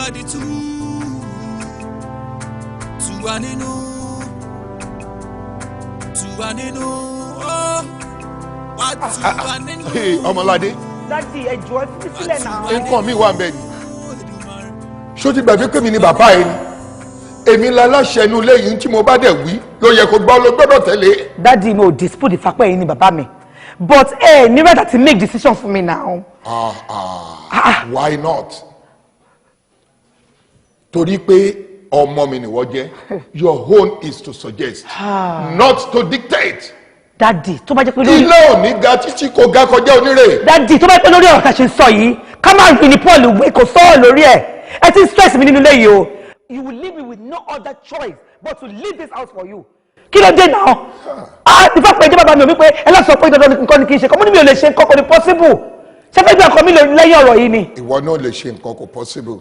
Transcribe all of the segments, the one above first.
Àdìtú tú wa nínú, tú wa nínú, ó wá tú wa nínú. Ọmọládé. Daddy, ẹ jọ̀ọ́, ẹ fi mí sílẹ̀ náà. Nǹkan mi wà ń bẹ ni. Ṣó ti gbàgbé pé mi ni bàbá ẹ ni? Èmi la láṣẹ inú ilé yìí, tí mo bá dẹ̀ wí ló yẹ kó gbọ́, ló gbọ́dọ̀ tẹ̀lé. Daddy, mi ò dispute ìfapẹ́ yìí ni bàbá mi, but ẹ ní right àti make decision fún mi now. Ah ah, why not? Torí pé ọmọ mi nìwọ jẹ́. Your own is to suggest, not to dictate. Daddy, tó bá jẹ́ pé lórí. Ilé ò ní ga títí kò ga kọjá onírè. Daddy, tó bá jẹ́ pé lórí ọ̀rọ̀ tá a ṣe ń sọ yìí, ká má rí ni Paul wí, kò sọ̀rọ̀ lórí ẹ̀. Ẹ ti ń stress mi nínú ilé yìí o. You will leave me with no other choice but to leave this house for you. Kí ló dé náà? Ah, ìfẹ́ pé ẹjẹ́ bàbá mi ò wí pé ẹ lọ́sọ̀ pé dandan nǹkan ni kì í ṣe kọ́ mo ní mi ò lè ṣe nǹkan, kò ní possible. Ṣé fẹ́ gbé ọkọ mi lẹ́yìn ọ̀rọ̀ yìí ni? Ìwọ náà lè ṣe nǹkan, kò possible,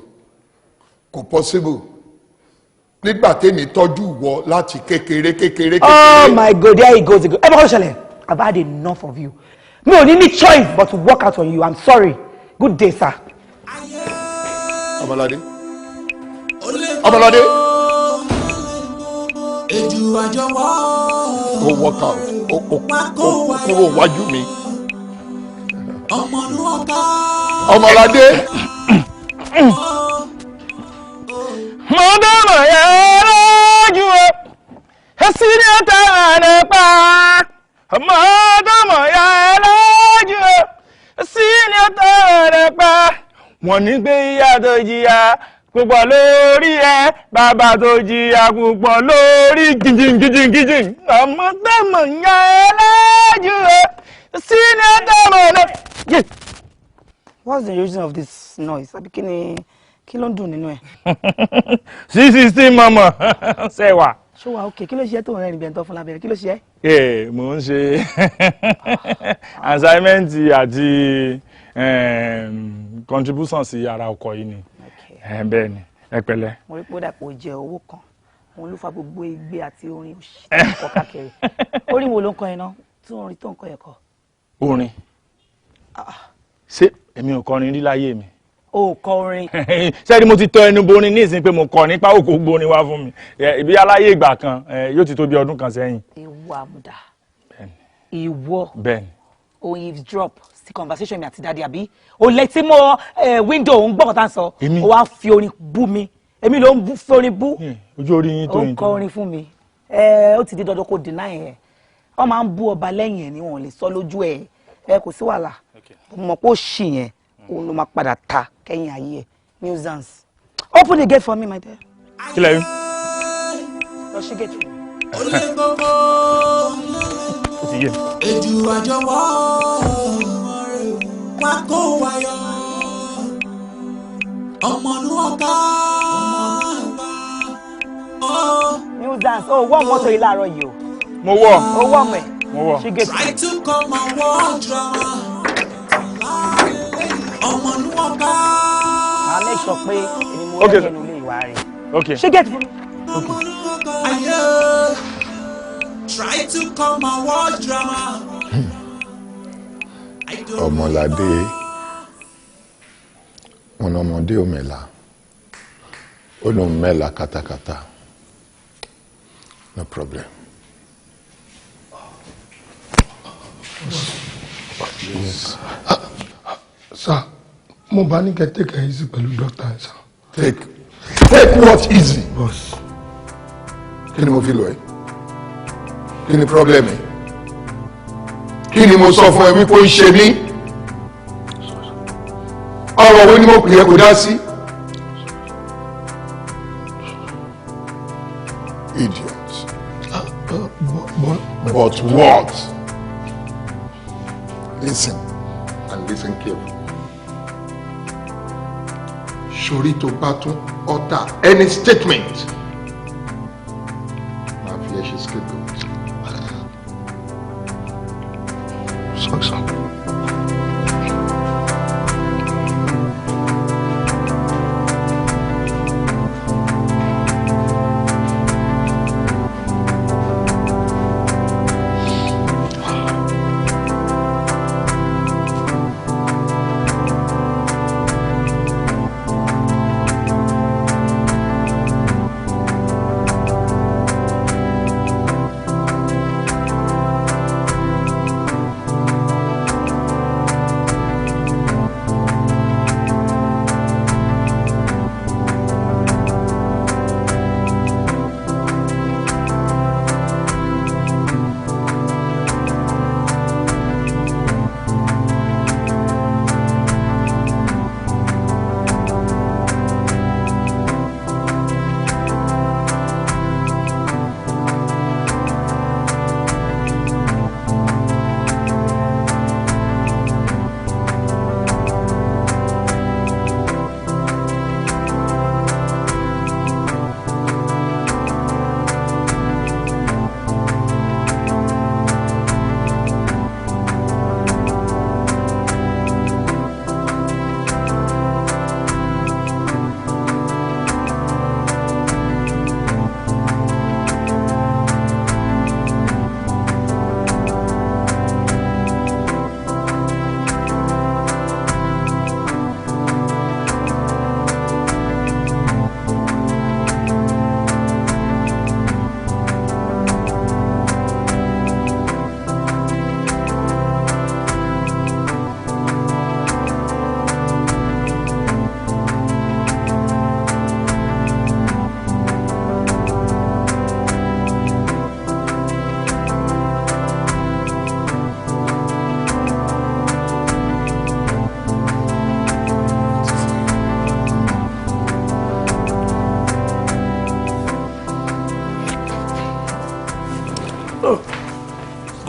kò possible, nígbà tèmi tọ́jú ìwọ láti kékeré kékeré Oh kékeré. my God, there he goes again. Ẹ bá kọ́ ṣẹlẹ̀, I've had enough of you. Mi ò ní choice but to work out on you. I'm sorry. Good day, sir. Ọmọládé, Ọmọládé. Ejò àjọwọ́. Ó work out, ó kúrò wájú mi. Ọmọnú ọ̀ká. Ọmọládé. Mo dámọ̀ yẹn lójú o, èsì ni ó tẹ̀lé nípa. Mo dámọ̀ yẹn lójú o, èsì ni ó tẹ̀lé nípa. Wọ́n ní pé ìyá tó jìyà púpọ̀ lórí ẹ, bàbá tó jìyà púpọ̀ lórí gìjìn gìjìn gìjìn. Ọmọ dámọ̀ yẹn lójú o, èsì ni ó tẹ̀lé nípa. What's the reason of this noise? Àbí kí ni, kí ló ń dùn nínú ẹ̀? 616 mọ̀mọ́ ṣẹ̀wà. Ṣé wàá okay? Kí ló ṣe é tó ń rẹ́rìn bí ẹni tó fún lábẹ́rẹ́? Kí ló ṣe é? Ẹ mò ń ṣe assignment àti contribution sí ara ọkọ̀ yìí ni. Bẹ́ẹ̀ ni, ẹ pẹ̀lẹ́. Mo rí pé ó dàpọ̀ jẹ owó kan. Òun ló fa gbogbo igbe àti orin òṣì tó ń kọ káàkiri. Orin wo ló ń kọ yẹn náà? Tí orin tó ń kọ yẹn kọ. Orin? Ṣé èmi ò kọrin rí láyé mi? O ò kọ orin. Sẹ́ni mo ti tọ ẹnu borin ní ìsìn pé mo kọ nípa òkò gborin wá fún mi. Ìbí aláyé ìgbà kan, yóò ti tó bí ọdún kan sẹ́yìn. Ìwọ àmùdá. Ìwọ. Bẹ́ẹ̀ni. O eavesdrop sí conversation mi àti daddy, àbí? O létí mọ́ window, òun gbọ́ kọ́tà ń sọ. Èmi? O wá fi orin bú mi. Èmi ló ń fi orin bú. Ojú orí yín tó Ó yín. kọ orin fún mi. Ó ti di dandan kó deny ẹ̀. Wọ́n máa ń bú ọba lẹ́yìn ẹ̀ ni, wọ́n lè sọ lójú ẹ̀. Ẹ kò sí wàhálà. Mo mọ̀ pé ó ṣì yẹn, òun ló máa padà ta kẹ́yìn ayé ẹ̀. Nuisance. Open the gate for me, my dear. Kí lẹ rí? Lọ ṣí gate fún mi. Ó lé gbogbo. Ó ti yé mi. Ejò àjọwọ́ wá kó wáyọ̀. Ọmọnú ọ̀ká. Nuisance. Ó wọ́ mọ́tò yìí láàárọ̀ yìí o. Mo wọ̀. Ó wọ́ mọ̀ ẹ̀. Mo wọ̀. Ṣí gate. Try to come and watch drama. Ọmọnú ọ̀ká. Màá make sure pé èmi mo Okay, rẹ́ sir. ẹnu ilé ìwà rẹ̀. Okay. Ṣí gate fún mi. Ayé. Try to come and watch drama. Ọmọládé, wọn ọmọdé ò mẹ́la, ó lóun mẹ́la katakata. No problem. Yes. Sir, mo bá ní kẹ́ take it easy pẹ̀lú doctor, sir. Take what easy? Boss. Kí ni mo fi lọ ẹ? Kí ni problem ẹ? Kí ni mo sọ fún ẹ wípé ó ń ṣe mí? Ọ̀rọ̀ wo ni mo pè é kó dá sí? Idiot. But what? Listen and listen carefully. Sori, tó bá tún utter any statement, máa fi ẹ ṣe scapegoat. Sorry, sir.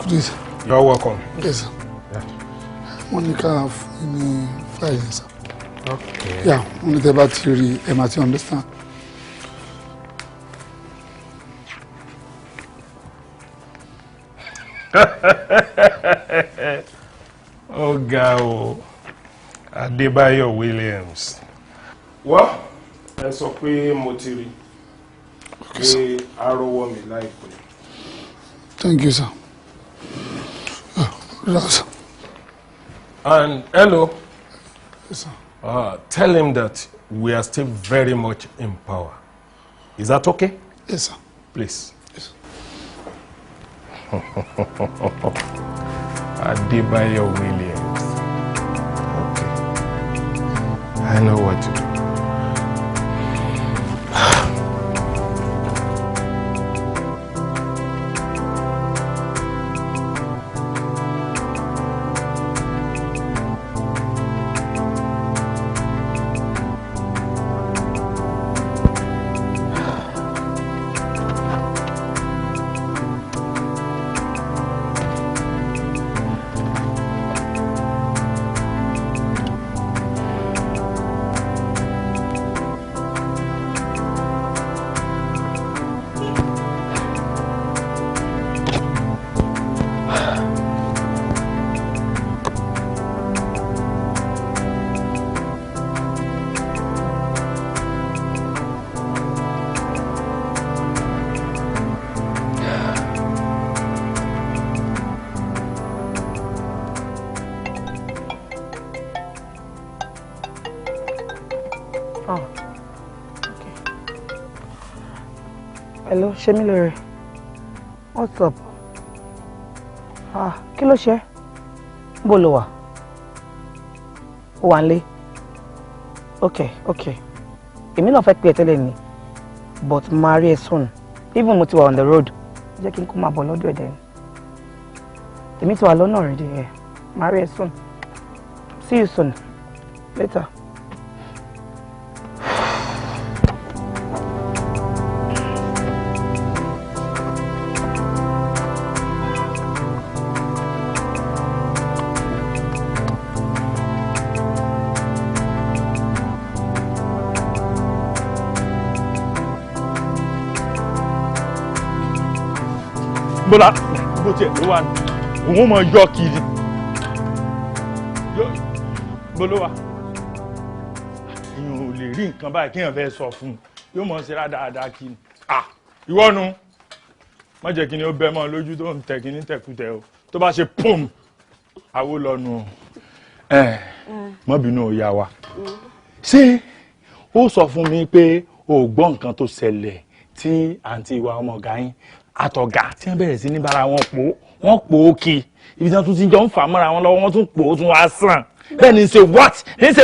Good day, sir. You're welcome. Yes, sir. Wọ́n ní ká fún yín ní file yẹn, sir. Okay. Yeah, wọ́n ní tẹ́ bá ti rí ẹ máa ti understand. Ó ga o, Adébáyọ̀ Williams. Wọ́n ẹ sọ pé mo ti rí pé arówó mi láìpẹ́. Thank you, sir. Relax. And hello. Yes, sir. Tell him that we are still very much in power. Is that okay? Yes, sir. Please. Yes. Adebayo Williams. Okay. I know what to do. Oh, okay. Hello, Ṣemilore. What's up? Ah, kí ló ṣe? Níbo lo wà? Ó wà nílé. Okay, okay. Èmi náà fẹ́ pè ẹ́ tẹ́lẹ̀ ni, but máa rí ẹ soon. Even mo ti wà on the road. Jẹ́ kí n kó máa bọ̀ lọ́dọ̀ ẹ̀ dẹ̀. Èmi ti wà lọ́nà already, yeah. Máa rí ẹ soon. See you soon. Later. Bọ́lá bó tiẹ̀ ló wà ní òun mọ̀ yọ kiri bó ló wà. Èèyàn ò lè rí nǹkan báyìí kéèyàn fẹ́ sọ fún un, yóò mọ̀ ṣe rádaràda kiri. Ìwọ nu má jẹ́ kí ni ó bẹ́ mọ́ lójú tó ń tẹ̀ kí ní tẹ̀kútẹ̀ o, tó bá ṣe pum àwo lọ́nu. Má bínú ó yá wa. Ṣé ó sọ fún mi pé o gbọ́ nǹkan tó ṣẹlẹ̀ tí àǹtí ìwà ọmọ ọ̀gá yín àtọ̀gá tí wọ́n bẹ̀rẹ̀ sí ní bára wọn pò wọ́n pò ó kí ibi tí wọ́n tún ti jọ ń fà mọ́ra wọn lọ́wọ́, wọ́n tún pò ó tún wá sàn bẹ́ẹ̀ ni ṣe what ní ṣe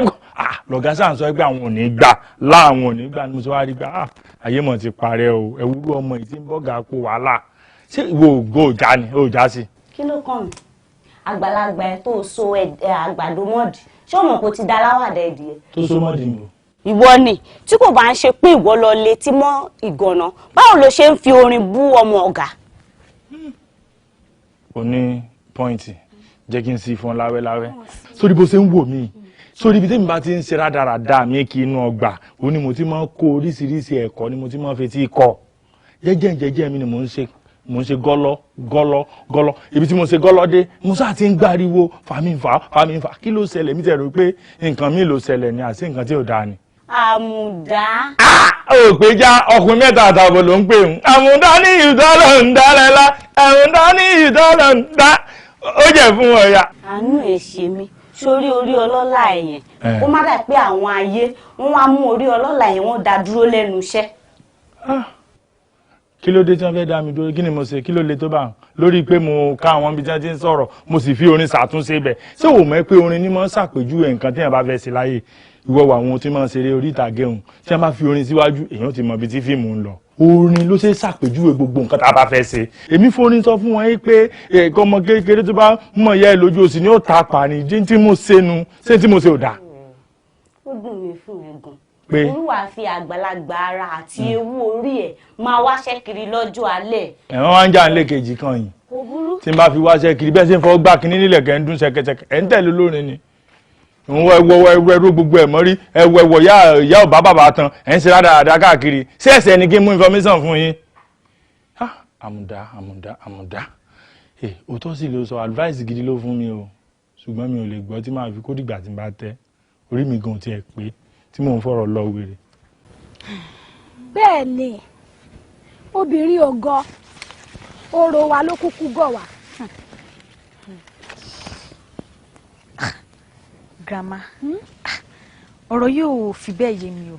lọ̀gá sáà ń sọ pé àwọn ò ní gbà láwọn ò ní gbà ní mo ṣe wá rí gbà ayé mọ̀ ti parẹ́ o, ẹ̀wúrú ọmọ yìí ti ń bọ́gà kó wàhálà. Ṣé ìwọ ògo òjá ni òjá sí. Kí ló kàn mí? Àgbàlagbà ẹ tó so àgbàdo mọ́ọ̀dì, ṣé o mọ̀ kó ti da aláwàdà ẹ̀dìyẹ? Tó so mọ́ọ̀dì nù. Ìwọ ni tí kò bá ń ṣe pé ìwọ lọ létí mọ́ ìgànná, báwo ló ṣe ń fi orin bú ọmọ ọ̀gá? O ní pọ́ìntì, jẹ́ kí n sì fún ọ láwẹ́láwẹ́. Sórí bó ṣe ń wò mí, sórí ibi tẹ́mi bá ti ń ṣe rádaràda mi kí inú ọgbà, ó ní mo ti máa ń kó oríṣiríṣi ẹ̀kọ́ ni mo ti máa ń fetí kọ́. Jẹ́jẹ́ jẹ́jẹ́ mi ni mò ń ṣe, mò ń ṣe gọ́lọ́ gọ́lọ́ gọ́lọ́. Ibi tí mo ṣe gọ́lọ́ dé, mo sáà ti ń gbáriwo fàmífà fàmífà. Kí ló ṣẹlẹ̀? Mi tẹ̀ rò pé nǹkan mi ló ṣẹlẹ̀ ni, àti nǹkan tí ò dáa ni. Àmùdá. Ó pé já ọkùnrin mẹ́ta àtààbọ̀ ló ń pè ń. Àmùdá ní ìdọ́lọ̀ ń dá lẹ́la, àmùdá ní ìdọ́lọ̀ ń dá. Ó jẹ́ fún ọ̀yà. Àánú ẹ̀ ṣe mí sórí orí ọlọ́lá ẹ̀yẹn, kó má dà pé àwọn ayé wọ́n wá mú orí ọlọ́lá yẹn wọ́n dá dúró lẹ́nu iṣẹ́. Kí ló dé tí wọ́n fẹ́ dá mi dúró? Kí ni mo ṣe? Kí ló le tó bá wọn? Lórí pé mo ká àwọn ibi tí wọ́n ti ń sọ̀rọ̀, mo sì fi orin ṣàtúnṣe bẹ̀. Ṣé o mọ̀ pé orin ni mo ń ṣàpèjúwe nǹkan tí èèyàn bá fẹ́ ṣe láyé? Ìwọ wà àwọn tí máa ń ṣeré orí ìtàgé òun, tí wọ́n bá fi orin síwájú, èèyàn ti mọ ibi tí fíìmù ń lọ. Orin ló ṣe ṣàpèjúwe gbogbo nǹkan tá a bá fẹ́ ṣe. Èmi forin sọ fún wọn pé ẹ̀kọ́ ọmọ kékeré tó bá mọ̀ ìyá ẹ̀ lójú òsì ni ó ta pàní tí mo ṣe nu, ṣé tí mo ṣe ò dáa. Ó dùn mí fún ẹ gan. Pé Olúwa fi àgbàlagbà ara àti ewu orí ẹ̀ máa wáṣẹ́ kiri lọ́jọ́ alẹ́. Ẹ̀wọ̀n wá ń jà nílé kejì kan yìí. Kò burú. Tí n bá fi wáṣẹ́ kiri bẹ́ẹ̀ ṣe ń fọwọ́ gbá kinní nílẹ̀ kẹ́ ń dún ṣẹkẹṣẹkẹ ẹ̀ ń tẹ̀lé olórin ni. Òun ẹwọ ẹwọ ẹrú gbogbo ẹ̀ mọ́rí ẹwọ ẹwọ ìyá ọ̀bá bàbá tán ẹ̀ ń ṣe rádaràda káàkiri. Ṣé ẹ̀sẹ̀ ni kí n mú information fún yín? Àmùdá àmùdá àmùdá. Òótọ́ sì ló sọ, advice gidi ló fún mi o. Ṣùgbọ́n mi ò lè gbọ́ tí màá fi kó dìgbà tí n bá tẹ́. Orí mi gan tiẹ̀ pé tí mò ń fọ̀rọ̀ lọ wèrè. Bẹ́ẹ̀ ni, obìnrin ò gọ̀, orò wa ló kúkú gọ̀ wá. Grandma, ọ̀rọ̀ yóò fi bẹ́ẹ̀ yé mi o.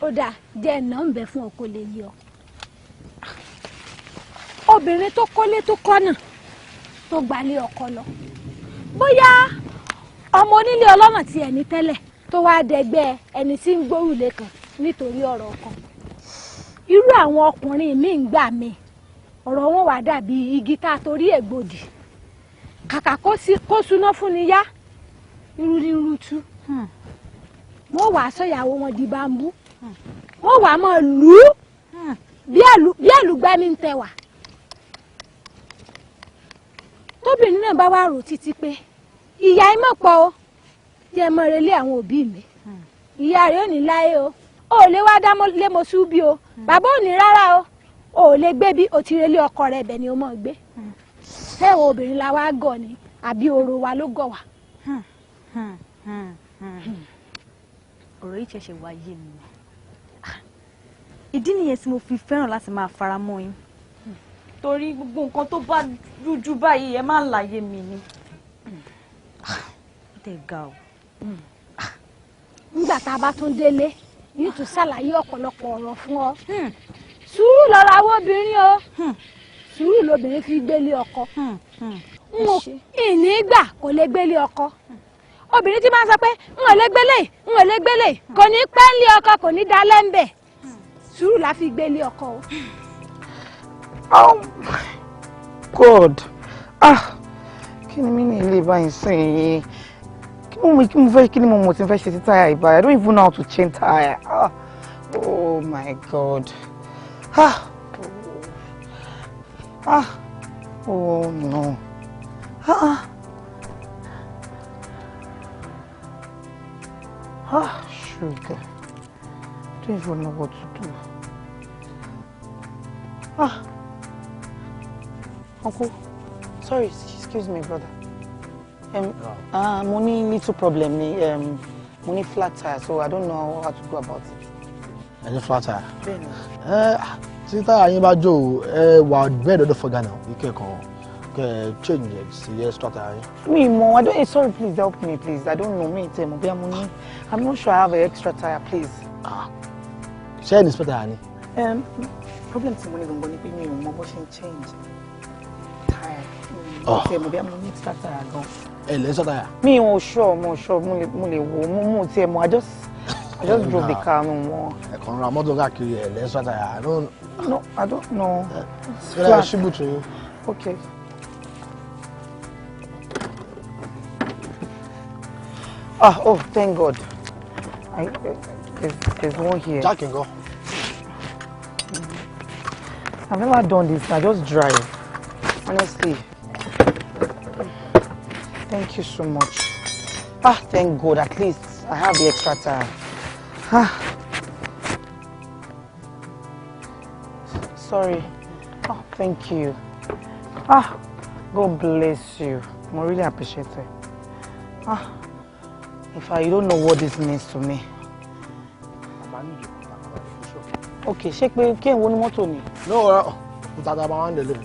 Ó dáa, jẹ́ ẹ̀nà ń bẹ fún ọ kó lè yé ọ. Obìnrin tó kọ́lé tó kọ́nà tó gbalé ọkọ lọ, bóyá ọmọ onílé ọlọ́nà tí ẹni tẹ́lẹ̀ tó wáá dẹgbẹ́ ẹni tí ń gbórùlé kan nítorí ọ̀rọ̀ ọkọ. Irú àwọn ọkùnrin míì ń gbà mí, ọ̀rọ̀ wọn wà dàbí igi tá a torí ẹ̀ gbòdì. Kàkà kó suná fún ni yá, irú ní rútú. Wọ́n wàá sọ̀yàwó wọn di bambú, wọ́n wàá máa lù ú bí àlùgbani ń tẹwà. Tóbìnrin náà bá wá rò títí pé ìyá ẹ mọ̀ pọ̀ o, jẹ́ mọ́ relé àwọn òbí mi. Ìyá rẹ̀ ò ní láyé o, ò lè wá dá lé mo sú bí o, bàbá ò ní rárá o, ò lè gbé bí o ti relé ọkọ rẹ̀ ibẹ̀ ni o mọ̀ gbé. Ṣé ìwọ obìnrin la wá gọ̀ ni àbí orò wa ló gọ̀ wá? Ọ̀rọ̀ yìí ṣẹ̀ṣẹ̀ wá yé mi ni. Ìdí nìyẹn tí mo fi fẹ́ràn láti máa fara mọ́ yín. Torí gbogbo nǹkan tó bá rújú báyìí ẹ máa ń láyé mi ni. Ó tẹ̀ ga o. Nígbà tá a bá tún délé, yìí tún ṣàlàyé ọ̀pọ̀lọpọ̀ ọ̀rọ̀ fún ọ. Sùúrù lọ́rọ̀ àwọn obìnrin o. Sùúrù lobìnrin fi gbélé ọkọ. N ò ìní gbà kò lè gbélé ọkọ. Obìnrin tí máa ń sọ pé n ò lè gbélé, n ò lè gbélé, kò ní pẹ́ ń lé ọkọ, kò ní dalẹ́ ń bẹ̀. Sùúrù la fi gbélé ọkọ o. Oh God, ah, kí ni mí ní ilé báyìí sìn yìí? Kí mo fẹ́, kí ni mo mọ̀ tí mo fẹ́ ṣe sí táyà ìbáyìí? I don't even know how to change tire. Ah, oh my God. Ah, ah, oh no. Ah, ah, sugar. I don't even know what to do. Ah. Uncle, sorry, excuse me, brother. Mo ní little problem ni, mo ní flat tire, so I don't know how to go about it. Ẹ ní flat tire? Bẹ́ẹ̀ni. Ẹ tí táyà yín bá jó o, ẹ wà bẹ́ẹ̀ dọ́dọ̀ fọ́gà náà, ìkẹ́kọ̀ọ́ kẹ́ ẹ change ẹ̀ sí extra tire yín. Mi mọ̀, I don't, sorry, please help me, please. I don't know, mi tẹ̀ mọ̀ bí mo ní. I'm not sure I have an extra tire, please. Ṣé ẹ ní spare tire ni? Problem tí mo ní gangan ni pé mi ò mọ bó ṣe ń change tire. Mi tẹ̀ mọ̀ bí mo ní extra tire gan. Ẹ lè extra tire? Mi ò sure, mo sure, mo lè wo, mo tiẹ̀ mọ̀, I just drove the car, mo mọ̀. Ẹ kàn ra mọ́tò káàkiri, ẹ lè extra tire, I don't. No, I don't know. It's Ṣé ẹ flat. ṣí bùtù yín? Okay. Ah, oh, thank God. There's one here. Jack ńkọ́? I've never done this. I just drive. Honestly. Thank you so much. Ah, thank God. At least I have the extra tire. Ah. Sorry. Oh, thank you. Ah, God bless you. I really appreciate it. Ah, if I don't know what this means to me. Okay, ṣé pé kí n wo ní mọ́tò ni? No, tata bá wà ń délé.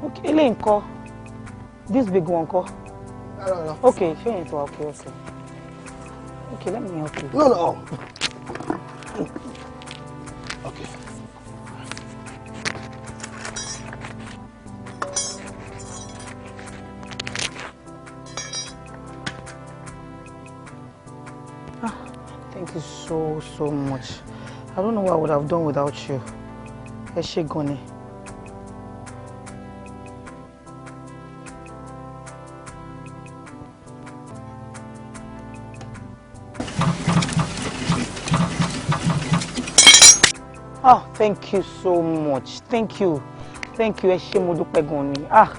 Okay, eléyìí ńkọ́? This big one ńkọ́? Okay, ṣé yẹn ti wà? Okay, okay. Okay, let me help you. No, no. Okay. Ah, thank you so, so much. I don't know what I would have done without you. Ẹ ṣé gan ni. Oh, thank you so much. Thank you. Thank you. Ẹ ṣé, mo dúpẹ́ gan ni. Ah,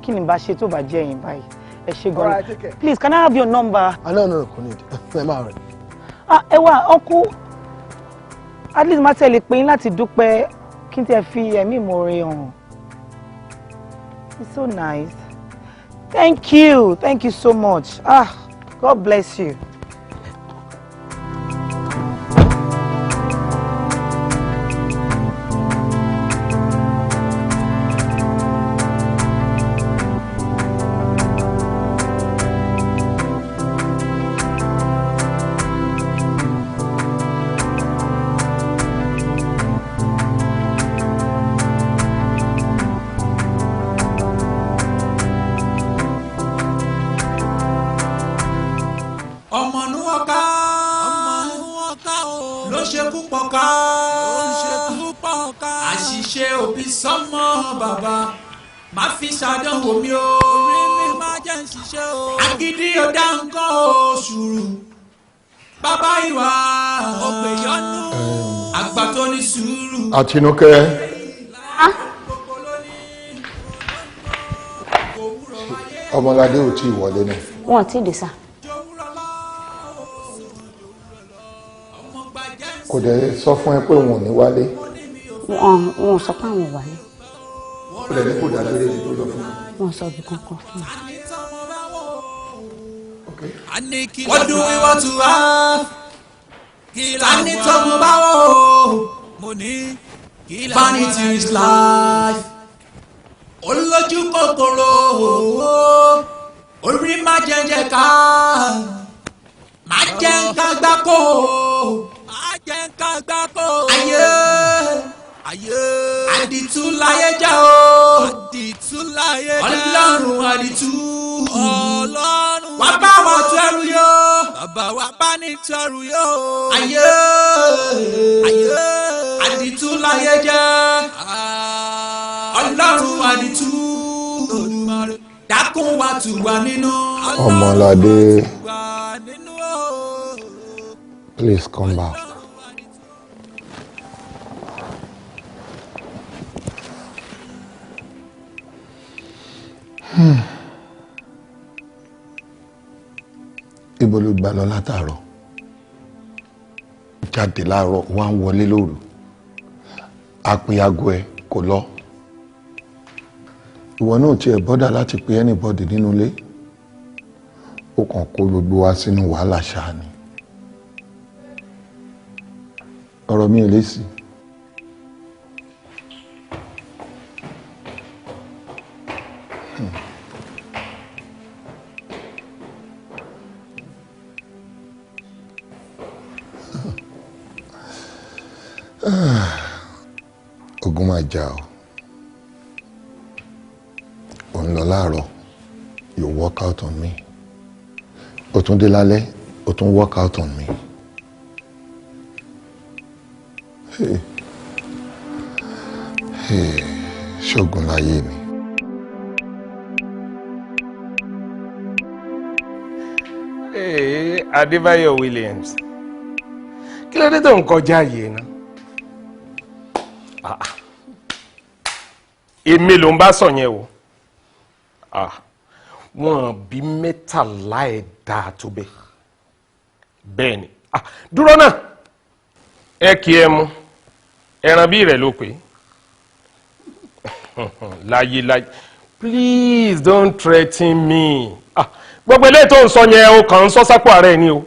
kí ni bá ṣe tó bá jẹ́ yín báyìí? Ẹ ṣé gan Alright, ni. take care. Please, can I have your number? Ah, no, no, kò need. Ẹ máa rẹ̀. Ah, ẹ wá, uncle. At least má tẹ̀lé pé yín láti dúpẹ́ kí n tẹ̀ fi ẹ̀mí ìmoore hàn. It's so nice. Thank you. Thank you so much. Ah, God bless you. Ọmọnú ọ̀ka, ọmọnú ọ̀ka o, ló ṣekú pọ̀ká, ló ṣekú pọ̀ká. Àṣìṣe òbí sọ́mọ bàbá má fi ṣàdánwò mi o, orí mi má jẹ́ ń ṣiṣẹ́ o. Agídí ọ̀dà nǹkan o, sùúrù bàbá ìwà òpè yọnu, àgbà tó ní sùúrù. Àtinúkẹ́. Ọmọládé ò tí ì wọlé ni. Wọn ò tí ì dé sá. Kò dẹ̀ sọ fún ẹ pé òun ò ní wálé. Wọn ò sọ pé àwọn ò wálé. Ó lẹ̀ ní kò dágbére ní tó lọ fún mi. Wọn ò sọ ibi kankan fún mi. What do we want to have? Ta ni tọmọ bá wò ó? Vanity is life. Olójú kòkòrò, orí má jẹ́jẹ́ ká, má jẹ́ nǹkan gbáko, má jẹ́ nǹkan gbáko. Ayé, ayé, àdìtú láyé jẹ́ o, àdìtú láyé jẹ́. Ọlọ́run àdìtú, Ọlọ́run wá bá wa tẹrù yó, bàbá wa bá ní tẹrù yó. Ayé, ayé, àdìtú láyé jẹ́. Ọlọ́run àdìtú, dákun wa tù wá nínú. Ọmọládé, please come back. Ibo ló gbà lọ látàárọ̀? Jáde láàárọ̀, wá ń wọlé lóru. Àpè aago ẹ kò lọ. Ìwọ náà tiẹ̀ bọ́dà láti pe anybody nínú ilé. Ó kàn kó gbogbo wa sínú wàhálà ṣáá ni. Ọ̀rọ̀ mi ò lè sí. Ogun máa jà ọ́. Ò ń lọ láàárọ̀, you walk out on me. O tún dé lálẹ́, o tún walk out on me. Hey. Hey. Ṣógun láyé mi. Hey, Adébáyọ̀ Williams, kí ló dé tó ń kọjá yìí ná? Ah, ah. Èmi ló ń bá sọ yẹn o. Ah, wọn bí 13 ẹ̀ dáa tó bẹ́ẹ̀. Bẹ́ẹ̀ ni. Ah, dúró náà, ẹ kì í ẹ mu ẹran bí rẹ̀ ló pé láyé láyé. Please don't threaten me. Ah, gbogbo eléyìí tó ń sọ yẹn, o kàn ń sọ sápò ara ẹ ni o.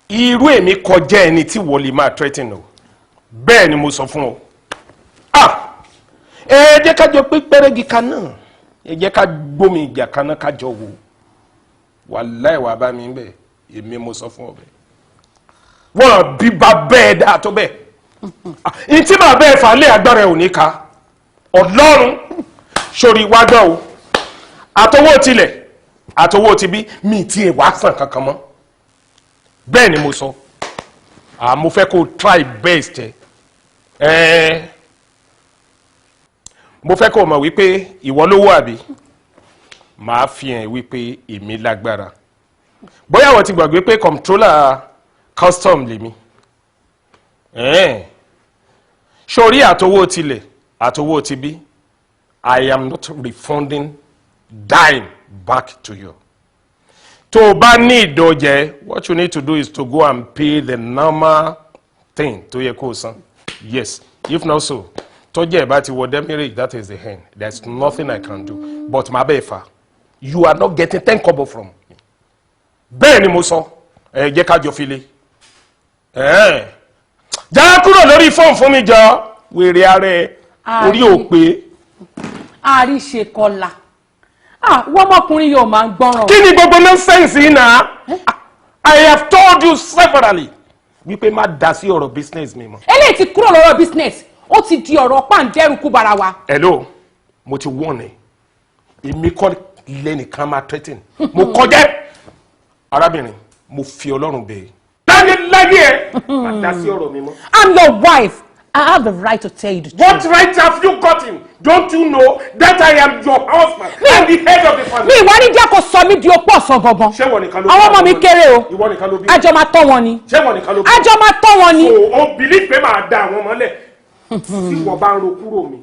Irú èmi kọjá ẹni tí wọ́n lè máa threaten o. Bẹ́ẹ̀ ni mo sọ fún ọ. Ah, ẹ jẹ́ ká jọ pé pẹ́rẹ́gì kan náà, ẹ jẹ́ ká gbómi ìjà kan náà, ká jọ wò. Wàláì, wàá bá mi bẹ̀. Èmi mo sọ fún ọ bẹ́ẹ̀. Wọ́n bí ba bẹ́ẹ̀ dáa tó bẹ́ẹ̀. N tí màá bẹ́ẹ̀ fà lé, agbára ẹ̀ ò ní ka. Ọlọ́run sórí wá gbọ́ o, àtọwọ́ tilẹ̀ àtọwọ́ ti bí mi tí ẹ wàá sàn kankan mọ́. Bẹ́ẹ̀ ni mo sọ. Mo fẹ́ kó o try best ẹ. Ẹ mo fẹ́ kó o mọ̀ wípé ìwọ ló wà bí màá fi hàn wípé èmi lágbára. Bóyá wọ́n ti gbàgbé pé comptroller custom lèmi. Sórí àtowó tilẹ̀ àtowó tibí, I am not refunding dime back to you. Tó o bá ní ìdọ̀jẹ́, what you need to do is to go and pay the normal thing tó yẹ kó o san. Yes, if not so, tọ́jú ẹ̀ bá ti wọ demurrage, that is the end. There is nothing I can do. But màá bẹ́ẹ̀ fà, you are not getting 10 kobo from me. Bẹ́ẹ̀ ni mo sọ, ẹ jẹ́ ká jọ fi lé. Já kúrò lórí fóònù fún mi jọ, wèrè ara ẹ, orí ò pé. Àríṣe Kọlá, wọ́n ọmọkùnrin yóò máa ń gbọ́ràn. Kí ni gbogbo nonsense yìí náà? I have told you severally wípé má dá sí ọ̀rọ̀ business mi mọ́. Eléyìí ti kúrò lọ́rọ̀ business, ó ti di ọ̀rọ̀ pàǹdẹ́rù bara wa. Hello, mo ti wọ́n ẹ, èmi kọ́ lẹ́nìkan máa threaten mo kọjá. Arábìnrin, mo fi Ọlọ́run bẹ̀ ẹ́, láyé láyé ẹ má dá sí ọ̀rọ̀ mi mọ́. I'm your wife. I have the right to tell you the truth. What right have you gotten? Don't you know that I am your husband and the head of the family? Mi ìwà ní jẹ́ kó sọ mí di opó ọ̀sán gangan. Ṣé wọ́n nìkan ló bí? Àwọn ọmọ mi kéré o. Ìwọ nìkan ló bí? Àjọ máa tọ́ wọn ni. Ṣé wọ́n nìkan ló bí? Àjọ máa tọ́ wọn ni. O ò believe pé màá da àwọn mọ́lẹ̀ tí wọ́n bá ń ro kúrò mi.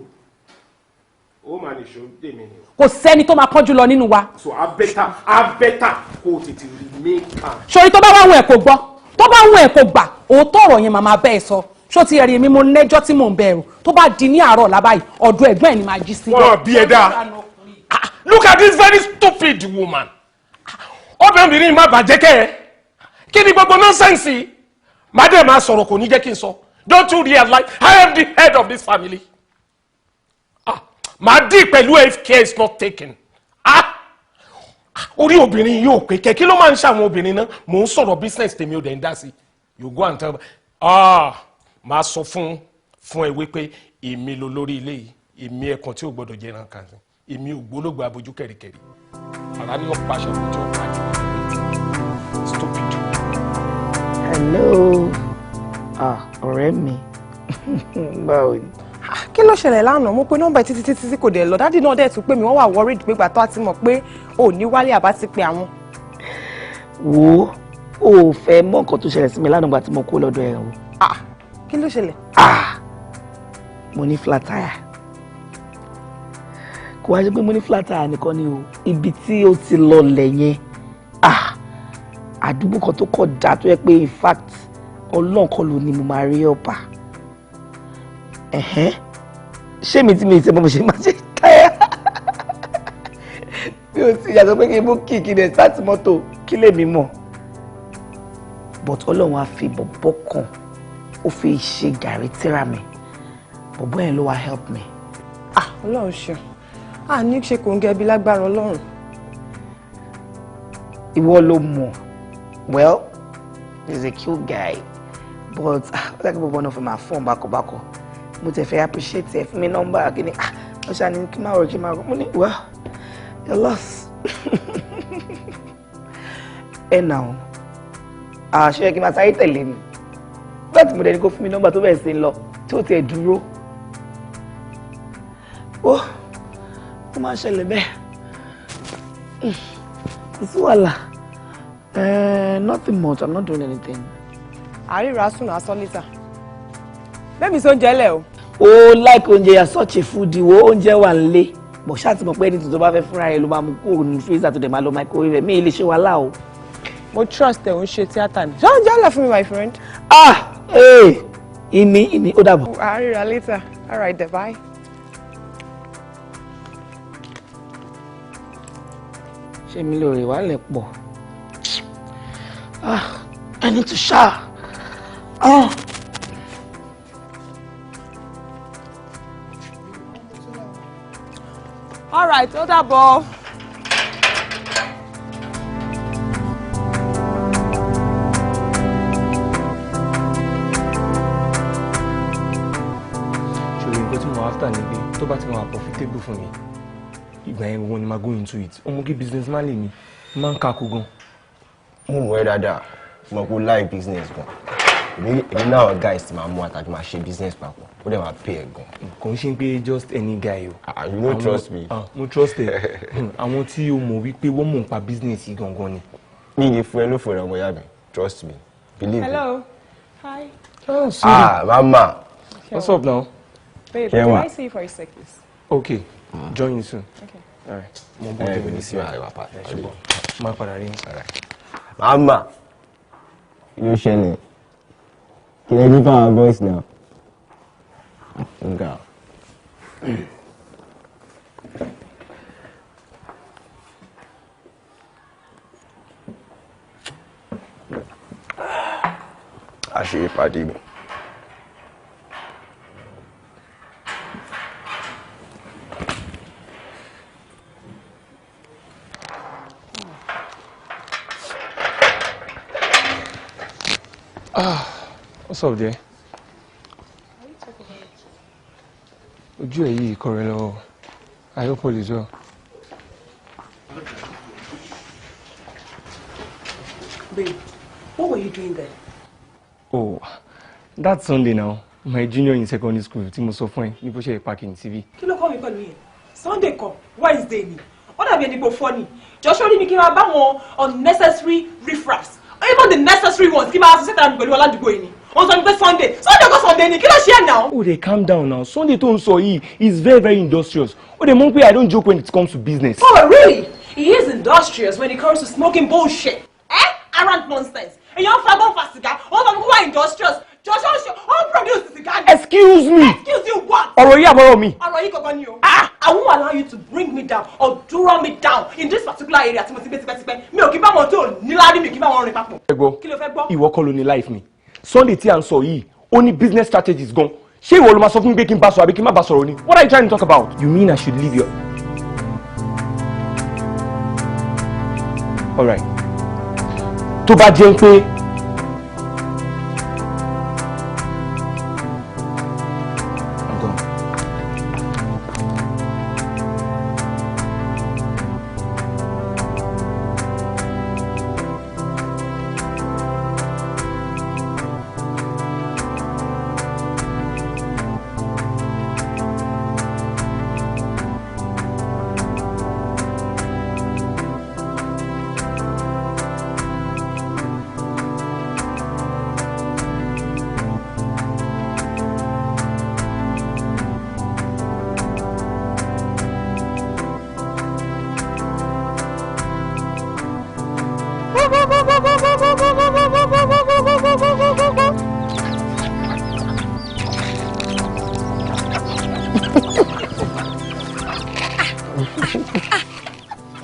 Ó máa nìṣó dèmi ni. Kò sẹ́ni tó máa kánjú lọ nínú wa. So I better kó o tètè remain calm. Ṣorí tó bá wà wọ̀ ẹ̀ kò gbọ́, tó bá wọ̀ ẹ̀ kò gbà, òótọ́ ọ̀rọ̀ yẹn màmá bẹ́ẹ̀ sọ. Ṣó ti ẹ̀rí mi mo nẹ́jọ́ tí mò ń bẹ̀rù tó bá di ní àárọ̀ lábáyìí, ọ̀dọ̀ ẹ̀gbọ́n ẹ̀ ni máa jí sí. Wọ́n bí ẹ dáa. Look at this very stupid woman. Obìnrin má bàjẹ́ kẹ́ ẹ. Kí ni gbogbo nọ́sẹ̀nsì? Má dẹ̀ máa sọ̀rọ̀, kò ní jẹ́ kí n sọ. Don't you realize I am the head of this family? Màá dì pẹ̀lú if care is not taken. Orí obìnrin yóò pé kẹ́, kí ló máa ń ṣàwọn obìnrin náà? Mò ń sọ̀rọ̀ business tèmi ò dẹ̀ ń dá sí. You go and tell máa sọ fún ẹ wípé èmi ló lórí ilé yìí, èmi ẹ̀kan tí ò gbọ́dọ̀ jẹ́ ẹran kan sí, èmi ò gbólógbò abojú kẹ̀ríkẹ̀rí, ara ní ọ̀pá aṣọ tí ó pa jù. Stupid. Hello, ọ̀rẹ́ mi, báwo ni? Kí ló ṣẹlẹ̀ lánàá? Mo pe nọ́mbà títí títí tí kò dẹ̀ lọ. Dádì náà dẹ̀ tún pè mí, wọ́n wà worried pé gbàtọ́ àti mọ̀ pé ò ní wálé àbá ti pe àwọn. Wo, o ò fẹ́ mọ̀ nǹkan tó ṣẹlẹ̀ sí mi lánàá gbà tí mo kó lọ́dọ̀ ẹ̀ o. Kí ló ṣẹlẹ̀? Mo ní flat tire. Kò wá ṣe pé mo ní flat tire nìkan ni o, ibi tí ó ti lọlẹ̀ yẹn, àdúgbò kan tó kọ̀ dá tó yẹ pé in fact Ọlọ́run kọ́ ló ní mo máa rí ọ̀pá. Ṣé mi tí mi ṣe mo ṣe máa ṣe táyà? Mi ò sì yàtọ̀ pé kí n mú kíkì rẹ̀ sáàtì mọ́tò kí lèmi mọ̀. But Ọlọ́run á fi bọ̀bọ̀ kan, ó fi ṣe gàrí tíra mi, bọ̀bọ̀ yẹn ló wá help me. Ọlọ́run ṣeun, a ní ṣe kò ń gẹbi lágbára Ọlọ́run. Ìwọ ló mọ̀. Well, he's a cute guy, but ó dàgbé bọ̀bọ̀ náà fẹ́ máa fọ́n bákọ̀bákọ̀. Mo tẹ̀ fẹ́ appreciate ẹ, fún mi nọ́mbà kí ni, ó ṣáà ní kí máa rò kí máa rò, mo ní well, you're lost. Ẹ nà ó, àṣẹ kí n máa sáré tẹ̀lé mi láti mo dẹni kó fún mi nọ́mbà tó bẹ̀rẹ̀ sí ń lọ tí ó tiẹ̀ dúró. Ó máa ń ṣẹlẹ̀ bẹ́ẹ̀, kò sí wàhálà. Nothing much, I'm not doing anything. Àríra sùn àsọ lítà bẹ́ẹ̀ mi sọ oúnjẹ lẹ̀ o. Ó like oúnjẹ, yà such a foodie, wo oúnjẹ wà nílé bọ̀ ṣáà ti mọ̀ pé ẹni tuntun bá fẹ́ fúnra rẹ̀ ló máa mú kúrò ní freezer tó dẹ̀ máa lọ microwave, mi ì lè ṣe wàhálà o. Mo trust ẹ, ò ń ṣe tíátà ni. Ṣé oúnjẹ lẹ̀ fún mi, my friend? Ìní ó dàbọ̀. Àríra later. All right, then, bye. Ṣé mi lè rè wá lẹ̀ pọ̀? I need to shower. All right, ó dàbọ̀. Ṣòro nǹkan tí mo after ni pé tó bá ti máa profitable fún mi, ìgbà yẹn gbogbo ni máa go into it. Ọmọ kí business man lè mi máa ń kakú gan. Mo mọ̀ ẹ́ dáadáa, mo kò like business gan. Èmi náà guys ti máa mú àtàjù máa ṣe business papọ̀, ó dẹ̀ máa pay ẹ̀ gan. Kò ń ṣe pé just any guy o. You no trust me. Mo trust ẹ. Àwọn tí o mọ̀ wípé wọ́n mọ̀ nípa business yìí gangan ni. Mi ì fún ẹ lófo rẹ ọmọ ìyá mi, trust me, believe me. Hello. Hi. Oh, sorry. Mama. What's up now? Babe, Ṣé can wà? I see you for a sec, please? Okay, join you soon. Okay. All right. Mo ń bọ̀ Ẹ tẹ̀lé kò ní sí wàhálà pa. Ẹ ṣùgbọ́n máa padà rí yín. Màmá, kí ló ṣẹlẹ̀? Kí lẹ ní fáwọn boys náà? Nga. Àṣírí pàdé mi. Ah, what's up there? Ojú ẹ̀ yìí kọ́ rẹ lọ́wọ́. I hope all is well. Babe, what were you doing there? Oh, that's Sunday now. My junior in secondary school tí mo sọ fún ẹ ní bó ṣe parking TV. Kí ló kọ́ mi pẹ̀lú yẹn? Sunday kọ́, Wednesday ni. Ó dàbí ẹni pé fọ́ ni. Joshua rí mi kí n máa bá wọn unnecessary riffraffs. Even the necessary ones kí n máa associate ara mi pẹ̀lú aládùúgbò yìí ni. Wọ́n sọ mi pé Sunday. Sunday kọ́ Sunday ni. Kí ló ṣe ẹ̀ náà? Oh, they calm down now. Sunday tó ń sọ yìí is very very industrious. Ó dẹ̀ mọ̀ pé I don't joke when it comes to business. Oh, really? He is industrious when it comes to smoking bullshit. Eh? Arrant nonsense. Èèyàn ń fagbọ́n fa sìgá. Wọ́n sọ fún kó wá industrious. Joshua ṣe ó ń produce sìgá ni. Excuse me. Excuse you what? Ọ̀rọ̀ yìí àbọ̀rọ̀ mi. Ọ̀rọ̀ yìí gangan ni o. Ah! I won't allow you to bring me down or draw me down in this particular area tí mo ti gbé tipẹ́tipẹ́. Mi ò kí bá wọn tó níláárí, mi ò kí bá wọn rìn papọ̀. Ẹ gbọ́, Kí ló fẹ́ gbọ́? ìwọ kọ́ ló ní life mi. Sunday tí à ń sọ yìí, ó ní business strategies gan. Ṣé ìwọ ló máa sọ fún mi pé kí n bá sọ̀rọ̀ àbí kí n má bá sọ̀rọ̀ ni? What are you trying to talk about? You mean I should leave your... All right. Tó bá jẹ́ pé I'm gone.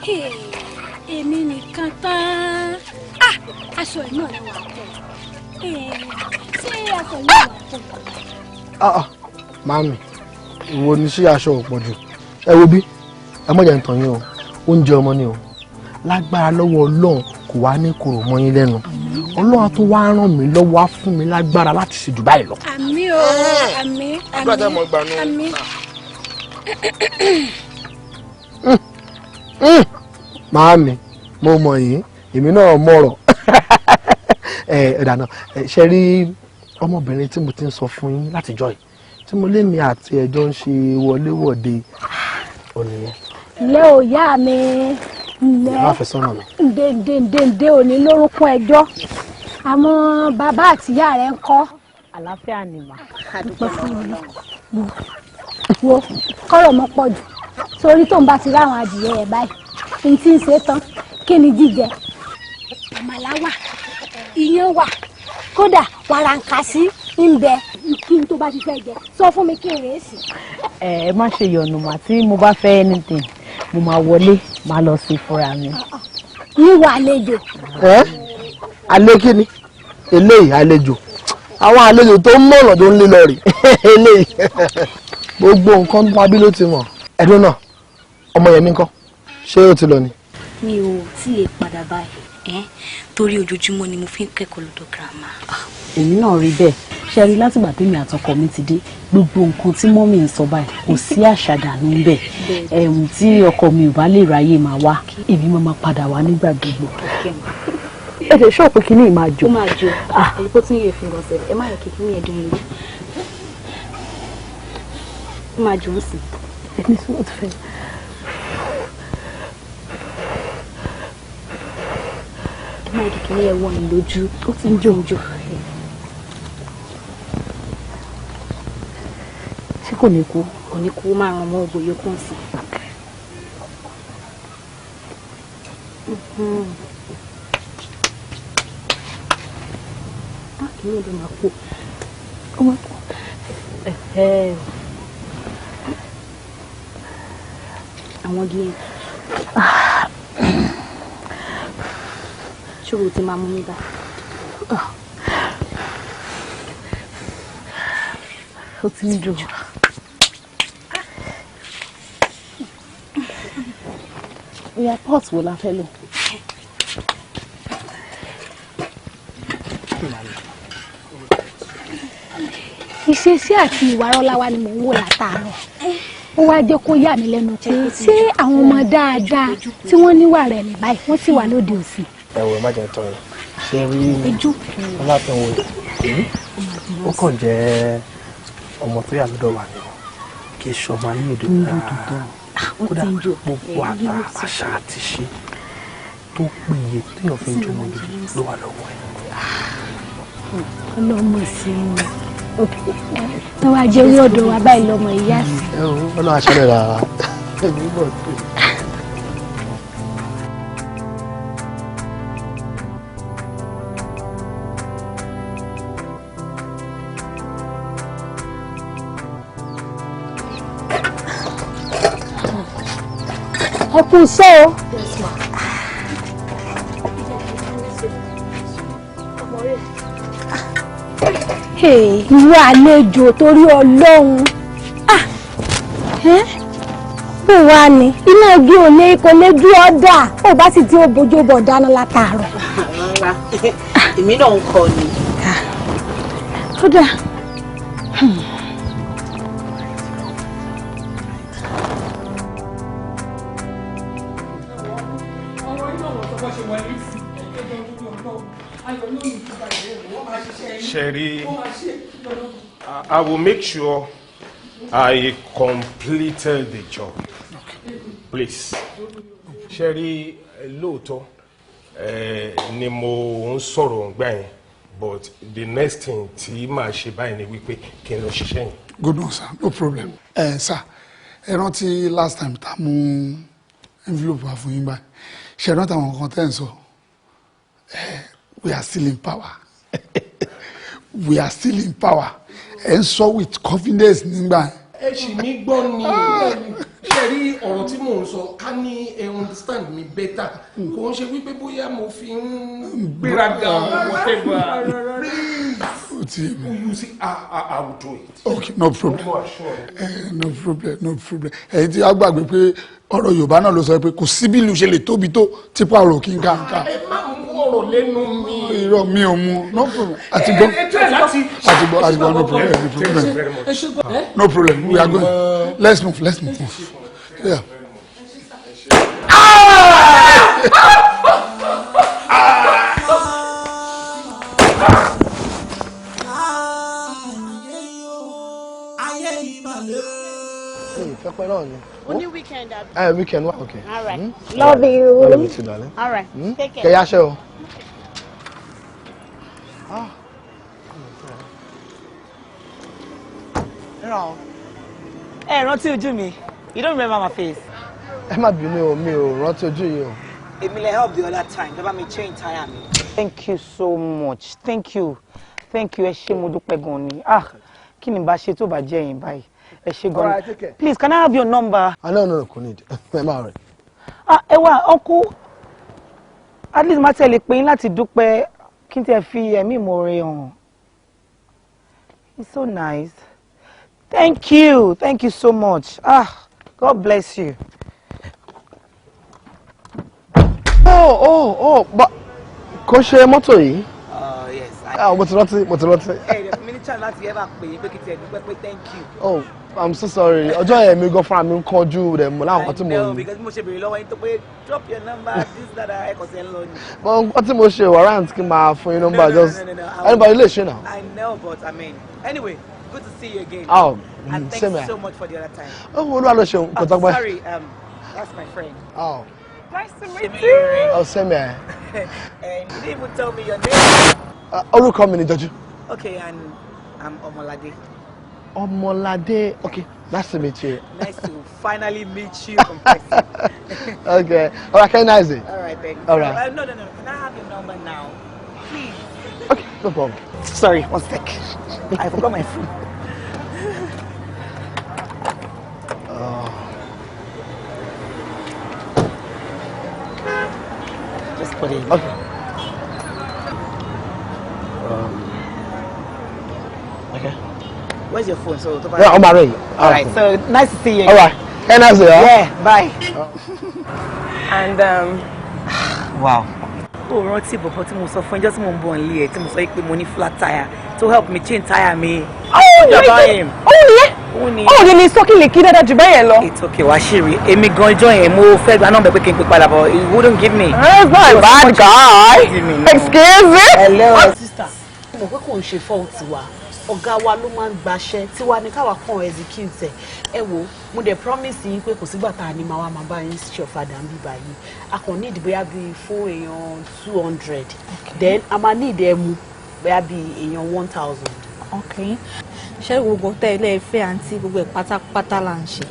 Hey, èmi nìkan tán. Ah, aṣọ yìí náà wà pọ̀. Ṣé aṣọ yìí wà pọ̀? Ah ah, màámi, ìwọ ni sí aṣọ ò pọ̀ jù. Ẹ wo bí, ẹ mọ̀jẹ̀ ń tàn yín o, oúnjẹ ọmọ ni o. Lágbára lọ́wọ́ Ọlọ́run kò wá ní korò mọ́ yín lẹ́nu. Ọlọ́run á tún wá ràn mí lọ́wọ́ á fún mi lágbára láti ṣe jù báyìí lọ. Àmín o, àmín, Àdúrà tẹ́ mọ̀ gbà nù. àmín. Màámi, mo mọ̀ yín, èmi náà mọ̀rọ̀. Ẹ ẹ dànù, ṣe rí ọmọbìnrin tí mo ti ń sọ fún yín látijọ́ yìí tí mo lémi àti ẹjọ́ ń ṣe wọléwọ̀de ònìyẹn. Ǹlẹ́ o ìyá mi, ǹlẹ́. Ìyá àfẹ́sọ́nà mi. Ǹdè ǹdè ǹdè ǹdè òní lórúkún ẹjọ́. Àmọ́ bàbá àtìyá rẹ̀ ń kọ́. Àlàáfíà ni mà. Dúpẹ́ fún Ọlọ́run. Wo kọ́rọ̀ mọ́ pọ̀ jù. Torí tó ń bá ti ráwọn adìyẹ ẹ̀ báyìí, n tí ń ṣe tán, kí ni jíjẹ? Àmàlà wà, iyán wà, kódà wàràǹkàṣí ń bẹ. Kí n tó bá ti fẹ́ jẹ, sọ fún mi kí n rèé sí. Ẹ má ṣe yọnu mà, tí mo bá fẹ́ anything mo máa wọlé, máa lọ sí fúnra mi. Níwọ̀ àlejò. Ẹ alẹ́ kí ni eléyìí àlejò, àwọn àlejò tó ń mọ̀nà tó ń lé lọ rè eléyìí gbogbo nǹkan tó wá bí ló ti mọ̀. Ẹ̀dùn náà, ọmọ yẹn mi ńkọ́, ṣé ó ti lọ ni? Mi ò tí lè padà báyìí torí ojoojúmọ́ ni mo fi ń kẹ́kọ̀ọ́ lọ́dọ̀ girama. Èmi náà rí bẹ́ẹ̀. Ṣe rí látìgbà tèmi àtọkọ mi ti dé, gbogbo nǹkan tí mọ́mì ń sọ báyìí kò sí àṣàdànù ń bẹ̀. Tí ọkọ mi ò bá lè ráyè máa wá, èmi máa máa padà wá nígbà gbogbo. Ẹ ṣe ṣọ́ọ̀pù kínní máa jò. Ó máa jò. Èyí kó tún yẹ fi hàn sẹ, ẹ má yẹ kí kínní ẹ dùn yín. Ó máa jò ó sì. Ẹni tí wọ́n ti fẹ́. Ẹ má yẹ kí kínní ẹ wọ̀ yín lójú. Ó ti ń jò ń jò. Ṣé kò ní kú? Kò ní kú, ó máa ràn mọ́ ògbó yòókù sí. Kí ló dé máa kú? Ó máa kú. Àwọn igi yẹn. Ṣòro ti máa mú mi bá. Ó ti ń dùn. Ìyá pot wo la fẹ́ lò? Ìṣesí àti ìwà Rọ́láwá ni mò ń wò látàárọ̀. Ó wá jẹ́ kó yà mí lẹ́nu pé ṣé àwọn ọmọ dáadáa tí wọ́n níwà rẹ̀ ní báyìí wọ́n sì wà lóde òsì. Ẹ wò, ẹ má jẹ́ tọ́ yẹn ṣe rí ọlátẹ̀wò yìí, ó kàn jẹ́ ọmọ tó yà lọ́dọ̀ wa ni o, kì í ṣọmọ ayé òde rárá. Kódà gbogbo àṣà àti ṣe tó péye téèyàn fi ń jọmọ gidi ló wà lọ́wọ́ ẹ̀. Ọlọ́mọ sí i tó wá jẹ́ orí ọ̀dọ̀ wa báyìí lọ́mọ ìyá sí. Ẹ wo, ọlọ́run aṣọ rẹ̀ rárá. Ẹ̀mí bọ̀ sí i. Ẹ kú iṣẹ́ o. Ìwọ àlejò torí Ọlọ́run, bó wá ní iná igi ò lè kò lè dú ọ́dà ó bá sì tí ó bójú bọ̀ dáná látàárọ̀. Rárá, èmi náà ń kọ ni. Kódà. Sherry, I will make sure I completed the job. Please. Sherry, lóòótọ́ ni mo ń sọ̀rọ̀ ǹgbà yẹn, but the next thing tí màá ṣe báyìí ni wípé kí n lọ ṣiṣẹ́ yẹn. Good one, sir, no problem. Ẹ sir, ẹ rántí last time tá a mú envelope wá fún yín báyìí, ṣe rántí àwọn nǹkan tẹ́ ń sọ? We are still in power. We are still in power. Ẹ ń sọ with confidence nígbà. Ẹ ṣì mí gbọ́ ni, ṣe rí ọ̀rọ̀ tí mò ń sọ, ká ní ẹ understand me better. Kò ń ṣe wípé bóyá mo fi ń gbéraga or whatever. Please, you see, I will do it. Okay, no problem. No problem, no problem. Ẹ̀yin tí a gbàgbé pé ọ̀rọ̀ Yorùbá náà ló sọ pé kò sí bí ìlú ṣe lè tóbi tó tipa ọ̀rọ̀ kí n ká nǹkan. Ẹ má mú ọ̀rọ̀ lẹ́nu mi. Irọ́ mi ò mú, no problem. Àti gbọ́, àti gbọ́, àti gbọ́, no problem, no problem. No problem, we are going. Let's move, let's move. Yeah. Fẹ́pẹ́ náà ni. O ní weekend àbí? Ẹ weekend wa, okay. All right. Love you. Love you too, darling. All right. Take care. Kẹ̀yà ṣe o. Ẹ rántí ojú mi? You don't remember my face. Ẹ má bínú o, mi ò rántí ojú yìí o. Èmi lè help the other time, tó bá mi change tire mi. Thank you so much. Thank you. Thank you. Ẹ ṣé, mo dúpẹ́ gan ni. Ah, kí ni bá ṣe tó bá jẹ́ yín báyìí? Ẹ ṣé gan ni. Please, can I have your number? Ah, no, no, no, kò need. Ẹ má rẹ̀. Ah, ẹ wá, uncle. At least má tẹ̀lé pé yín láti dúpẹ́ kí n tẹ̀ fi ẹ̀mí ìmoore hàn. It's so nice. Thank you. Thank you so much. Ah, God bless you. Oh, but kò ṣe mọ́tò yìí. Yes. Ah, mo ti rántí, mo ti rántí. Ẹ ẹ̀ fún mi ní chance láti ever pè é pé kí tiẹ̀ dúpẹ́ pé thank you. Oh, I'm so sorry. Ọjọ́ yẹn mi gan fúnra mi ń kánjú rẹ̀ mọ́ láwọn kan tí mo. I know, because mo ṣe béèrè lọ́wọ́ yín tó pé drop your number, this, that, ẹ kò sí ẹ lọ ni. But nǹkan tí mo ṣe warrant kí n máa fún yín nọ́mbà, just anybody lè ṣe now. I know, but I mean, anyway, good to see you again. Oh, and thank same you here. so much for the other time. Oh, Olúwa ló ṣeun, kò tọ́pẹ́. Sorry, that's my friend. Oh. Nice to meet you. Oh, same here. And you didn't even tell me your name. Orúkọ mi ni Jọjú. Okay, and I'm Omolade. Ọmọládé. Okay, nice to meet you. Nice to finally meet you in person. Okay. All right, can I see? All right, thanks. All right. No. Can I have your number now? Please. Okay, no problem. Sorry, one sec. I forgot my phone. Just put it in. Okay. Okay. Where's your phone? So yeah, on my way. All right. So nice to see you. All right. Hey, nice to see you. Yeah. Bye. And Wow. Ó rántí bọ̀bọ̀ tí mo sọ fún ẹjọ́ tí mo ń bọ̀ nílé ẹ̀ tí mo sọ pé mo ní flat tire to help me change tire mi. Oh, yeah. Oh, yeah. Oh, lè sọ kí lè kí dáadáa jù bẹ́ẹ̀ yẹn lọ. It's okay, wàá ṣì rí. Èmi gan ijọ́ yẹn mo fẹ́ gba nọ́mbà pé kí n pè padà but he wouldn't give me. That's not a bad guy. Excuse me. Hello. Sister, mo mọ̀ pé kò ń ṣe fault wa. Ọ̀gá wa ló máa ń gbaṣẹ́ tiwa ni káwa kàn execute ẹ̀. Ẹ wo, mo dẹ̀ promise yín pé kò sígbà tá a ní máa wá máa bá yín ṣe ọ̀fadà ń bí báyìí. A kàn need bóyá bíi fún èèyàn 200. Then a máa need ẹmu bóyá bíi èèyàn 1000. Okay. Ṣé gbogbo tẹ́ ilé ìfẹ́ àǹtí gbogbo ẹ̀ pátápátá là ń ṣe?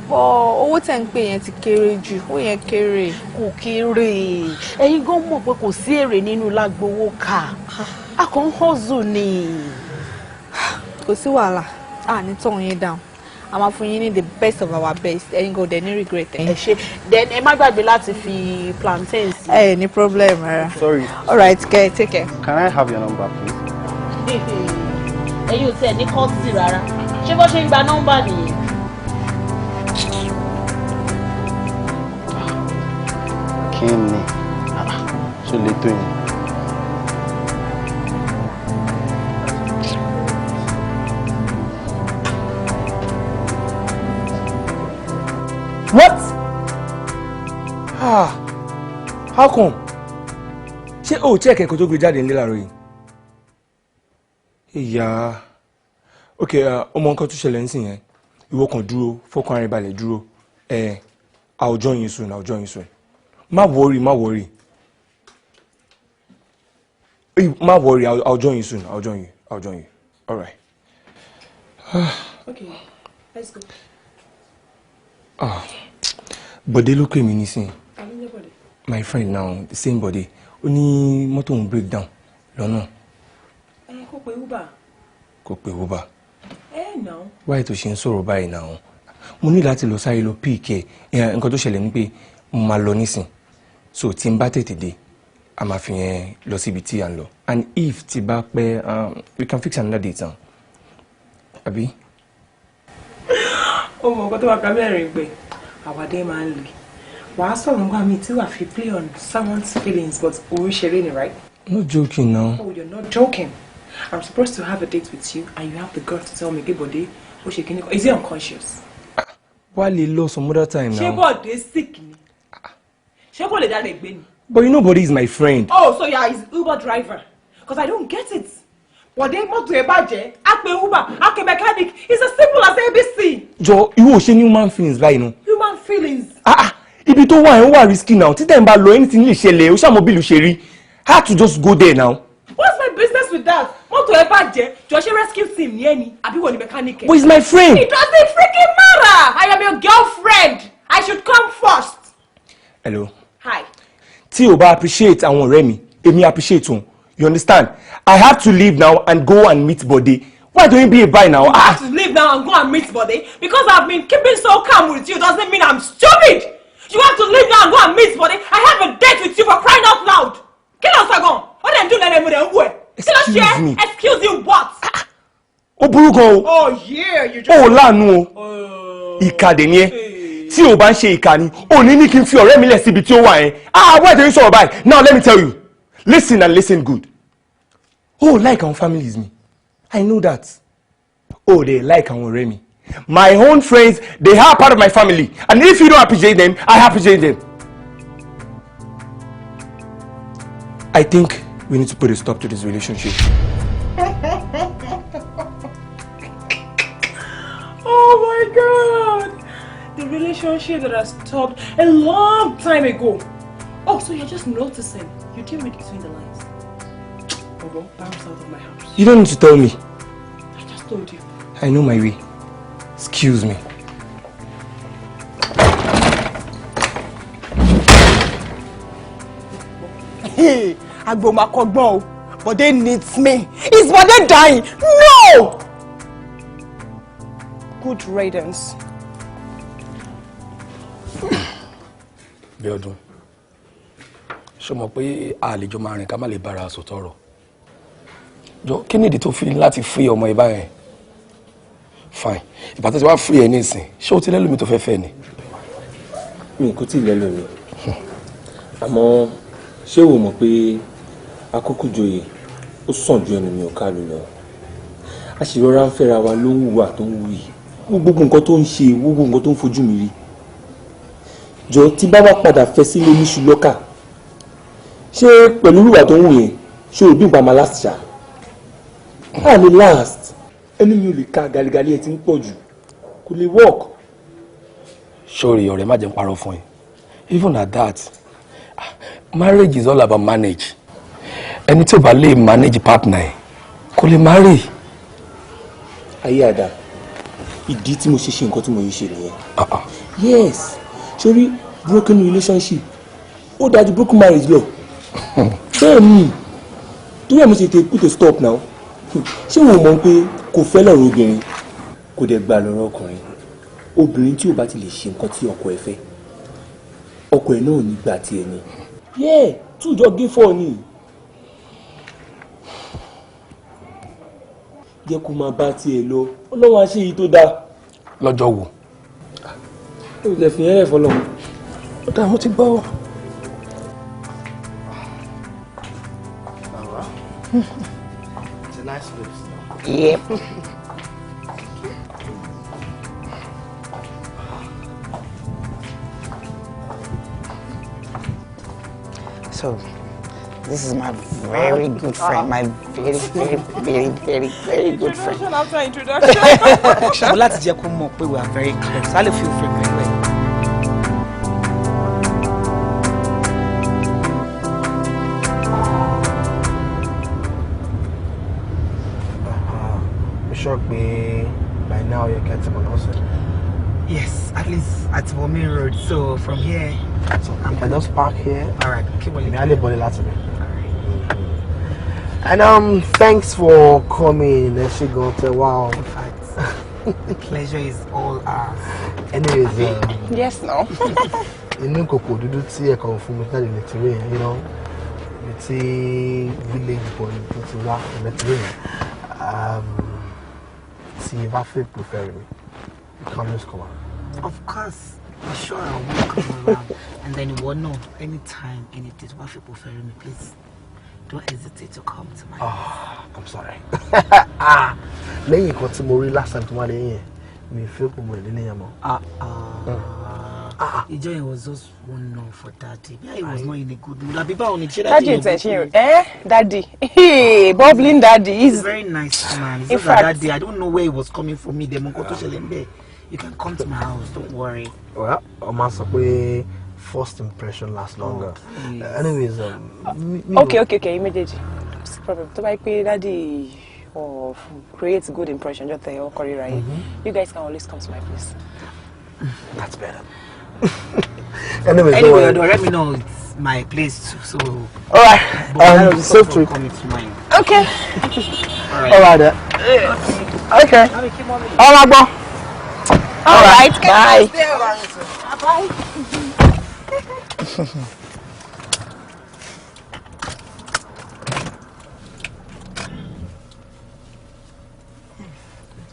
Bọ́ owó tẹ̀ ń pè yẹn ti kéré jù, ó yẹn kéré. Kò kéré. Ẹ̀yin gan mọ̀ pé kò sí èrè nínú lágbowó ká. A kàn ń hustle ni. Kò sí wàhálà, a ní tọ̀hún yín down. A máa fún yín ní the best of our best, ẹ̀yin kò dẹ̀ ní regret ẹ̀. Ẹ ṣé, then ẹ má gbàgbé láti fi plantain sí. Ẹ ní problem rárá. Sorry. All right, okay, take care. Can I have your number, please? Ẹ̀yin ò tiẹ̀ ní kọ́sì rárá. Ṣé bó ṣe ń gba nọ́mbà nìyẹn? Kí ni? Ṣé lè tó yẹn? What? Ah, how come? Ṣé o check ẹ̀kọ́ tó gbé jáde nílé láàárọ̀ yìí? Ìyá. Okay, ọmọ nǹkan tó ṣẹlẹ̀ nísìnyí yẹn. Ìwọ kan dúró, fọkàn ara ẹ balẹ̀ dúró. I'll join you soon, I'll join you soon. Má worry, má worry. Má worry, I'll join you soon, I'll join you, I'll join you. All right. Okay, let's go. Ah, Bọ̀dé ló pè mí nísìnyí. My friend now, the same Bọ̀dé. Ó ní mọ́tò òun break down lọ́nà. Ẹ kò pe Uber. Kò pe Uber. Ẹ nà. Wáyé tó ṣe ń sọ̀rọ̀ báyìí náà. Mo ní láti lọ sáré lọ pick ẹ̀. Nǹkan tó ṣẹlẹ̀ ni pé mo máa lọ nísìn. So tí n bá tètè dé, a máa fi yẹn lọ síbi tí à ń lọ. And if tí bá pẹ́, we can fix another date now. Àbí? Ó mọ nǹkan tó wà ká mẹ́rin pé àwàdé máa ń le. Wàá sọ̀rọ̀ nígbà míì tí wàá fi play on someone's feelings but òun ṣeré ni, right? No joking now. Oh, you're not joking. I'm supposed to have a date with you and you have the guts to tell me pé Bọ̀dé ó ṣe kíní kan. Is he unconscious? Wá lè lọ some other time now. Ṣé Bọ̀dé sick ni? Ṣé kò lè dá lè gbé ni? But you know Bọ̀dé is my friend. Oh, so yeah, he's Uber driver. Because I don't get it. Bọ̀dé mọ́tò ẹ̀ bàjẹ́, á pe Uber, á pe mechanic. It's as simple as ABC. Jọ, ìwọ ò ṣe ní human feelings báyìí nu. Human feelings. Ah, ibi tó wà yẹn ó wà risky now. Títẹ̀ ń bá lọ anything lè ṣẹlẹ̀, ó ṣàmọ́ bí ìlú ṣe rí. I had to just go there now. What's my business with that? Mọ́tò ẹ̀ bàjẹ́, jọ ṣé rescue team ní ẹni, àbí wọ́n ní mechanic ẹ̀? But he's my friend. It doesn't freaking matter. I am your girlfriend. I should come first. Hello. Hi. Tí o bá appreciate àwọn ọ̀rẹ́ mi, èmi appreciate òun. You understand? I have to leave now and go and meet Bode. Why don't you be a by now? You have to leave now and go and meet Bode. Because I've been keeping so calm with you doesn't mean I'm stupid. You have to leave now and go and meet Bode. I have a date with you for crying out loud. Kí ló sọ gan? Ó dẹ̀ ń dún lẹ́nu ẹ̀mú rẹ̀ ń wù ẹ́. Excuse me. Excuse you what? Ó burú gan o. Oh yeah, you just. Ó láàánú o. Ìkà dẹ̀ ni ẹ́. Tí o bá ń ṣe ìkà ni, ò ní ní kí n fi ọ̀rẹ́ mi lẹ̀ síbi tí ó wà yẹn. Ah, why do you sọ̀rọ̀ báyìí? Now let me tell you. Listen and listen good. Oh, like our families mi. I know that. Oh, they like àwọn ọ̀rẹ́ mi. My own friends, they are part of my family. And if you don't appreciate them, I appreciate them. I think we need to put a stop to this relationship. Oh my God! The relationship that has stopped a long time ago. Oh, so you're just noticing. You didn't read between the lines. Bobo, bounce out of my house. You don't need to tell me. I just told you. I know my way. Excuse me. Agbo ma kọ́gbọ́n o. Bode needs me. Is Bode dying? No! Good riddance. Bíọ́dún, ṣó mọ̀ pé àlejò máa rìn ká má lè bára sòtọ́ ọ̀rọ̀? Jọ, kí nìdí tó fi láti free ọmọ ìbá yẹn? Fine, ìgbà tó ti wá free ẹ nísìn, ṣé o ti lẹ́lòmí tó fẹ́ fẹ́ ni? Mi kò tí ì lẹ́lòmí, àmọ́ ṣé o mọ̀ pé akókòjoyè ó sàn ju ẹnu mi ò ká lù lọ? A sì rọra ń fẹ́ra wa ló ń hùwà tó ń wù yìí, gbogbo nǹkan tó ń ṣe, gbogbo nǹkan tó ń fojú mi rí. Jọ, tí bá wá padà fẹ́ sílé níṣu lọ́kà, ṣé pẹ̀lú ìwà tó ń wù yẹn, ṣé òbí nǹkan máa last ṣá? A lè last. Ẹnu mi ò lè ka, galigali ẹ ti ń pọ̀ jù, kò lè work. Sorry ọ̀rẹ́, má jẹ́ ń parọ́ fún ẹ. Even at that, marriage is all about manage. Ẹni tí ò bá lè manage partner ẹ kò lè marry. Ayé àdá, ìdí tí mo ṣe ṣe nǹkan tí mo yìí ṣe nìyẹn. Yes, sórí broken relationship ó dájú broken marriage lọ. Bẹ́ẹ̀ ni, torí ẹ̀ mo ṣe tè put a stop now. Ṣé wo mọ̀ pé kò fẹ́ lọ́rọ̀ obìnrin, kò dẹ̀ gbà lọ́rọ̀ ọkùnrin? Obìnrin tí ò bá ti lè ṣe nǹkan tí ọkọ ẹ̀ fẹ́, ọkọ ẹ̀ náà ò ní gbà tiẹ̀ ni. Yeah, two jọ gé four ni. Jẹ́ kó máa bá tiẹ̀ lọ, Ọlọ́run á ṣe èyí tó dáa. Lọ́jọ́ wo? Ó lè fi yẹn lẹ̀ fọlọ́run. Ó dáa, mo ti gbọ́. It's a nice place. Yep. So, this is my very good friend, my very, very, very, very, very good friend. Introduction after introduction. Mo láti jẹ́ kó mọ̀ pé we are very close. A lè feel free pẹ̀lú ẹ̀. I'm sure pé by now you get to also. Yes, at least at the main road. So from here, So if I just park here. All right, keep on. Èmi á lè bọ́lé láti mi. And thanks for coming. Ẹ ṣé gan tẹ wá o. In fact, the pleasure is all ours. Anyways, Yes, no. inú kòkò dúdú tí ẹ̀kọ́ fún mi jáde lè ti rí yẹn, ibi tí village boy tó ti wá lè ti rí yẹn. Tí ẹ bá fẹ́ prefer mi, you can always come out. Of course, I'm sure I will come around. And then you will know anytime, any day, what people prefer me, please don't hesitate to come to my Oh, I'm sorry. Ah, lẹ́yìn nǹkan tí mo rí last time tó wá lẹ́yìn yẹn, mi fẹ́ pò mo lè nílé yẹn mọ́. Ah, ìjọ yẹn was just one no for daddy. Yeah, he was not in a good mood. Àbí báwo ni ṣé Daddy in a tẹ̀ good ṣe mood? eh daddy. Hey, bubbling daddy He's is a very nice man. It's In just that fact- that day, I don't know where he was coming from. Me, dem nǹkan tó ṣẹlẹ̀ ńbẹ̀. You can come to my house. Don't worry. Well, ọmọ sọ pé first impression lasts longer. Please. Anyways, Okay, méjèèjì. No problem. Tó bá yẹ pé daddy or create good impression jọ tẹ ọkọ ríra yín. You guys can always come to my place. That's better. Anyways, don't Anyway, worry. ọ̀dọ̀ ọ̀rẹ́ mi náà, it's my place too. So. All right. But that doesn't stop Safe from trip. coming to mine. Okay. All right. All right. Then. Okay. All right, bro. All right. Bye. Bye.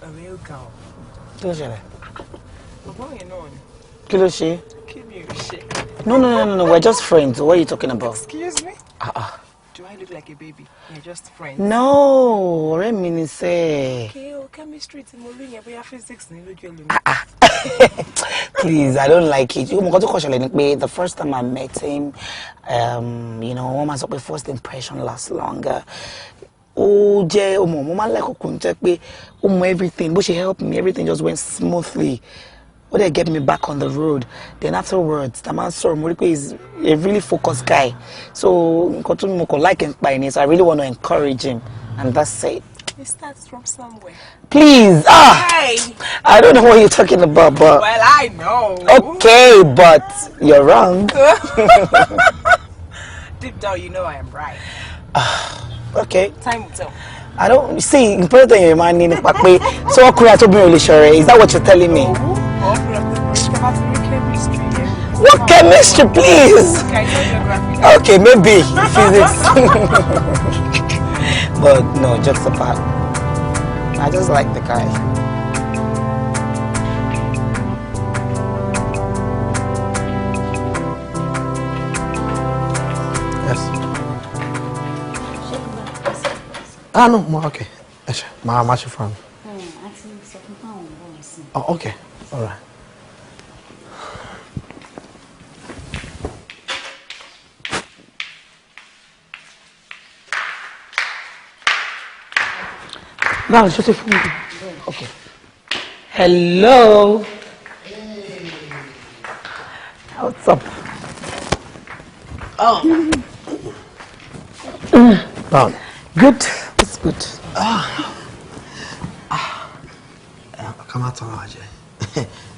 Ọ̀rẹ́ ó ga ọ́. Kí ló ṣẹlẹ̀? Bàbá yẹn náà ni. Kí ló ṣe? Kí ni ò ṣe? No. We're just friends. What are you talking about? Excuse me? Ah, ah. Do I look like a baby? We're just friends. No, ọ̀rẹ́ mi ni sẹ́. Okay, o chemistry tí mo rí yẹn, bóyá physics ní lójú ẹlòmíì. Please, I don't like it. Mo kàn tó kàn ṣẹlẹ̀ ni pé the first time I met him, wọ́n máa sọ pé first impression lasts longer. Ó jẹ́ ọmọ mo máa ń like ọkùnrin tó jẹ́ pé ó mọ everything, bó ṣe help me, everything just went smoothly. Ó dẹ̀ get me back on the road. Then afterwards, tá a máa ń sọ̀rọ̀, mo rí pé he's a really focused guy. So nǹkan tó mo kàn like nípa ẹ̀ ni, so I really want to encourage him and that's it. It starts from somewhere. Please, ah, Hey. I don't know what you're talking about, but Well, I know. Okay, but you're wrong. Deep down, you know I am right. Okay. Time will tell. I don't see important thing your mind nípa pé so ọkùnrin àti obìnrin ò lè ṣọ̀rẹ́. Is that what you're telling me? What chemistry, please? Okay, no geography. Okay, maybe physics. But no, jokes apart. I just like the guy. Yes. Ah, no, mo okay. Ẹ ṣe, màá ṣe fún mi. Àti sọ fún fáwọn ọmọ ọ̀sìn. Oh, okay, all right. Báwo ṣe ṣe fún mi? Okay. Hello. What's up? Oh. Báwo ni? Good. It's good. Ká má tọrọ àjẹ.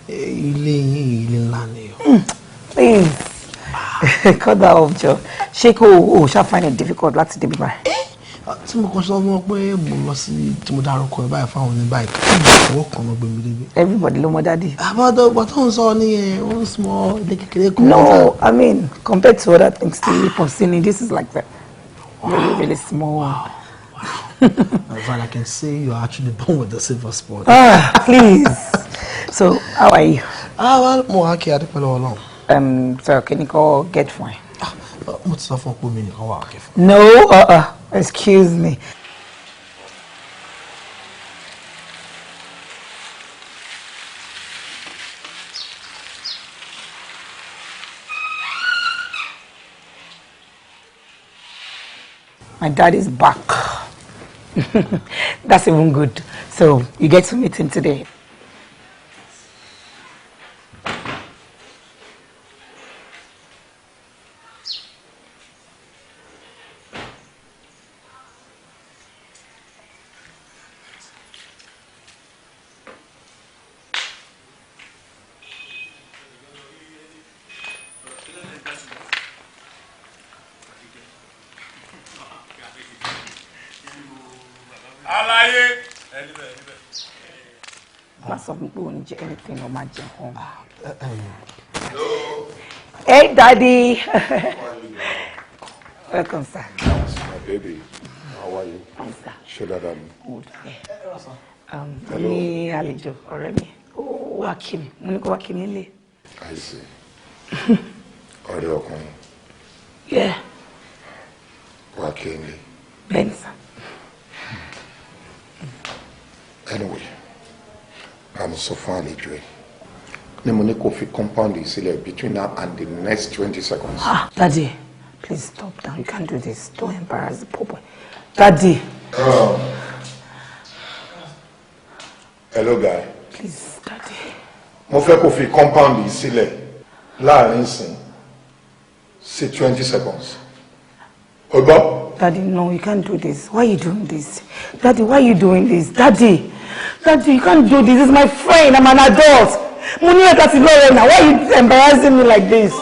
Ilé yín, ilé ńlá ni o. Please. Cut that off, Joe. Ṣé kò o ṣá find it difficult láti débi báyìí? Tí mo kàn sọ fún ọ pé mo lọ sí tí mo dárúkọ ẹ báyìí fáwọn ní báyìí, ọwọ́ kan ló gbé mi débi. Everybody ló mọ daddy. Àbọ̀dọ̀ ọgbà tó ń sọ nìyẹn, ó ń small ilé kékeré kan. No, I mean, compared to other things tí Popsini, this is like the really, really small one. In fact, I can say you are actually born with the silver spoon. Ah, please. So, how are you? Ah, well, mo wá kí adúpẹ́ lọ́wọ́ Ọlọ́run. So can you go get fine? Mo ti sọ fún ọ pé mi nìkan wà okay fún. No, excuse me. My dad is back. That's even good. So you get to meet him today. Alaye. Má sọ fún mi pé ò ní jẹ anything or má jẹ home. Hey, Daddy. Welcome, sir. My baby, how are you? Fine, sir. Ṣé dáadáa ni? Good. Yeah. Ní àlejò ọ̀rẹ́ mi, ó wá kí mi, mo ní kó wá kí mi nílé. I see. Ọ̀rẹ́ ọkùnrin. Yeah. Wá kí n lé. Bẹ́ẹ̀ni, sir. Anyway, bá mi sọ fún àlejò ẹ̀ ní mo ní kó fi compound yìí sílẹ̀ between now and the next 20 seconds. Ah, Daddy, please stop now. You can't do this. Don't embarrass the poor boy. Daddy. Hello, guy. Please, Daddy. Mo fẹ́ kó fi compound yìí sílẹ̀ láàrin ìsìn sí 20 seconds. O gbọ́? Daddy, no, you can't do this. Why are you doing this? Daddy, why are you doing this? Daddy, Daddy, you can't do this. This is my friend. I'm an adult. Mo ní ẹ̀ka ti lọ́rẹ̀ now. Why are you embarrassing me like this?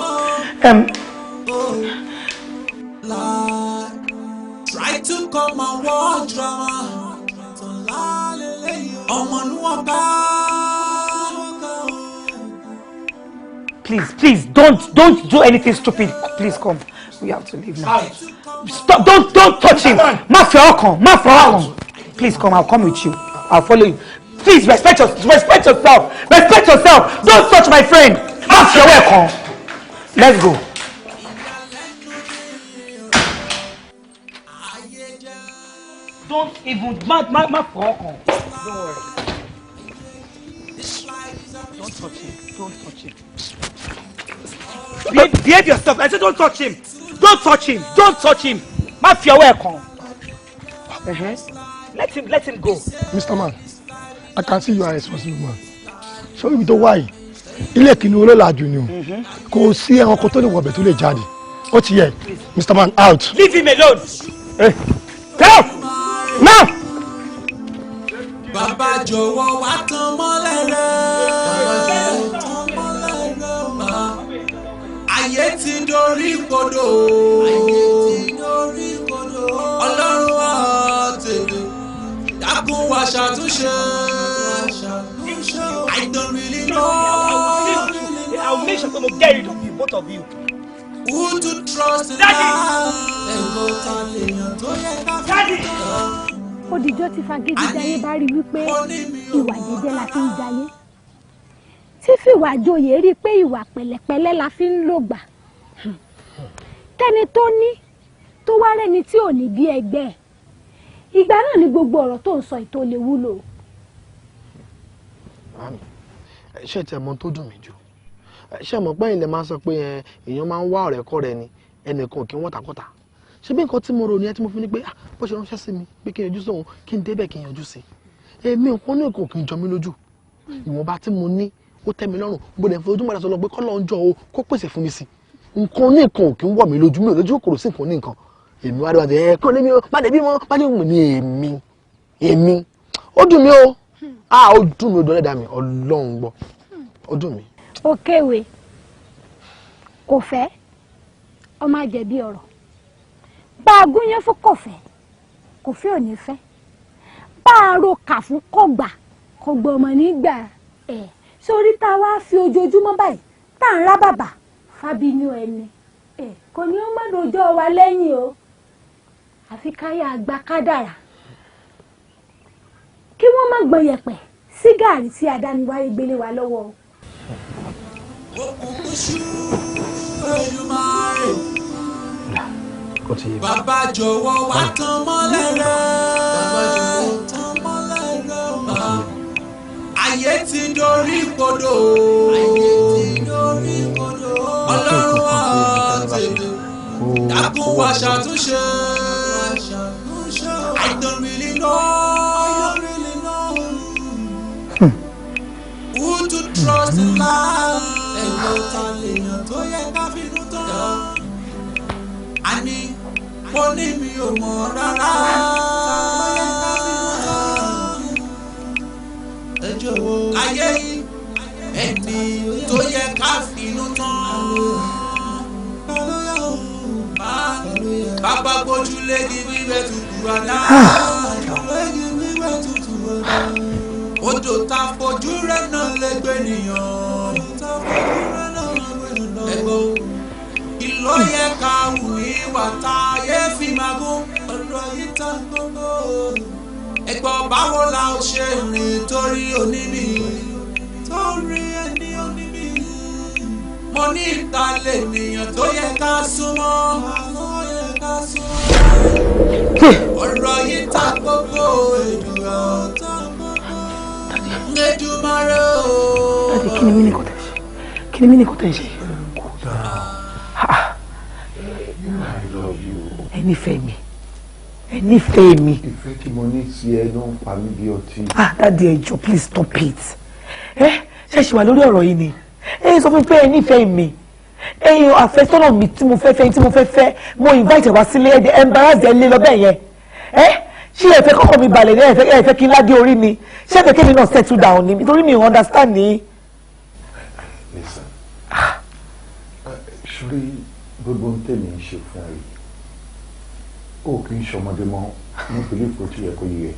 Try to come and watch drama. Ọmọnúwọ̀ká. Please, please, don't do anything stupid. Please come. We have to leave now. Stop! Don't touch him. Má fi ọwọ́ kàn. Má fi ọwọ́ kàn. Please come. I'll come with you. I'll follow you. Please respect yourself. Respect yourself. Don't touch my friend. Má fi ọwọ́ ẹ̀ kàn. Let's go. Don't even má fọwọ́ kàn. Don't worry. Don't touch him. Don't touch him. Behave yourself. I said don't touch him. Don't touch him. Don't touch him. Má fi ọwọ́ ẹ̀ kàn. Let him go. Mr. Man, I can see you are a responsible man. Ṣé ibi tó wà yìí, ilé kìíní olólàjù ni o. Kò sí ẹranko tó lè wọbẹ̀ tó lè jáde. Ó ti yẹ, Mr. Man, out. Leave him alone. Hey, get out! Now! jọ̀wọ́ wá tàn mọ́lẹ̀ rẹ̀. Ayé ti dorí kodò. Ọlọ́run wa tètè dákun wá ṣàtúnṣe. I don't really know. I will make sure to get rid of you, both of you. Who to trust in life? Ẹ̀gbọ́n ta lèèyàn tó yẹ ká fi tán. Òdìjọ́ ti fagídí jayé bá rí wípé ìwà jẹ́jẹ́ la fi ń jayé, tí fìwà joyè rí pé ìwà pẹ̀lẹ́pẹ̀lẹ́ la fi ń lògbà, tẹni tó ní tó wá rẹ́ni tí ò ní bí ẹgbẹ́ ẹ̀, ìgbà náà ni gbogbo ọ̀rọ̀ tó ń sọ ìtò lè wúlò. Màámi, ṣé tí ẹ mọ̀ tó dùn mí jù? Ṣé mọ̀ pé ilẹ̀ máa ń sọ pé èèyàn máa ń wá ọ̀rẹ́ kọ́ rẹ ni, ẹnìkan kì í wọ́n takọ́ta. Ṣé bí nǹkan tí mo rò ní ẹ tí mo fi ní pé bó ṣe ránṣẹ́ sí mi pé kí n yọjú sóhun, kí n débẹ̀ kí n yọjú sí i. Èmi nǹkan ní nǹkan kì í jọ mí lójú. Ìwọ̀nba tí mo ní ó tẹ́ mi lọ́rùn, mo dẹ̀ fi ojúmọ́ sọ lọ pé kọ́lọ́ ń jọ o kó pèsè fún mi sí i. Nǹkan ní nǹkan kì í wọ̀ mí lójú, mi ò lójú kòkòrò sí nǹkan ní nǹkan. Èmi wá dé wá dé ẹ kọ́ lémi o, má dé bímọ, má dé wù mí èmi èmi. Ó dùn mí o, ah ó dùn mí, ó dùn ẹlẹ́dàá mi, Ọlọ́run gbọ́, ó dùn mí. Ó kéwe kò fẹ́ ọmọ àjẹbí ọ̀rọ̀ bá a gúnyán fún kò fẹ́ kò fẹ́ ò ní fẹ́, bá a ro kà fún kò gbà kò gbọ́ ọmọ nígbà ẹ̀ sórí tá a wá fi ojoojúmọ́ báyìí tá à ń rá bàbà fábínú ẹni ẹ̀ kò ní ó má dojọ́ wa lẹ́yìn o, àfi káyà àgbà kádàrà kí wọ́n má gbọ̀n yẹ̀pẹ̀ sí gààrí tí adániwáyé gbélé wa lọ́wọ́ o. Bàbá jọ̀wọ́ wá tàn mọ́lẹ̀ rẹ̀. Ayé ti dorí kodò. Ọlọ́run wa tètè dákun wá ṣàtúnṣe. I don't really know who to trust in life. Ẹ̀gbọ́n ta lèèyàn tó yẹ ká finú tán. Àní mo ní mi ò mọ̀ rárá. Ẹ jọ̀wọ́ ayé yìí ẹni tó yẹ ká finú tán. Bàbá gbójúlé ní wíwẹ̀ tutù àdá. Odò ta fojú rẹ̀ náà lè gbé nìyàn. Ẹ̀gbọ́n ìlọ yẹ ká wù ní wàtá yé fi máa gún ọ̀rọ̀ yìí tán gbogbo. Ẹ̀gbọ́n báwo la ó ṣe rìn torí òní mi? Torí ẹni òní mi. Mo ní ìta lè nìyàn tó yẹ ká súnmọ́. Ọ̀rọ̀ yìí tán gbogbo ènìyàn. Èdùmàrè o. Daddy, kí ni mí ní kò tẹ̀ ṣe? Kí ni mí ní kò tẹ̀ ṣe? I love you. Ẹ nífẹ̀ẹ́ mi. Ẹ nífẹ̀ẹ́ mi. Ìfẹ́ tí mo ní sí ẹ ló ń pa mí bí ọtí. Ah, Daddy, ẹ jọ̀ọ́, please stop it. Ẹ ṣe ṣì wà lórí ọ̀rọ̀ yìí ni. Ẹ sọ fún mi pé ẹ nífẹ̀ẹ́ mi. Ẹ̀yin àfẹ́sọ́nà mi tí mo fẹ́ fẹ́ tí mo fẹ́ fẹ́ mo invite ẹ wá sílé ẹ̀ embarrass ẹ lé lọ bẹ́ẹ̀ yẹn. Ẹ ṣé ẹ fẹ́ kọ́kọ́ mi balẹ̀ ní ẹ fẹ́ kí n ládé orí mi? Ṣé ẹ fẹ́ kí mi náà settle down ni? Nítorí mi ò understand ni. Listen, ṣorí gbogbo ń tèmi ń ṣe fún ẹ yìí, ó kì í ṣọmọdé mọ́ ní belief tí yẹ kó yí ẹ.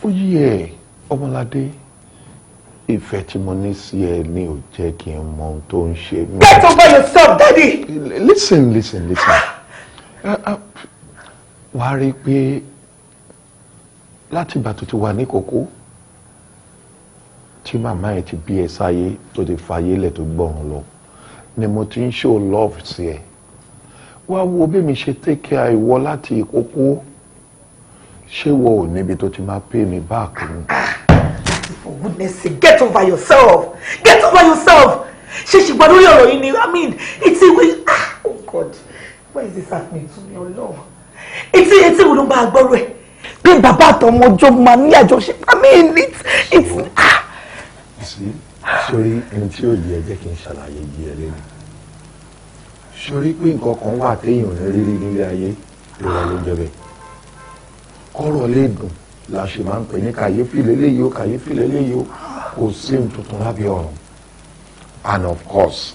Ó yí ẹ, Ọmọládé, ìfẹ́ tí mo ní sí ẹ ni ò jẹ́ kí n mọ ohun tó ń ṣe mí. Get over yourself, Daddy! Listen, listen, listen. Wàá rí i pé láti ìgbà tó ti wà ní kókó tí màmá ẹ ti bí ẹ sáyé tó ti fàyè lẹ̀ tó gbọ̀run lọ ni mo ti ń show love sí ẹ. Wá wo bí mi ṣe take care ìwọ láti ìkókó, ṣé wo ò níbi tó ti máa pay me back ni. For goodness sake, get over yourself! Get over yourself! Ṣé ṣùgbọ́n lórí ọ̀rọ̀ yìí ni, I mean, it's a way, ah, oh God, why is this happening to me, Ọlọ́run? Etí etí wo ló ń bá a gbọ́rọ̀ ẹ̀? Bí bàbá àtọmọ ọjọ́ máa ní àjọṣe, I mean, it's, ah. Sí, sórí ẹni tí ò yẹ jẹ́ kí n ṣàlàyé yí ẹ lẹ́nu. Sórí pé nǹkan kan wà téèyàn ní rírí nílé ayé, ìrọ̀ ló ń jẹ bẹ́ẹ̀. Kọ́rọ̀ lè dùn La ṣe máa ń pè ní kàyéfì lélẹ́yìí o, kàyéfì lélẹ́yìí o. Kò sí ohun tuntun lábẹ́ ọ̀run. And of course,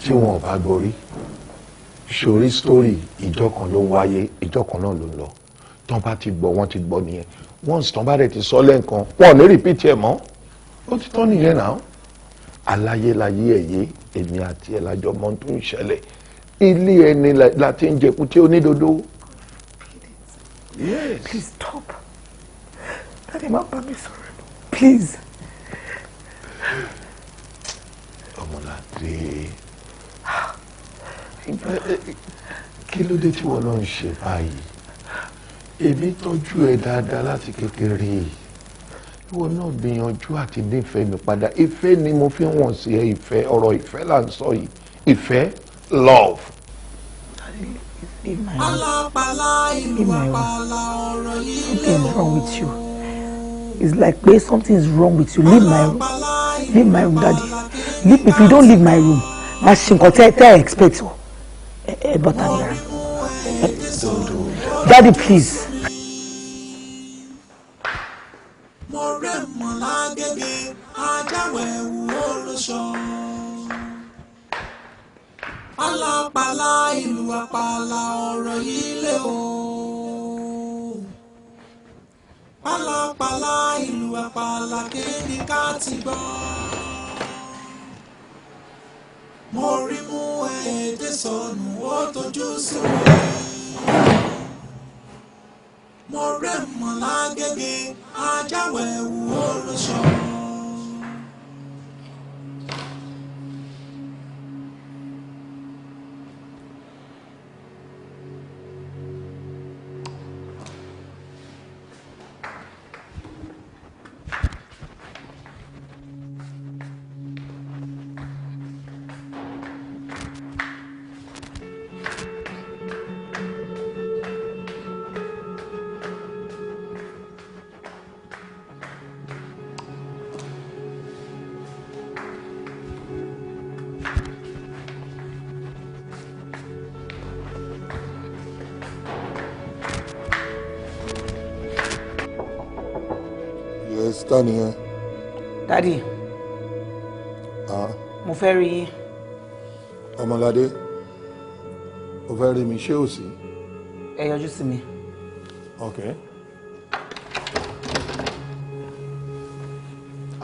tí wọn ò bá gborí sórí story, ìjọ kan ló ń wáyé, ìjọ kan náà ló ń lọ. Tán bá ti gbọ́, wọ́n ti gbọ́ nìyẹn. Once tán bá dẹ̀ ti sọ lẹ́ǹkan, wọn ò ní repeat ẹ̀ mọ́, ó ti tán nìyẹn náà. Aláyéláyé ẹ̀yẹ, èmi àti ẹ̀ lájọ mọ tó ń ṣẹlẹ̀. Ilé ẹni la ti ń jẹkú tí ó ní dodo. Yes. Please stop. Daddy, má bá mi sọ̀rọ̀. Please. Ọmọládé, kí ló dé tí wọ́n náà ń ṣe báyìí? Èmi tọ́jú ẹ dáadáa láti kékeré. Ìwọ náà gbìyànjú àti nífẹ̀ẹ́ mi padà. Ìfẹ́ ni mo fi ń wọ̀n sí ẹ, ìfẹ́, ọ̀rọ̀ ìfẹ́ là ń sọ yìí. Ìfẹ́, love. Leave my room. Leave my room. Something is wrong with you. It's like pé something is wrong with you. Leave my room. Leave my room, Daddy. Leave, if you don't leave my room, má ṣe nǹkan tẹ́ ẹ expect o. Ẹ bọ́ta mi rà. Daddy, please. Mo rẹ̀ mọ́ lágége, ajáwẹ̀wò olóṣọ. Pálapàla ìlú àpàlà ọ̀rọ̀ yìí lé o. Pálapàla ìlú àpàlà kéde ká ti gbọ́. Mo rí mú èdè sọnù, ó tójú sí mi. Mo rẹ̀ mọ́ lágége, ajáwẹ̀wò olóṣọ. Yes, ta ni ẹ? Daddy, Ah, mo fẹ́ rí yín. Ọmọládé, o fẹ́ rí mi, ṣé ò sí? Ẹ yọjú sí mi. Okay.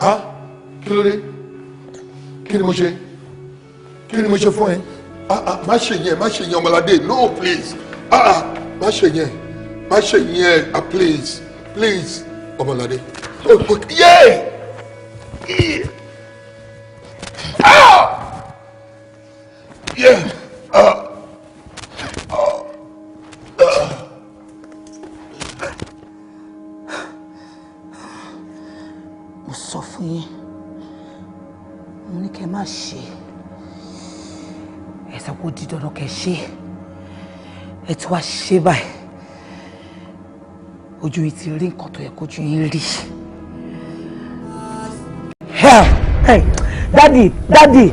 Ah, kí ló dé? Kí ni mo ṣe? Kí ni mo ṣe fún ẹ? Ah ah, má ṣe yẹn, má ṣe yẹn, Ọmọládé, no, please. Ah ah, má ṣe yẹn, má ṣe yẹn, ah, please, please, Ọmọládé. Oh, oh, yeah! Yeah! Ah! Yeah! Ah! Ah! Ah! Mo sọ fún yín, mo ní kẹ́ má ṣe. Ẹ sọ pé ó di dandan kẹ́ ṣe. Ẹ ti wá ṣe báyìí. Ojú yìí ti rí nǹkan tó yẹ kójú yín rí. Hell! Hey, Daddy, Daddy,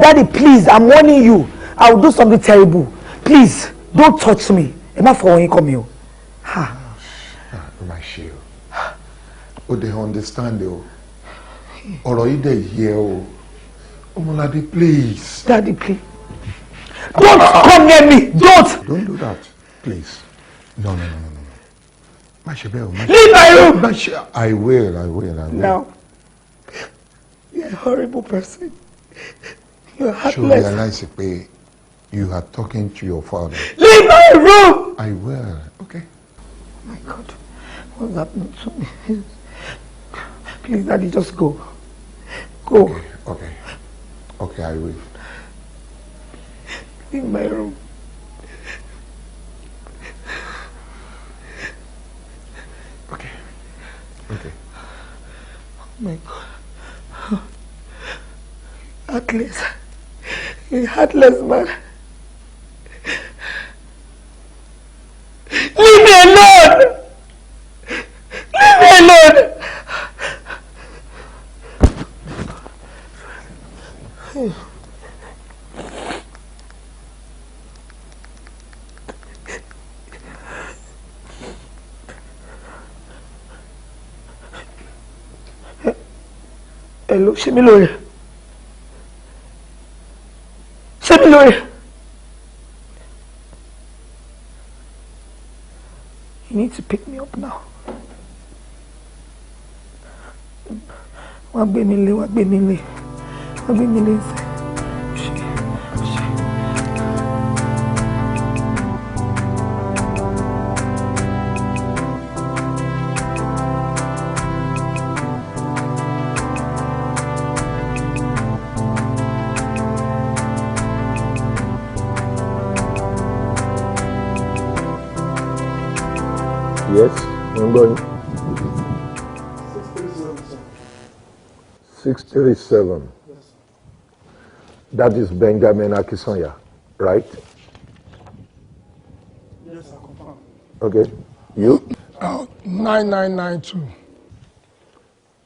Daddy, please, I'm warning you. I will do something terrible. Please, don't touch me. Ẹ má fọwọ́ yín kàn mí o. Ha. Má ṣe o. O dey understand o. Ọ̀rọ̀ yìí dẹ̀ yẹ o. Ọmọládé, please. Daddy, please. Don't come near me. Don't. Don't do that, please. No, no, no, no, no. Má ṣe bẹ́ẹ̀ o. Má ṣe. Leave my room. Má ṣe. I will, I will, I will. Now, you're a horrible person. You're Ṣé o heartless. realize pé you are talking to your father? Leave my room. I will. Okay. Oh my God, what's happening to me? Please, Daddy, just go. Go. Okay, okay. Okay, I will. Leave my room. Okay. Okay. Oh my God. Heartless. A heartless man. Leave me alone! Leave me alone! Hello, ṣé mi lóore? Ṣé mi lóore? You need to pick me up now. Wá gbé mi lé, wá gbé mi lé, wá gbé mi lé nsẹ́. Yes, I'm going. 637. Yes. That is Benjamin Akisanya, right? Yes, I confirm. Okay. You? 9992.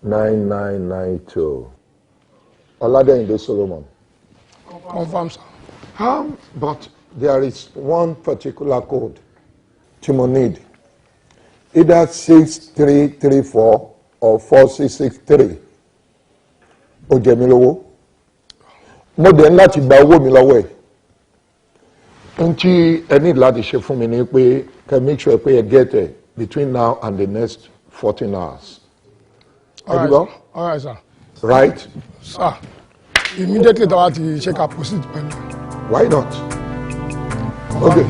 9992. Oladeyinde Solomon. Confirm, sir. But there is one particular code tí mo need. Either 6334 or 4663. Ó jẹ mí lówó. Mo dẹ̀ ń láti gba owó mi lọ́wọ́ ẹ̀. N tí ẹ ní láti ṣe fún mi ni pé kẹ́ make sure pé ẹ get it between now and the next 14 hours. All Ẹ right, gbọ́? All right, sir. Right? Sir, immediately tá a bá ti ṣe ká proceed pẹ̀lú. Why not? Okay.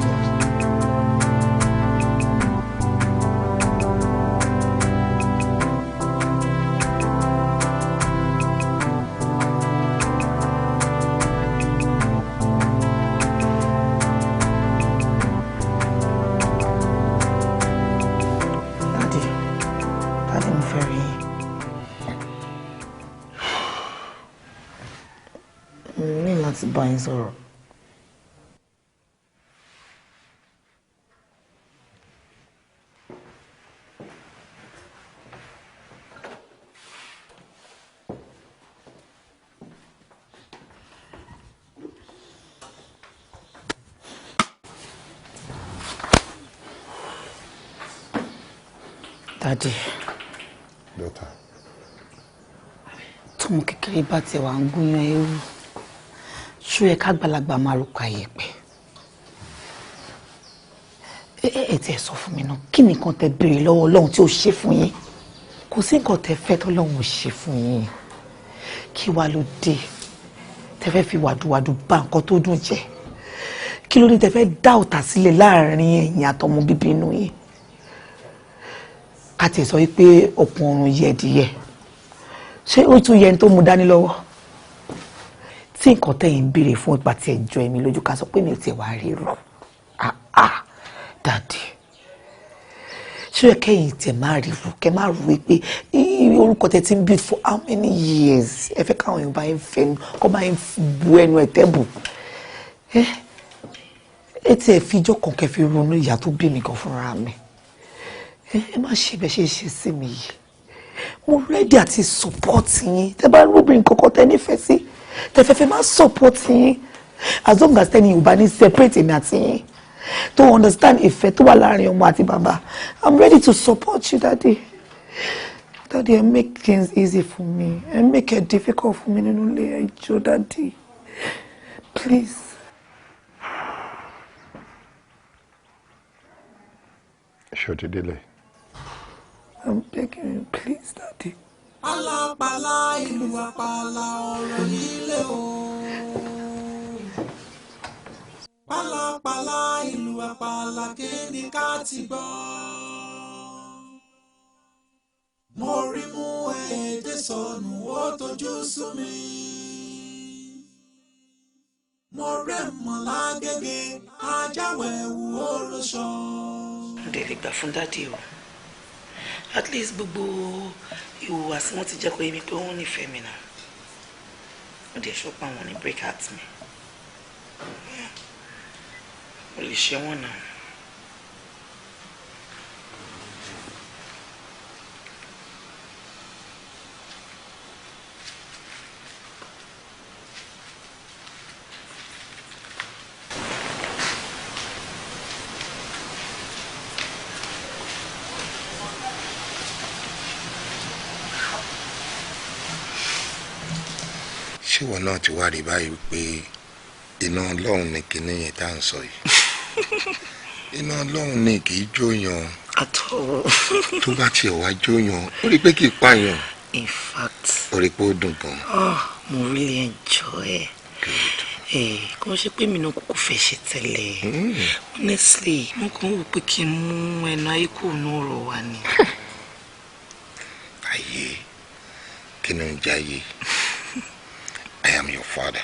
Daddy, Daddy, mo fẹ́ rí yín. Mo ní láti bá yín sọ̀rọ̀. Daddy, Daughter. Tọmọ kékeré bá tiẹ̀ wá ń gúnyán eérú, ṣó yẹ kágbàlagbà máa rúkọ àyẹ̀pẹ̀? Ẹ tiẹ̀ sọ fún mi náà, kí nìkan tẹ béèrè lọ́wọ́ Ọlọ́run tí ó ṣe fún yín? Kò sí nǹkan tẹ fẹ́ tọ́lọ́run ò ṣe fún yín. Kí wá ló dé tẹ fẹ́ fi wàdùwàdù bà nǹkan tó dùn jẹ́? Kí ló dé tẹ fẹ́ dá ọ̀tá sílẹ̀ láàrin ẹ̀yin àtọmọ bíbí inú yín? Ká tiẹ̀ sọ wípé okùn ọrùn yẹ̀díyẹ̀, ṣé ó tún yẹ ẹni tó mú dání lọ́wọ́? Tí nǹkan tẹ̀yìn ń béèrè fún ìgbà tí ẹ jọ èmi lójú, ká sọ pé mi ò tiẹ̀ wá rí rọ. Ah ah, Daddy, ṣé ó yẹ kẹ́yìn tẹ̀ má rí rò, kẹ́ má rò wípé orúkọ tẹ ti ń build for how many years, ẹ fẹ́ káwọn èèyàn bá yín fẹnu kọ́ bá yín bu ẹnu ẹ̀ tẹ́bù? Ẹ tiẹ̀ fi ijọ́ kan kẹ́ fi ronú ìyá tó bí mi gan fúnra mi. Ẹ má ṣe bẹ́ẹ̀ ṣe ṣe sí mi yìí. Mo ready àti support yín. Tẹ bá róbìnrin kankan tẹ nífẹ̀ẹ́ sí, tẹ fẹ́ fẹ́ má support yín, as long as tẹ́ni ò bá ní separate èmi àti yín, to understand ìfẹ́ tó wà láàrin ọmọ àti bàbá, I'm ready to support you, Daddy. Daddy, ẹ make things easy for me, ẹ make it difficult for me nínú ilé. Ẹ jọ̀ọ́, Daddy, please. Ṣé o ti délé? I'm begging you, please, Daddy. Pálapàla ìlú àpàlà ọ̀rọ̀ nílé o. Pálapàla ìlú àpàlà kéde ká ti gbọ́. Mo rí mú èdè sọnù, ó tójú sú mi. Mo rẹ̀ mọ́ lágége, ajáwẹ̀wò ó lóṣọ. Mo dẹ̀ lè gbà fún Daddy o. At least gbogbo ìhùwàsí wọn ti jẹ́ kó yé mi pé wọ́n nífẹ̀ẹ́ mi náà. Mo dẹ̀ ṣọ́pọ̀ àwọn ní break heart mi. Mo lè ṣe wọ́n náà. Ṣé ìwọ náà ti wá rí báyìí pé iná Ọlọ́run ni kinní yẹn tá à ń sọ yìí? Iná Ọlọ́run ni kì í jóyan. At all. Tó bá tiẹ̀ wá jóyan, ó rí i pé kì í pààyàn. In fact. Ó rí i pé ó dùn gan. Oh, mo really enjoy ẹ. Kò ṣe pé mi náà kúkú fẹ́ ṣe tẹ́lẹ̀. Honestly, mo kàn ń wò pé kí n mú ẹnu ayé kúrò ní ọ̀rọ̀ wa ni. Ayé, kí ni ń jẹ́ ayé? I am your father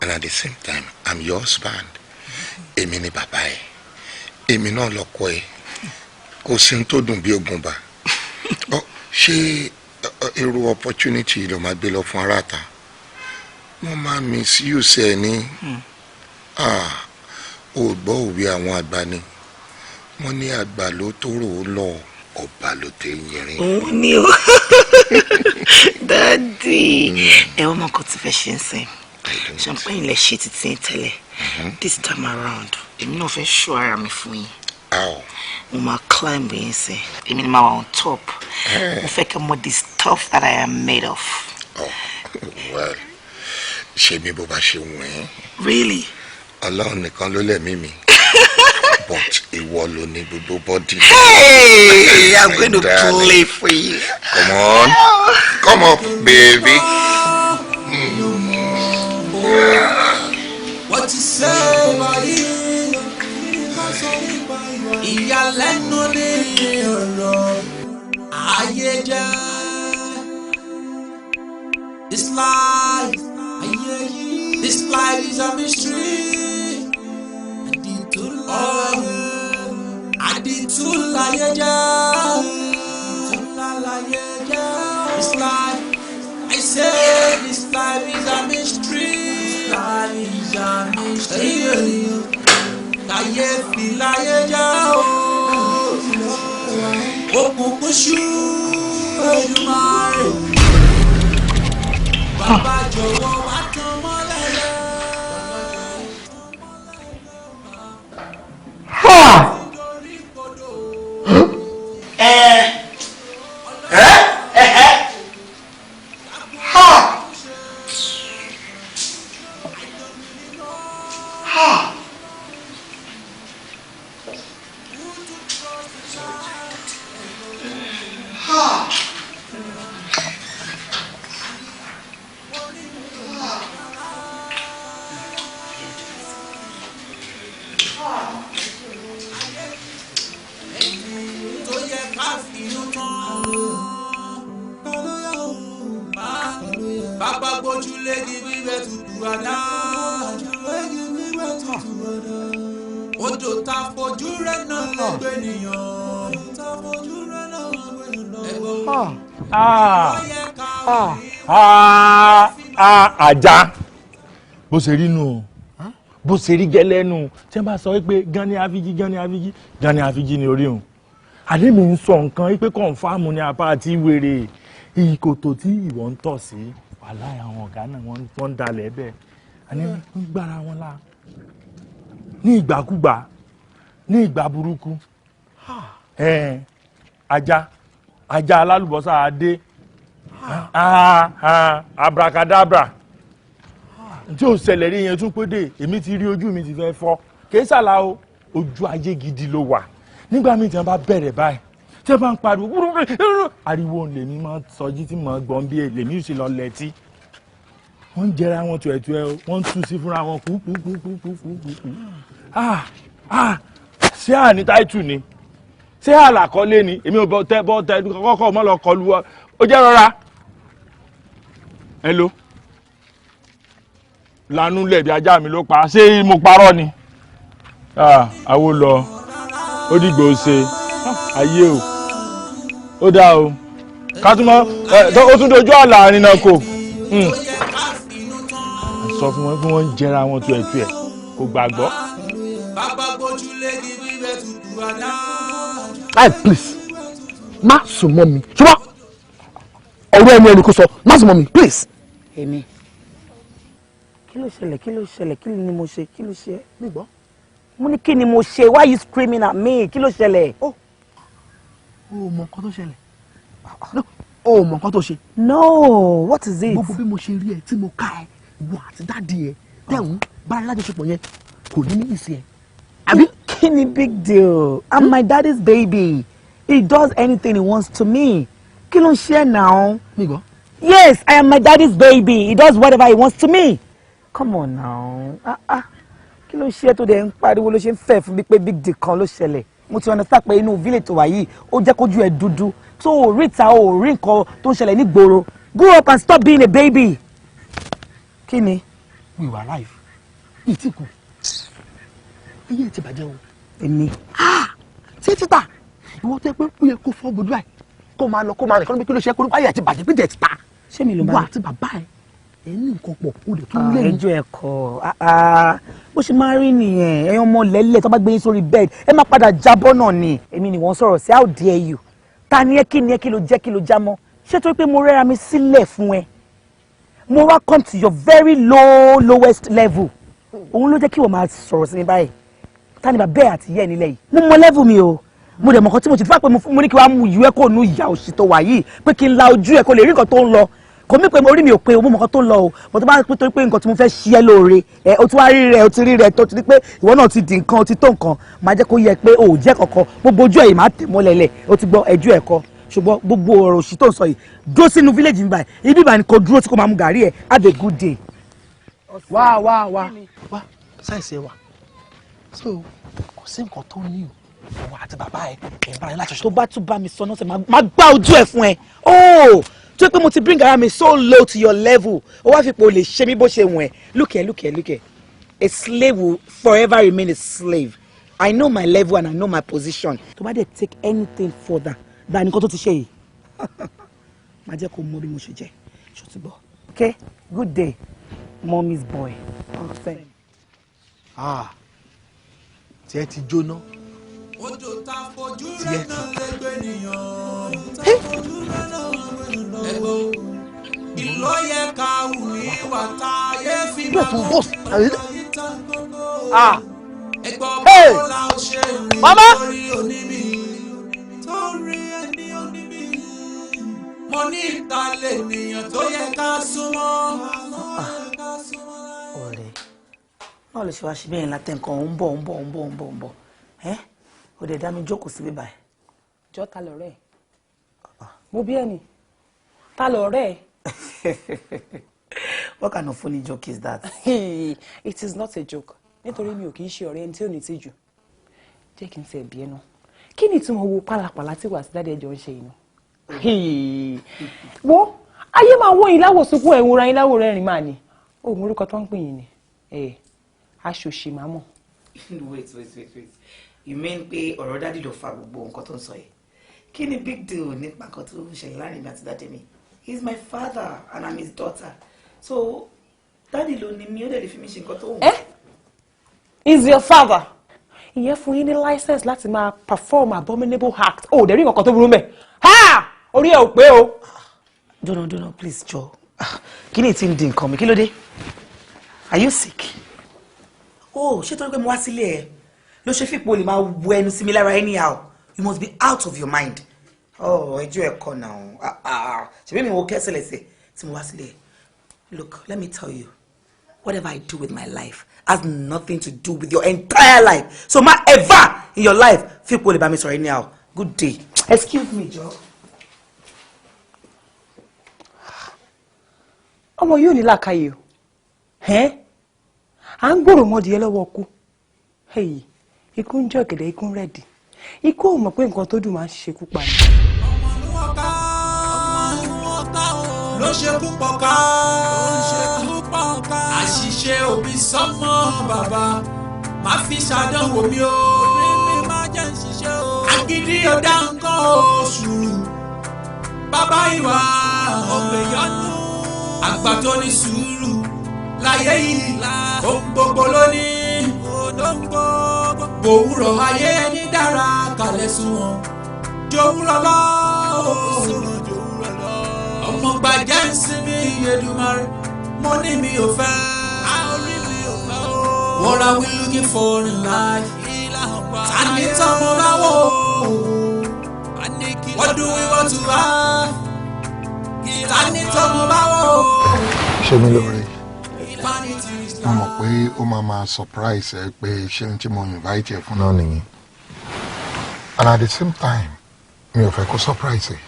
and at the same time I'm your husband. Èmi ni bàbá ẹ, èmi náà lọ́kọ ẹ. Kò sí ní tó dùn bí ogun bá. Ọ ṣé irú opportunity ló máa gbé lọ fún aráàta? Wọ́n máa misuse ẹ ní. Ò gbọ́ òwe àwọn àgbà ni. Wọ́n ní àgbà ló tóró lọ, ọba ló tẹ yìnrìn. Òun ni o. Daddy, ẹ wọ́n mọ nǹkan tí fẹ́ ṣe ń sìn. Ṣé n pẹ́ ilẹ̀ ṣe títí tẹ́lẹ̀? This time around, èmi náà fẹ́ ṣọ́ ara mi fún yín. Mo máa climb yín sìn. Èmi ni màá wà on top. Mo fẹ́ kẹ́ mọ̀ the stuff that I am made of. Oh, well, ṣe mi bó bá ṣe wù ẹ́. Really? Ọlọ́run nìkan ló lẹ̀mí mi. But ìwọ ló ní gbogbo body. Hey, I'm going to play for you. Come on. Come up, baby. What you say about you? Ìyàlẹ́nu ní ọ̀rọ̀ ayé jẹ́. This life, this life is a mystery. Àdìtú láyé jẹ́. This life, I say this life is a mystery. This life is a mystery. Kàyéfì láyé jẹ́ o. Òkùnkùn ṣú Èdùmàrè. Bàbá jọ̀wọ́ wá tán mọ́lẹ̀ rẹ̀. Tó yẹ ká finú tán. Bàbá gbójúlé ní bíbẹ̀ tutù àdá. Odò ta fojú rẹ̀ náà lè gbé nìyàn. Ajá bó ṣe rí nù o, bó ṣe rí gẹ́lẹ́ nù. Tí wọ́n bá sọ pé gan ni àfijì, gan ni àfijì, gan ni àfijì ni orí òun. Àdé mi ń sọ nǹkan pé kọ̀ǹfàmù ni apá àti wèrè ìkòtò tí ìwọ ń tọ̀ sí. Wàhálà àwọn ọ̀gá náà wọ́n ń dalẹ̀ bẹ́ẹ̀. Àní ń gbára wọn lá ní ìgbàkúgbà, ní ìgbà burúkú. Ajá ajá alálùbọ́sà adé, abracadabra tí ò ṣẹlẹ̀ rí yẹn tún pé dé. Èmi ti rí, ojú mi ti fẹ́ fọ́. Kì í ṣàlà o, ojú ayé gidi ló wà. Nígbà míì tí wọ́n bá bẹ̀rẹ̀ báyìí, tí wọ́n bá ń pariwo ariwo, lèmi máa sọjí tí mo gbọ́n bí lèmi sì lọ lẹ́tí. Wọ́n ń jẹra wọn tuẹ̀tuẹ̀ o, wọ́n ń tú sí fúnra wọn kúkúkúkúkúkú. Ṣé àní táìtù ni? Ṣé àlàkọ́lé ni? Èmi ò bọ́ tẹ bọ́ tẹ kọ́kọ́ mọ́ lọ kọlu ọ. Ó jẹ́ rọra. Hello, lanu lẹ̀bi ajá mi ló pa. Ṣé mo parọ́ ni? Àwo lọ, ó dìgbò ṣe ayé o. Ó dáa o, ká tún mọ́ ó tún dojú àlà àrìnà kò sọ fún wọn pé wọ́n ń jẹra wọn tuẹ̀tuẹ̀, kò gbàgbọ́. Ai, please, má sùn mọ́ mi, ṣùgbọ́n ọ̀rọ̀ ẹnu ẹni kò sọ, má sùn mọ́ mi, please. Èmi, kí ló ṣẹlẹ̀? Kí ló ṣẹlẹ̀? Kí ni mo ṣe? Kí ló ṣe? Mi gbọ́. Mo ní kí ni mo ṣe? Why you screaming at me? Kí ló ṣẹlẹ̀? Ó mọ nǹkan tó ṣẹlẹ̀. No, O mọ nǹkan tó ṣe. No, what is it? Gbogbo bí mo ṣe rí ẹ tí mo ká ẹ, wọ àti daddy ẹ, tẹ̀hún bára lájọṣepọ̀ yẹn kò ní ní ìsìn ẹ. Àbí kí ni big deal? I'm my daddy's baby. He does anything he wants to me. Kí ló ń ṣe now? Mi gbọ́. Yes, I am my daddy's baby. He does whatever he wants to me. Come on now. Ah ah. Kí ló ń ṣe tó dẹ̀ ń pariwo ló ṣe ń fẹ́ fún mi pé big deal kan ló ṣẹlẹ̀? Mo ti understand pé inú village tó wà yìí, ó jẹ́ kójú ẹ̀ dúdú. Tó o rí ìta, o rí nǹkan tó ń ṣẹlẹ̀ nígboro. Grow up and stop being a baby. Kí ni? We were alive. Mi ti kú. Ayé ẹ ti bàjẹ́ o. Èmi. Ah! Ṣé títà? Ìwọ tẹ́ pé ó yẹ kó fọ́ bojú ẹ̀ kó máa lọ kó máa rìn kó ní kí ló ṣe kó ní ayé ẹ ti bàjẹ́ pé jẹ́ ti ta. Ṣé mi ló máa Wà àti bàbá ẹ ẹ ní nǹkan pọ̀ o lè tún lé mi. Ẹjọ́ ẹ̀kọ́ bó ṣe máa rí nìyẹn, ẹ̀yin ọmọ lẹ́lẹ̀ tó bá gbé yín sórí bed ẹ máa padà jábọ́ náà ni. Èmi ni wọ́n sọ̀rọ̀ sí, how dare you? Ta ni ẹ, kí ni ẹ, kí ló jẹ́, kí ló já mọ́? Ṣé torí pé mo rẹ́ra mi sílẹ̀ fún ẹ? Mo wá come to your very low lowest level. Òun ló jẹ́ kí wọ́n máa sọ̀rọ̀ sí mi báyìí. Ta ni bàbá ẹ̀ àti ìyá ẹ̀ nílẹ̀ yìí? Mo mọ level mi o. Mo dẹ̀ mọ̀ nǹkan tí mo ti fà pé mo ní kí wàá mú ìyú ẹ kó nu ìyà òṣì tó wà yìí pé kí n la ojú ẹ kó lè rí nǹkan tó ń lọ. Kò mí pé orí mi ò pé o, mo mọ̀ nǹkan tó ń lọ o. Mo tó bá pé torí pé nǹkan tí mo fẹ́ ṣí ẹ lóore ẹ, o ti wá rí rẹ, o ti rí rẹ tó ti rí pé ìwọ náà ti di nǹkan, o ti tó nǹkan, máa jẹ́ kó yẹ pé o ò jẹ́ kankan. Gbogbo ojú ẹ̀ yìí máa tẹ̀ mọ́lẹ̀ lẹ̀, o ti gbọ́ ẹjọ́ ẹ̀ kọ́. Ṣùgbọ́n gbogbo ọ̀rọ̀ òṣì tó ń sọ yìí, dúró sínú village mi báyìí, ibi ìbàní kò dúró tí kò máa mu gàrí ẹ̀. Have a good day. Wá wá wá wá, sáìsì ẹ wà. So kò sí nǹkan tó ní o. Ìwọ àti bàbá ẹ ẹ̀ ń bára yín lájọṣepọ̀. Tó bá tún bá mi sọ náà sẹ, máa gbá ojú ẹ fún ẹ. Oh, tó pé mo ti bring ara mi so low to your level, ó wá fi pé o lè ṣe mí bó ṣe wùn ẹ́. Look here, look here, look here. A slave will forever remain a slave. I know my level and I know my position. Tó bá dẹ̀ take anything further than nǹkan tó ti ṣe yìí, máa jẹ́ kó mọ bí mo ṣe jẹ́. Ṣó ti gbọ́? Okay, good day, mommy's boy. Thanks. Ah, tiẹ̀ ti jóná. Odò ta fojú Tiẹ̀ rẹ̀ ti náà lẹ́gbẹ̀ẹ́ nìyàn. Ẹ̀gbọ́n ìlú yẹ ká wù ní wàtá yẹ fi Yóò tún bọ́ọ̀sì. Ah! Ẹ̀gbọ́n Hey! bó la ó ṣe rìn Mama! lórí onímì. Torí ẹni onímì. Mo ní ìtàlẹ̀ ènìyàn tó yẹ ká súnmọ́. Ọ̀rẹ́, báwo ló ṣe wá ṣe bẹ́ẹ̀ látẹ̀ nǹkan? Ò ń bọ̀, ò ń bọ̀, ò ń bọ̀, ò ń bọ̀, ò ń bọ̀ ẹ́, ó dẹ̀ dá mi jókòó síbí báyìí. Jọ, ta lọ̀rẹ́ ẹ̀? Mo bí ẹni, ta lọ̀rẹ́ ẹ̀? What kind of funny joke is that? It is not a joke, nítorí mi ò kì í ṣe ọ̀rẹ́ ẹni tí ò ní tìjú. Jẹ́ kí n tiẹ̀ bí ẹnu, kí ni ìtumọ̀ wo pálapàla tí wàá sí daddy ẹjọ́ ń ṣe inú wo? Ayé máa wọ́n yín láwọ̀ sunkún, ẹ̀ ń wúra yín láwọ̀ rẹ́rìn máa ní òun orúkọ tó ń pè yín ni ẹ̀ aṣòṣì máa mọ̀. Wait, wait, wait, wait. You mean pé ọ̀rọ̀ daddy ló fa gbogbo nǹkan tó ń sọ yìí? Kí ni big deal nípa nǹkan tó ń ṣẹlẹ̀ láàrin mi àti daddy mi? He is my father and I'm his daughter, so daddy ló ní mi, ó dẹ̀ lè fi mí ṣe nǹkan tó wù. Is your father. Ìyẹn fún yín ní license láti máa perform abominable act? Ó dẹ̀ rí nǹkan tó burú mẹ́. Ha, orí ẹ̀ ò pé o. Dúnà dúnà, please jọ, kí ni tí ń di nǹkan mi? Kí ló dé? Are you sick? Oh, ṣé torí pé mo wá sílé ẹ ló ṣe fìpò lè máa wọ ẹnu sí mi lára anyhow? You must be out of your mind. Oh, ẹjọ́ ẹ̀kọ́ náà. Ah ah, ṣèbí mi wo kẹ́sẹ̀lẹ̀sẹ̀ tí mo wá sílé ẹ. Look, let me tell you, whatever I do with my life has nothing to do with your entire life, so ma ever in your life fìpò lè bá mi sọ̀rọ̀ anyhow. Good day. Excuse me, jọ. Ọmọ yóò ní làákàyè o. Ẹ́ à ń gbòòrò mọ́dìyẹ lọ́wọ́ kú. Ikú ń jẹ́ ọ̀gẹ̀dẹ̀, ikú ń rẹ̀dì, ikú ò mọ̀ pé nǹkan tó dùn máa ń ṣekú pa ni. Ló ṣe púpọ̀ ká, àṣìṣe òbí sọ́mọ, bàbá má fi ṣàdánwò mi o. Agídí ọ̀dà nǹkan oṣù bàbá ìwà ọ̀gbẹ̀yọ́nù, àgbà tó ní sùúrù láyé yìí, ohun gbogbo ló ní. Bòwúrọ̀ ayé ẹni dára kalẹ̀ sunwọ̀n jòwúrọ̀ lọ. Ọmọ gbàjẹ́ ń sinmi Èdùmàrè, mo ní mi ò fẹ́. What are we looking for in life? Ta ni tọmọ láwọ̀? What do we want to have? Ta ni tọmọ bá wò ó? Ṣé mi lóore, mo mọ̀ pé ó máa máa surprise ẹ pé ṣé n tí mo invite ẹ fún náà nìyẹn, and at the same time, mi ò fẹ́ kó surprise ẹ.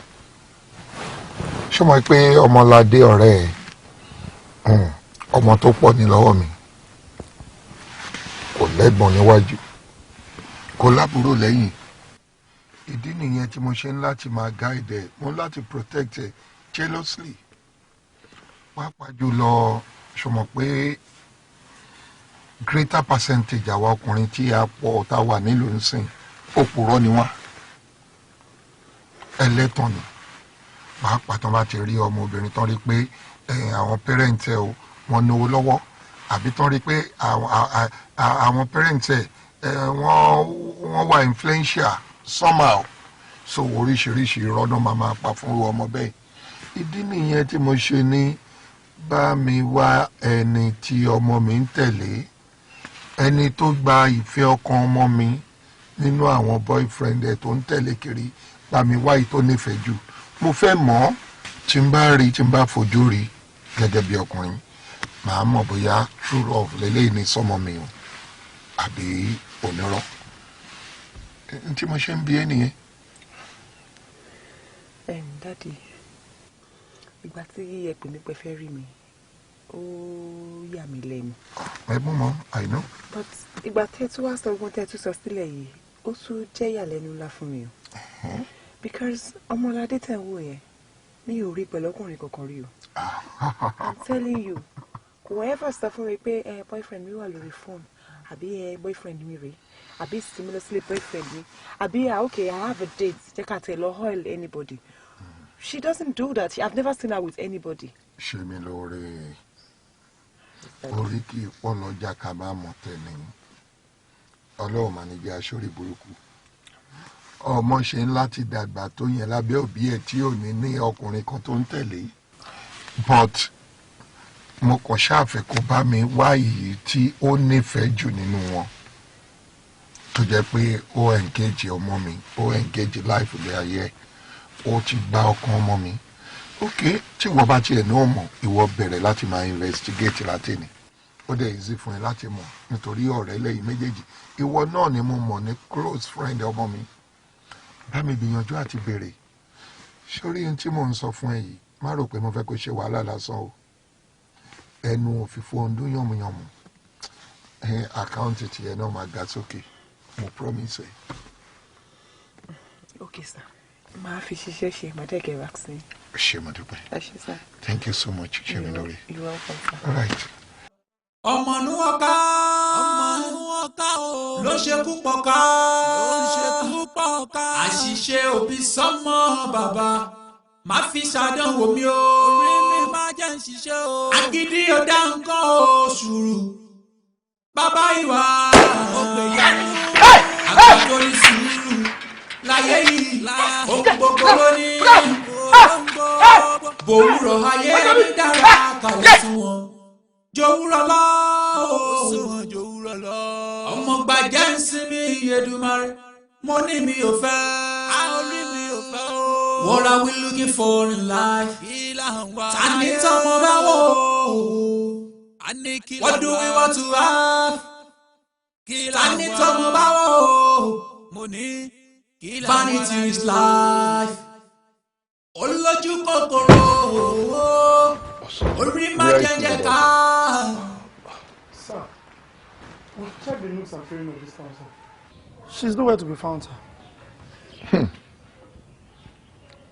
Ṣé o mọ̀ pé Ọmọládé ọ̀rẹ́ ẹ, ọmọ tó pọ̀ ní lọ́wọ́ mi, kò lẹ́gbọ̀n níwájú, kò lábúrò lẹ́yìn? Ìdí nìyẹn tí mo ṣe ń láti máa guide ẹ, mo ń láti protect ẹ jealously. Pàápàá jùlọ, ṣo mọ̀ pé greater percentage àwa ọkùnrin tí a pọ̀ tá a wà nílùú nsìn, òpùrọ́ ni wọ́n, ẹlẹ́tàn ni. Pàápàá tán bá ti rí ọmọbìnrin tán, rí pé àwọn parent ẹ o, wọ́n náwó lọ́wọ́, àbí tán rí pé àwọn parent ẹ, wọ́n wà influential somehow, so oríṣiríṣi irọ́ náà máa máa pa fún ọmọ bẹ́ẹ̀. Ìdí nìyẹn tí mo ṣe ní bá mi wá ẹni tí ọmọ mi ń tẹ̀lé, ẹni tó gba ìfẹ́ ọkàn ọmọ mi nínú àwọn boyfriend ẹ̀ tó ń tẹ̀lé kiri. Bá mi wá èyí tó nífẹ̀ẹ́ jù. Mo fẹ́ mọ̀ ọ́. Tí n bá rí, tí n bá fojú rí gẹ́gẹ́ bí ọkùnrin, màá mọ̀ bóyá true love lélẹ́yìí ní sọ́mọ mi o, àbí onírọ́. N tí mo ṣe ń bí ẹ nìyẹn. Daddy, ìgbà tí ẹ pè mí pé fẹ́ rí mi, ó yà mí lẹ́nu. Ẹ mú mọ́, I know. But ìgbà tẹ́ tún wá sọ ọgbọ́n tẹ́ tún sọ sílẹ̀ yìí, ó tún jẹ́ ìyàlẹ́nu ńlá fún mi o, because Ọmọládé tẹ̀ ń wò yẹn, mi ò rí pẹ̀lú ọkùnrin kankan rí o. I'm telling you, kò ever sọ fún mi pé ẹ boyfriend mi wà lórí phone, àbí ẹ boyfriend mi rèé, àbí similarly boyfriend mi, àbí, "Ah, okay, I have a date, jẹ́ ká tẹ̀ lọ oil anybody." She doesn't do that. I've never seen her with anybody. Ṣe mi lóore, orí kì í pọ̀ lọ́jà ká má mọ̀ tẹ́ni. Ọlọ́run mà ní jẹ́ aṣọ́rí burúkú. Ọmọ ṣe ń láti dàgbà tó yẹn lábẹ́ òbí ẹ̀ tí ò ní ní ọkùnrin kan tó ń tẹ̀lé, but mo kàn ṣáàfẹ́ kó bá mi wá èyí tí ó nífẹ̀ẹ́ jù nínú wọn, tó jẹ́ pé ó engage ọmọ mi, ó engage life ilé ayé ẹ̀, ó ti gba ọkàn ọmọ mi. Ok, tí ìwọ bá tiẹ̀ náà mọ̀, ìwọ bẹ̀rẹ̀ láti máa investigate láti ní. Ó dẹ̀ easy fún ẹ láti mọ̀ nítorí ọ̀rẹ́ lẹ́yìn méjèèjì. Ìwọ náà ni mo mọ̀ ní close friend ọmọ mi. Bá mi gbìyànjú àti béèrè. Sórí ohun tí mò ń sọ fún ẹ yìí, má rò pé mo fẹ́ kó ṣe wàhálà lásán o. Ẹnu òfìfo ń dún yànmùyànmù. Account tiẹ̀ náà máa ga sókè, mo promise ẹ. Okay sir, màá fi ṣiṣẹ́ ṣe, màá dẹ̀ get vaccine. Ṣé mo dúpẹ́. Ẹ ṣé sir. Thank you so much, ṣé mi lórí. You're welcome, sir. All right. Ọmọnú ọ̀ká, ọmọnú ọ̀ká o, ló ṣekú pọ̀ká, ló ṣekú pọ̀ká. Àṣìṣe òbí sọ́mọ, bàbá má fi ṣàdánwò mi o, orí mi má jẹ́ ń ṣiṣẹ́ o. Agídí ò dá nǹkan o, sùúrù bàbá ìwà ògbéyàwó àgbàdo ní sùúrù láyé yìí. Ohun gbogbo ló ní bòwúrọ̀, ayé mi dára kàlẹ́ sún wọn jòwúrọ̀ lọ, ọmọ gbàjẹ́ ń sinmi. Èdùmàrè, mo ní mi ò fẹ́. What are we looking for in life? Ta ni tọmọ bá wò? What do we want to have? Ta ni tọmọ bá wò? Vanity is life. Olójú kòkòrò, orí má jẹ́jẹ́ ká. Sir, we've checked the nooks and crannies of this town, sir. She's nowhere to be found, sir.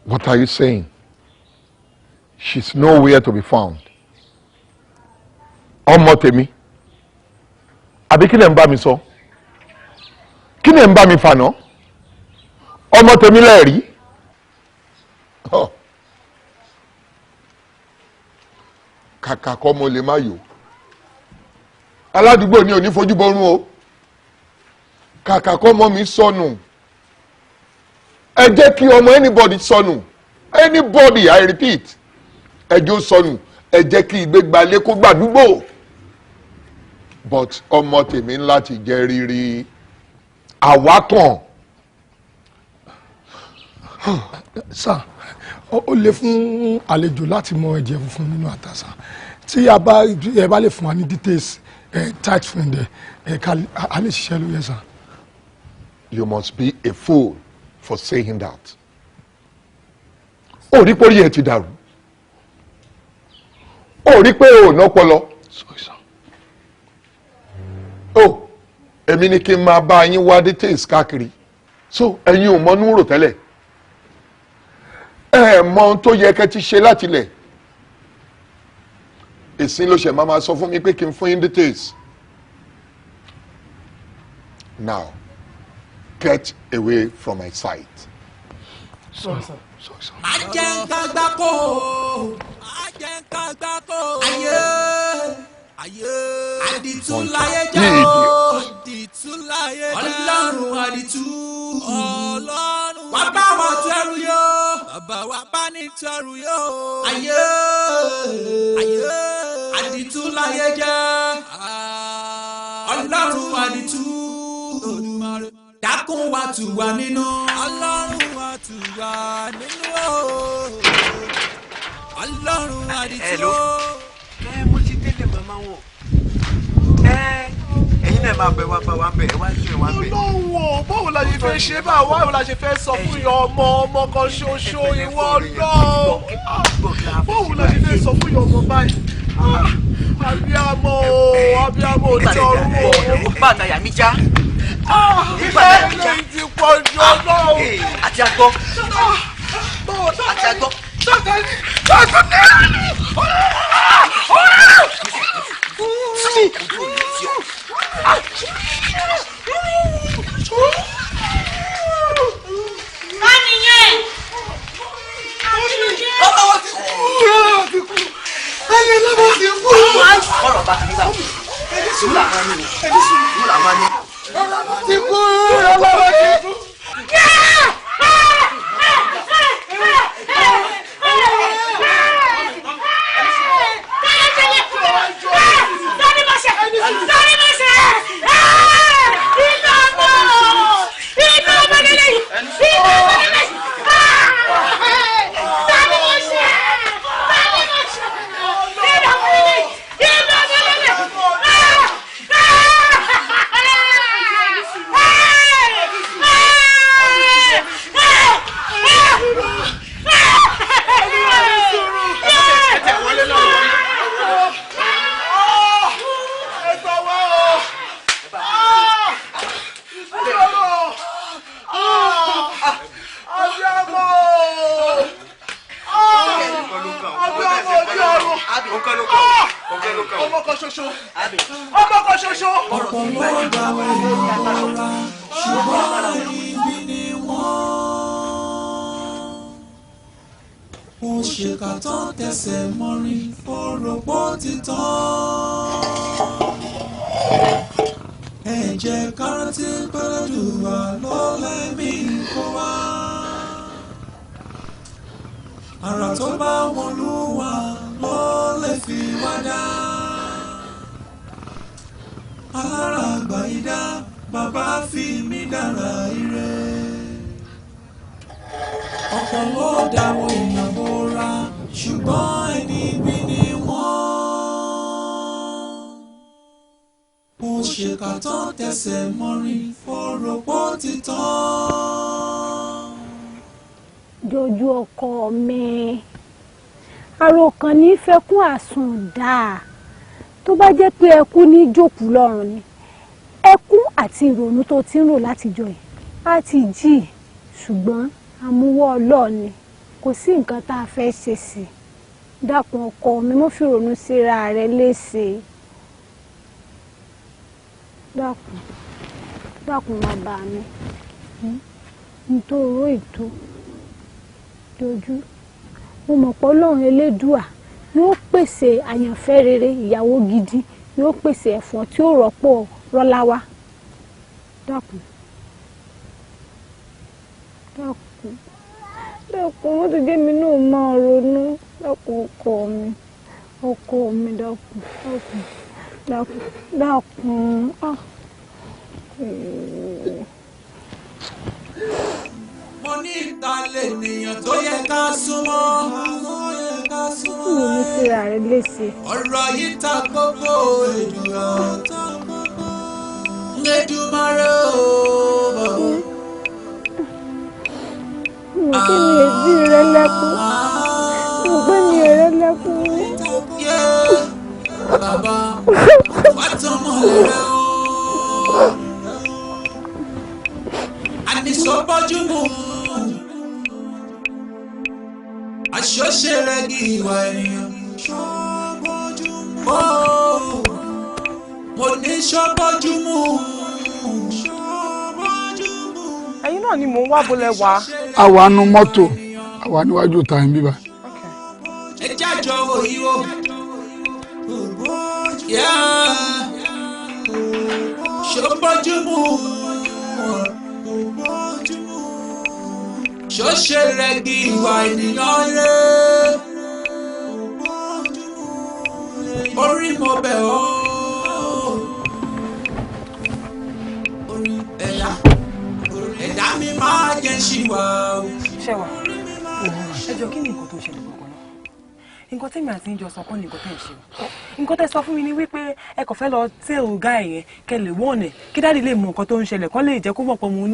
What are you saying? She's nowhere to be found. Ọmọ tèmi. Àbí kí lẹ̀ ń bá mi sọ? Kí lẹ̀ ń bá mi fànà? Ọmọ tèmi lẹ́ẹ̀rí. Oh. Kàkà kọ́ mo lè má yò. Aládùúgbò ni ò ní fojú bọrún o. Kàkà kọ́ ọmọ mi sọnù. Ẹ jẹ́ kí ọmọ anybody sọnù. Anybody, I repeat. Ẹ jẹ́ ó sọnù. Ẹ jẹ́ kí ìgbégbálé kó gbàdúgbò. But ọmọ tèmi ń láti jẹ́ rírí àwa kàn. Sir, Ó le fún àlejò láti mọ ẹ̀jẹ̀ funfun nínú àtàsà. Tí a bá ẹ bá lè fún wa ní details ẹ tight friend ẹ ká a lè ṣiṣẹ́ lórí ẹ̀ sà. You must be a fool for saying that. Ó rí pé orí ẹ ti dàrú. Ó rí pé ò nọ́pọlọ. Ó èmi ni kí n máa bá yín wá details káàkiri. So ẹ̀yin ò mọ núrò tẹ́lẹ̀. Ẹ mọ ohun tó yẹ kẹ́ ti ṣe látilẹ̀. Ìsìn ló ṣe máa máa sọ fún mi pé kí n fún yín details. Now, get away from my sight. Sorry, sir. Sorry, sir. Má jẹ́ nǹkan gbáko. Má jẹ́ nǹkan gbáko. Ayé ayé àdìtú láyé jẹ́ o. Àdìtú láyé jẹ́. Ọlọ́run àdìtú. Ọlọ́run wà bá wa tẹrù yó. Bàbá wa bá ní tẹrù yó. Ayé ayé àdìtú láyé jẹ́. Ọlọ́run àdìtú. Dákun wa tù wá nínú. Ọlọ́run wa tù wá nínú o. Ọlọ́run àdìtú o. Ẹ mo ti délé màmá wọn. Ẹ ẹ̀yin náà máa bẹ wá bá wa bẹ ẹ wá sí ẹ wá bẹ. Olówó, báwo la ṣe fẹ́ ṣe báwo? Báwo la ṣe fẹ́ sọ fún ìyá ọmọ ọmọ kan ṣoṣo ìwọ náà? Báwo la ṣe fẹ́ sọ fún ìyá ọmọ báyìí? Ah, abiyamọ o, abiyamọ ò tí ọrùn o. Bàtà yà mí já. Ìfẹ́ ilé ti pọ̀ jù ọlọ́run. Àti àgbọ̀. Àti àgbọ̀. Ká nìyẹn. Ọlọ́wọ́ ti kú. Ọlọ́wọ́ ti kú. Ẹni ọlọ́wọ́ ti kú. Ọ̀rọ̀ bá ti rí báwo. Sùúrù làwọn ní o. Sùúrù làwọn ní. Ọlọ́wọ́ ti kú. Ọlọ́wọ́ ti kú. Ọmọ kan ṣoṣo. Ọmọ kan ṣoṣo. Ọ̀pọ̀ ló dáwọ́ ìrora, ṣùgbọ́n ibi ni wọ́n. Ó ṣèkà tán tẹsẹ̀ mọ́rin, ó rò pó ti tán. Ẹ jẹ́ ká rántí pẹ́lẹ́dùwà ló lẹ́mí kó wá. Àrà tó bá wọn lúwa ló lè fi wá dá. Alára àgbà idá, bàbá fi mí dára ire. Ọ̀pọ̀ ló dáwọ́ èèyàn bóra, ṣùgbọ́n ẹni bí ni wọ́n. Ó ṣèkà tán tẹsẹ̀ mọ́rin, ó rò pó ti tán. Dojú ọkọ mi, àròkàn ní fẹkún àsùn dáa. Tó bá jẹ́ pé ẹkún ní jókòó lọ́rùn ni, ẹkún àti ìrònú tó ti ń rò látijọ́ yìí á ti jì í, ṣùgbọ́n àmúwọ́ ọlọ́ọ̀ni kò sí nǹkan tá a fẹ́ ṣe sí i. Dákun ọkọ mi, mo fi rònú síra rẹ léṣe. Dákun, dákun bàbá mi, nítorí ètò dojú, mo mọ̀ pé Ọlọ́run Elédùà yóò pèsè àyànfẹ́ rere, ìyàwó gidi, yóò pèsè ẹ̀fọn tí ó rọ́pò Rọ́láwá. Dákun, dákun, dákun, wọ́n ti jẹ́ mi náà máa ronú. Dákun ọkọ mi, ọkọ mi, dákun, dákun, dákun, dákun. Ah. Mo ní ìtàlẹ̀ ènìyàn tó yẹ ká súnmọ́. Síra rẹ léṣe. Ọ̀rọ̀ yìí ta kókó èdùrà. Èdùmàrè o. Mo kí mi ò tí rẹ lẹ́kún. Mo gbé mi ò rẹ lẹ́kún. Bàbá wà tọmọ rẹ o. Àníṣọ́ bọ́jú mu. Àṣọṣe rẹ kí ìwà ènìyàn. Mo ní ṣọ́bọ́jú mu. Ẹ̀yin náà ni mò ń wá bolẹ̀ wá. Àwa nu mọ́tò, àwa níwájú ta ń bíbá. Ẹ jájọ òyìnbó. Ṣọ́bọ́jú mu. Ṣọ́ṣe rẹ kí ìwà ènìyàn rẹ. Orí mo bẹ̀ ọ́. Ẹ̀dá ẹ̀dá mi máa jẹ́ ṣìwà o. Ṣẹ̀wà, ẹ jọ, kí ni nǹkan tó ṣẹlẹ̀ gbọ̀ngàn náà? Nǹkan tèmi àti ìjọ sọ kọ́ ni nǹkan tẹ̀ ń ṣe o. Nǹkan tẹ́ sọ fún mi ni wípé ẹ kò fẹ́ lọ tẹ́ ọ̀gá ẹ̀ yẹn, kẹ́ lè wọ́n ẹ̀, kí daddy lè mọ nǹkan tó ń ṣẹlẹ̀, kọ́ lè jẹ́ kó mọ̀ pé mo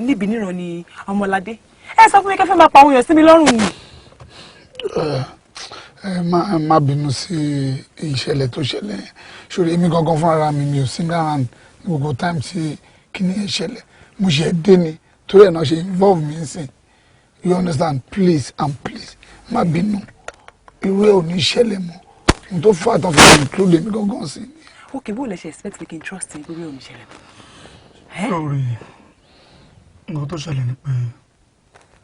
níbi níran ni Ọmọládé. Ẹ sọ fún mi kẹ́ fẹ́ máa pa àwọn èèyàn sí mi lọ́rùn ni. Ẹ má bínú sí ìṣẹ̀lẹ̀ tó ṣẹlẹ̀ ṣòro. Èmi gangan fúnra mi, mi ò sí around ní gbogbo time tí kíní ẹ̀ ṣẹlẹ̀. Mo ṣe dé ni, torí ẹ̀ náà ṣe involve mi sìn, you understand? Please and please, má bínú. Irú ẹ̀ ò ní ṣẹlẹ̀ mọ́. Ohun tó fà tán fi include èmi gangan sí. Ok, bó lẹ ṣe expect pé kí n trust yín pé irú ẹ̀ ò ní ṣẹlẹ̀ mọ́? Lórí nǹkan tó ṣẹlẹ̀ ni pé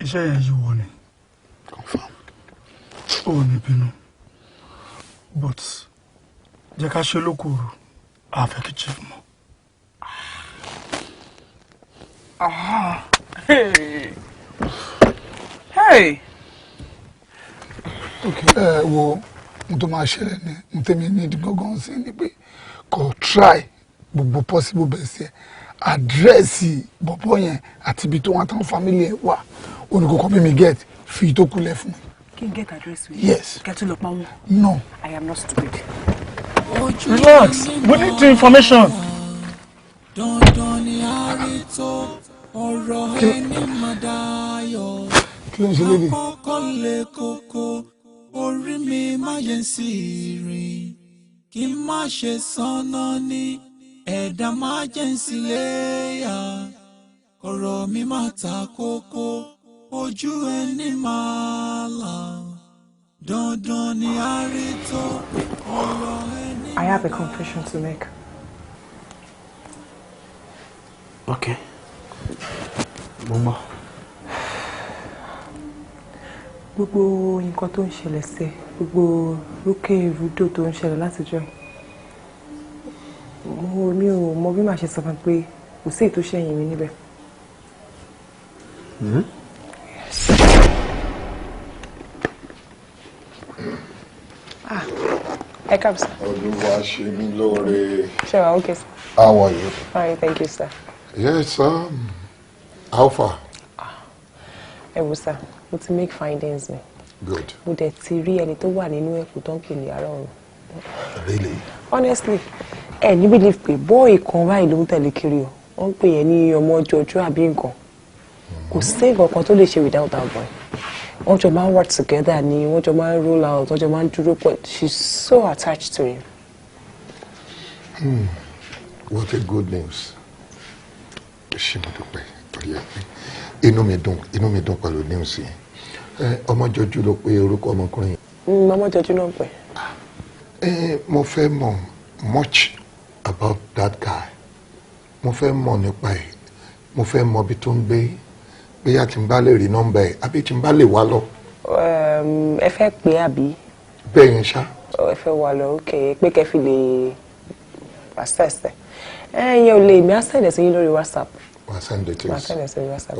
iṣẹ́ yẹn yí wọ ni. Ó ní bínú, but jẹ́ ká ṣe lókòrò, àfẹ́ kí chief mọ̀. Ah, hey. Hey. Ok, ẹ wo ohun tó máa ṣẹlẹ̀ ni, ohun tẹ́mi ní ìdí gangan sí ni pé kò try gbogbo possible best ẹ, address bọ̀bọ̀ yẹn àti ibi tó wọn àtàwọn family ẹ wà. Oníkókó bí mi get fi tó kulẹ̀ fún mi. Kí n get address with? Yes. Kẹ́ tún lọ pa wọn? No. I am not stupid. Relax, we need the information. Dandan ni a rí tó ọ̀rọ̀ ẹni máa dayọ̀. Kí ló ń ṣe léde? Àkọ́kọ́ lè kókó orí mi má yẹn sí rìn, kí n má ṣe sọ́nà ní ẹ̀dá má jẹ́ ń sílé yà, ọ̀rọ̀ mi má ta kókó, ojú ẹni máa là. Dandan ni a rí tó ọ̀rọ̀ ẹni. I have a confession to make. Okay. Mo mọ̀. Gbogbo nǹkan tó ń ṣẹlẹ̀ sí ẹ, gbogbo rúkèrúdò tó ń ṣẹlẹ̀ látijọ́ yìí, mo mi ò mọ bí màá ṣe sọ fún pé kò sí èyí tó ṣẹ̀yìn mi níbẹ̀. Yes. Ah, ẹ káàbọ̀ sir. Olúwa ṣe mí lóore. Ṣé wàá okay sir? How are you? Fine, thank you, sir. Yes, how far? Ẹ wò sir, mo ti make findings mi. Good. Mo dẹ̀ ti rí ẹni tó wà nínú ẹ̀kú tó ń pè ní ará ọ̀run. Really? Honestly, ẹ ní believe pé boy kan báyìí ló ń tẹ̀lé kiri o. Wọ́n ń pè yẹn ní ọmọ jọjọ́ àbí nǹkan. Kò sí nǹkan kan tó lè ṣe without that boy. Wọ́n jọ máa ń work together ni, wọ́n jọ máa ń roll out, wọ́n jọ máa ń dúró pọ̀. She's so attached to him. What a good news. Ṣé mo dúpẹ́ torí ẹ pé inú mi dùn, inú mi dùn pẹ̀lú news yẹn. Ẹ Ọmọjọjú ló pé orúkọ ọmọkùnrin yẹn. Ọmọ jọjú náà pẹ̀. Ẹ mo fẹ́ mọ̀ much about that guy. Mo fẹ́ mọ̀ nípa ẹ̀. Mo fẹ́ mọ̀ ibi tó ń gbé. Bóyá tí n bá lè rí nọ́mbà ẹ̀ àbí tí n bá lè wá lọ. Ẹ fẹ́ pè é àbí? Bẹ́ẹ̀ yẹn ṣá. Ẹ fẹ́ wà lọ, ok, pé kẹ́ fi lè access ẹ̀. Ẹ yẹn ò lè, mi á send ẹ̀ sí yín lórí WhatsApp. Wà á send details. Màá send ẹ̀ sí yín WhatsApp.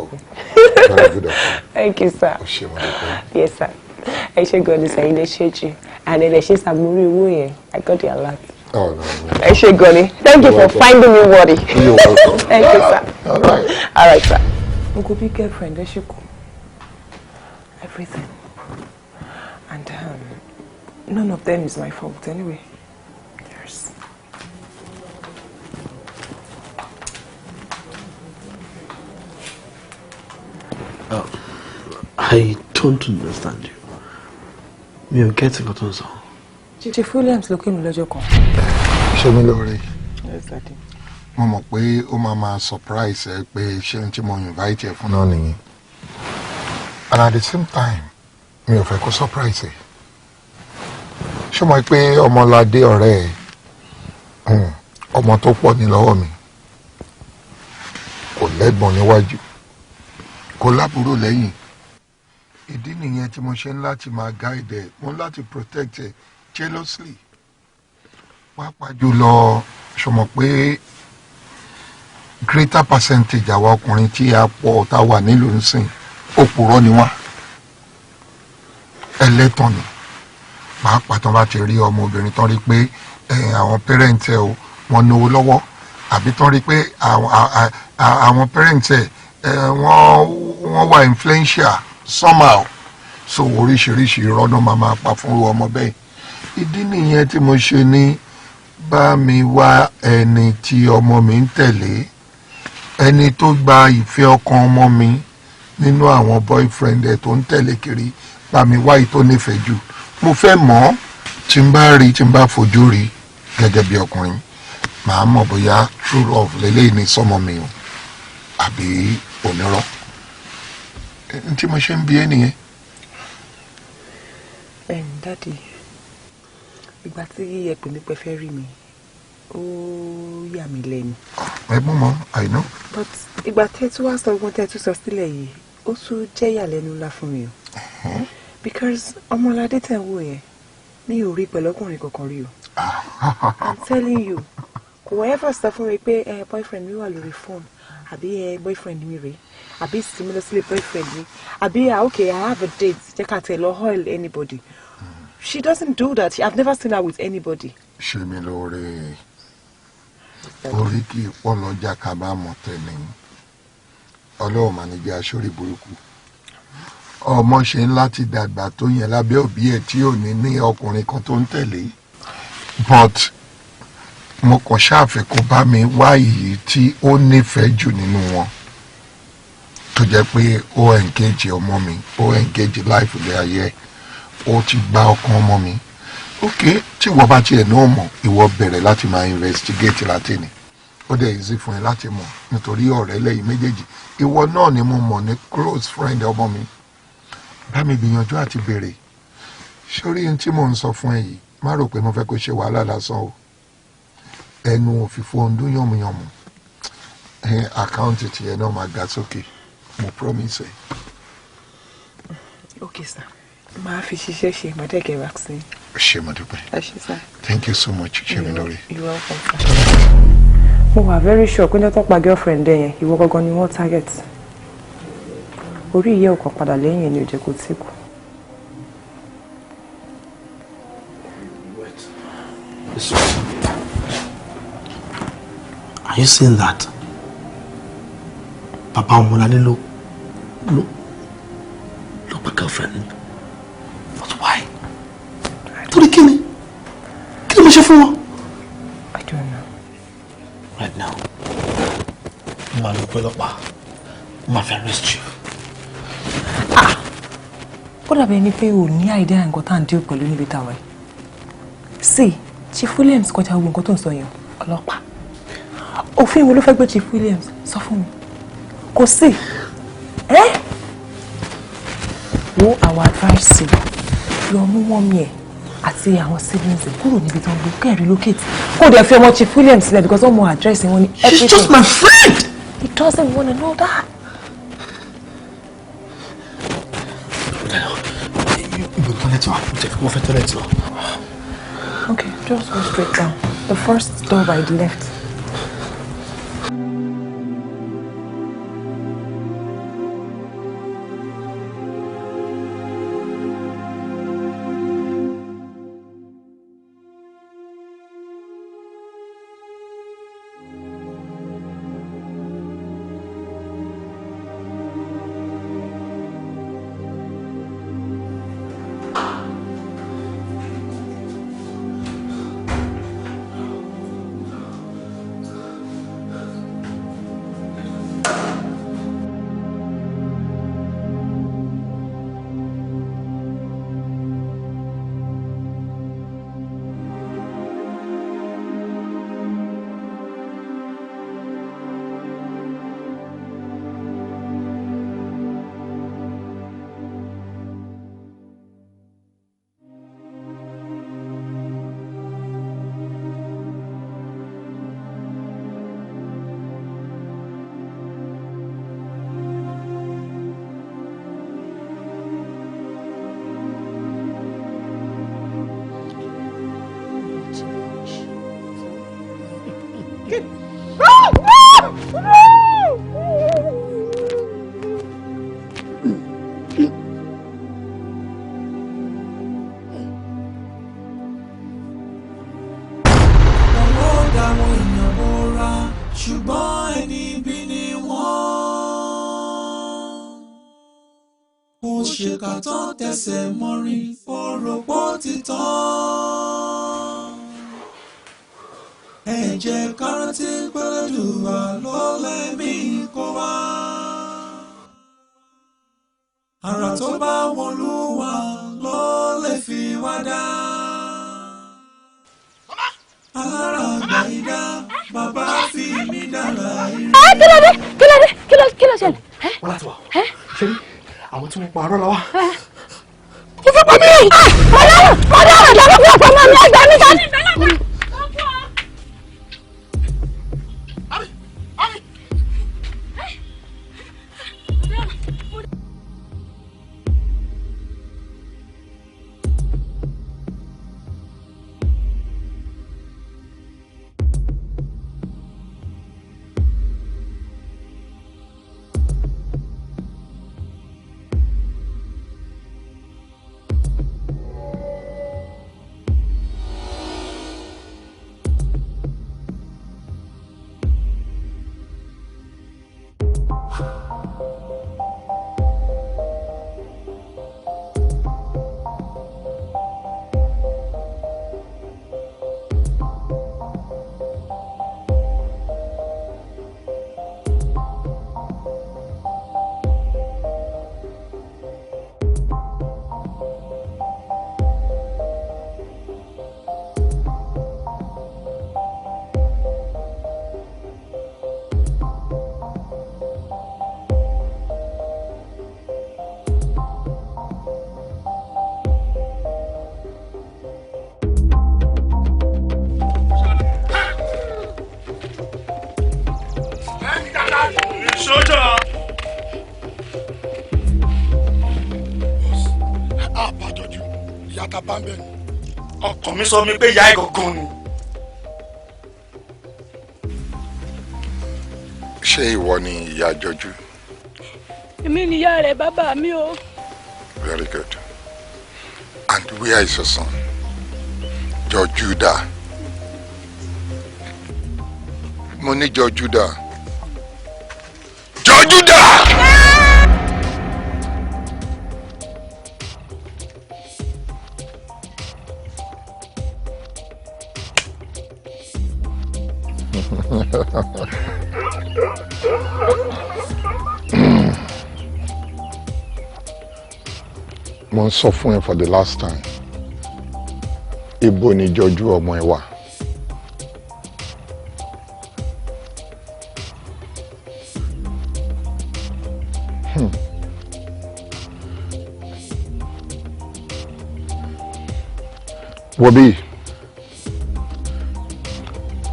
Very good of you. Thank you, sir. O ṣé, mo dúpẹ́. Yes, sir. Ẹ ṣé gan ni sir, ilé ṣe jù. And ẹ lè ṣe sàmúrí owó yẹn. I got the alert. Oh, no, no. Ẹ ṣé gan ni. Thank you You're for welcome. finding me worthy. You're welcome. Thank you, sir. All right. All right, sir. Gbogbo bí girlfriend ẹ ṣe kù. Everything. And None of them is my fault anyway. Yes. I don't understand you. Mi ò get nǹkan tó ń sọ. Chief Williams ló pè mí lọ́jọ́ kan. Ṣé mi lóore? Yes, Daddy. Mo mọ̀ pé ó máa máa surprise ẹ pé ṣé n tí mo invite ẹ fún náà nìyẹn. And at the same time, mi ò fẹ́ kó surprise ẹ. Ṣé o mọ̀ pé Ọmọládé ọ̀rẹ́ ẹ, ọmọ tó pọ̀ ní lọ́wọ́ mi, kò lẹ́gbọ̀n níwájú, kò lábúrò lẹ́yìn. Ìdí nìyẹn tí mo ṣe ń láti máa guide ẹ, mo ń láti protect ẹ jealously. Pàápàá jùlọ, ṣo mọ̀ pé greater percentage àwa ọkùnrin tí a pọ̀ tá a wà nílùú ńsìn, òpùrọ́ ni wá, ẹlẹ́tàn ni. Pàápàá tán bá ti rí ọmọbìnrin tán rí pé àwọn parent ẹ o, wọ́n náwó lọ́wọ́, àbí tán rí pé àwọn parent ẹ wọ́n wà influential somehow, so oríṣiríṣi irọ́ náà máa máa pa fún ọmọ bẹ́ẹ̀. Ìdí nìyẹn tí mo ṣe ní bá mi wá ẹni tí ọmọ mi ń tẹ̀lé, ẹni tó gba ìfẹ́ ọkàn ọmọ mi nínú àwọn boyfriend ẹ̀ tó ń tẹ̀lé kiri, bá mi wá èyí tó nífẹ̀ẹ́ jù. Mo fẹ́ mọ̀ ọ́, tí n bá rí, tí n bá fojú rí gẹ́gẹ́ bí ọkùnrin, màá mọ̀ bóyá true love lélẹ́yìí ní sọ́mọ mi o àbí onírọ́. N tí mo ṣe ń bi ẹ́ nìyẹn. Daddy, ìgbà tí ẹ pè mí pé fẹ́ rí mi, ó yà mí lẹ́nu. Ẹ mú mọ́, I know. But ìgbà tẹ́ tún wá sọ ogun tẹ́ tún sọ sílẹ̀ yìí, ó tún jẹ́ ìyàlẹ́nu ńlá fún mi o. Because Ọmọládé tẹ̀ ń wò yẹn, mi ò rí pẹ̀lú ọkùnrin kankan rí o. I'm telling you, kò ever sọ fún mi pé ẹ boyfriend mi wà lórí phone, àbí ẹ boyfriend mi rèé, àbí sinmi lọ sílé boyfriend mi, àbí ah okay, I have a date, jẹ́ ká tẹ̀ lọ oil anybody. She doesn't do that. I've never seen her with anybody. Ṣé mi lóore, orí kì í pọ̀ lọ́jà ká bá mọ̀ tẹ́ni. Ọlọ́run mà ní jẹ́ aṣọ́rí burúkú. Ọmọ ṣe ń láti dàgbà tó yẹn lábẹ́ òbí ẹ̀ tí ò ní ní ọkùnrin kan tó ń tẹ̀lé. But mo kàn ṣáàfẹ́ kó bá mi wá èyí tí ó nífẹ̀ẹ́ jù nínú wọn, tó jẹ́ pé ó engage ọmọ mi, ó engage life ilé ayé ẹ̀, ó ti gba ọkàn ọmọ mi. Ok, tí ìwọ bá tiẹ̀ náà mọ̀, ìwọ bẹ̀rẹ̀ láti máa investigate láti ní. Ó dẹ̀ easy fún ẹ láti mọ̀ nítorí ọ̀rẹ́ lẹ́yìn méjèèjì. Ìwọ náà ni mo mọ̀ ní close friend ọmọ mi. Bá mi gbìyànjú àti béèrè. Sórí ohun tí mò ń sọ fún ẹ yìí, má rò pé mo fẹ́ kó ṣe wàhálà lásán o. Ẹnu òfìfo ń dún yànmùyànmù. Account tiẹ̀ náà máa ga sókè. Mo promise ẹ. Okay, sir. Màá fi ṣiṣẹ́ ṣe, màá dẹ̀ get vaccine. Ṣé mo dúpẹ́. Ẹ ṣé, sir. Thank you so much, Ṣèmilóore. You're welcome, sir. Mo wà very sure pé ní tó pa girlfriend ẹ yẹn, ìwọ gangan ni wọ́n target. Orí ìyẹ́ ọkàn padà lẹ́yìn ẹni ò jẹ́ kó tí kú. Are you seeing that? Bàbá Ọmọládé ló pa girlfriend mi. But why? Torí kí ni? Kí ni mo ṣe fún wọn? I don't know. Right now, mo máa lọ pé ọlọ́pàá, mo máa fi arrest you. Ó dàbí ẹni pé o ní idea nǹkan tá à ń deal pẹ̀lú níbi táwa yìí. See, Chief Williams kọjá gbogbo nǹkan tó ń sọ yẹn, ọlọ́pàá. Òfin wo ló fẹ́ gbé Chief Williams? Sọ fún mi. Kò sí. Ẹ́ wo our advice you, lọ mú mummy ẹ̀ àti àwọn siblings ẹ̀ kúrò níbi tó ń gbé, kẹ́ ẹ̀ relocate. Kó dẹ̀ fi ọmọ Chief Williams sílẹ̀ because wọ́n mọ address wọn ní everything. She's just my friend! He doesn't want to know that. Ibo toilet wa? Mo fẹ́ toilet lọ. Okay, just go straight down. The first door by the left. Kò ṣèkà tán tẹsẹ̀ mọ́rin, ó rò pó ti tán. Ẹ jẹ́ ká rántí p'Ẹlẹ́dùà ló lẹ́mí kó wá. Àrà tó bá wọn lúwa ló lè fi wá dá. Alára àgbà idá, bàbá fi mí dára ire. Ẹ kí ló dé? Kí ló dé? Kí ló ṣẹlẹ̀? Wọ́n láti wà. Ṣé rí àwọn tí wọ́n pa arọ́ la wá? Ó fẹ́ pa mí! Mọ̀dáràn! Mọ̀dáràn! Lọ́wọ́ fún ọ̀pọ̀ ọmọ mi ẹgbàá mi kan. Ọkàn mi sọ mi pé ìyá ẹ̀ gangan ni. Ṣé ìwọ ni ìyá Jọjú? Èmi ni ìyá rẹ̀ bàbá mi o. Very good. And where is your son? Jọjú dà? Mo ní Jọjú dà? Jọjú dà! Mo ń sọ fún ẹ for the last time, ibo ni Jọjú ọmọ ẹ wà? Wo bí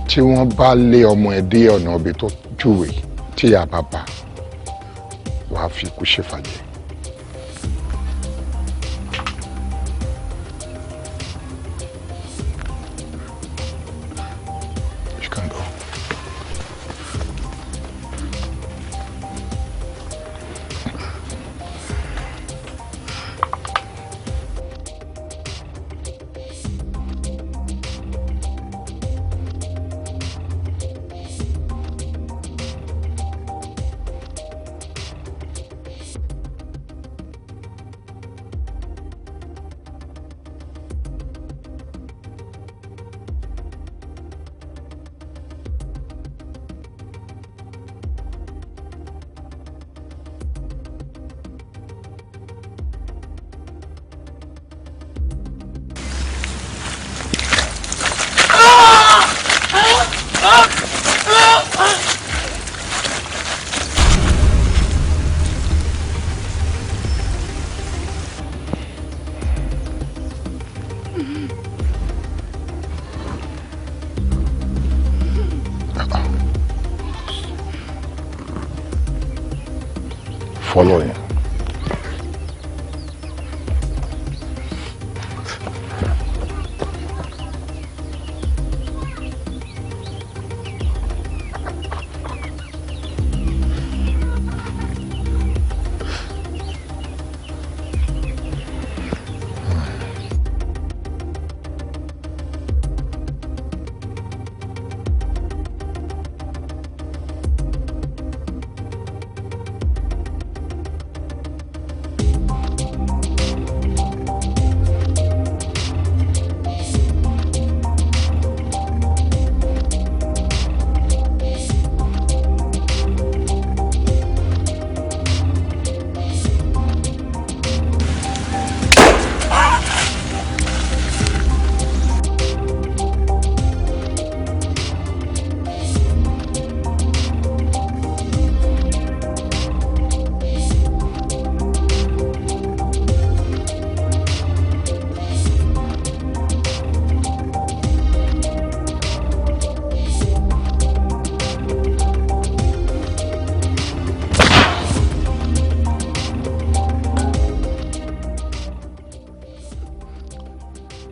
tí wọ́n bá lé ọmọ ẹ dé ọ̀nà ibi tó júwe tí a bá bá wàá fi ikú ṣèfàjẹ́. You can go. Follow him.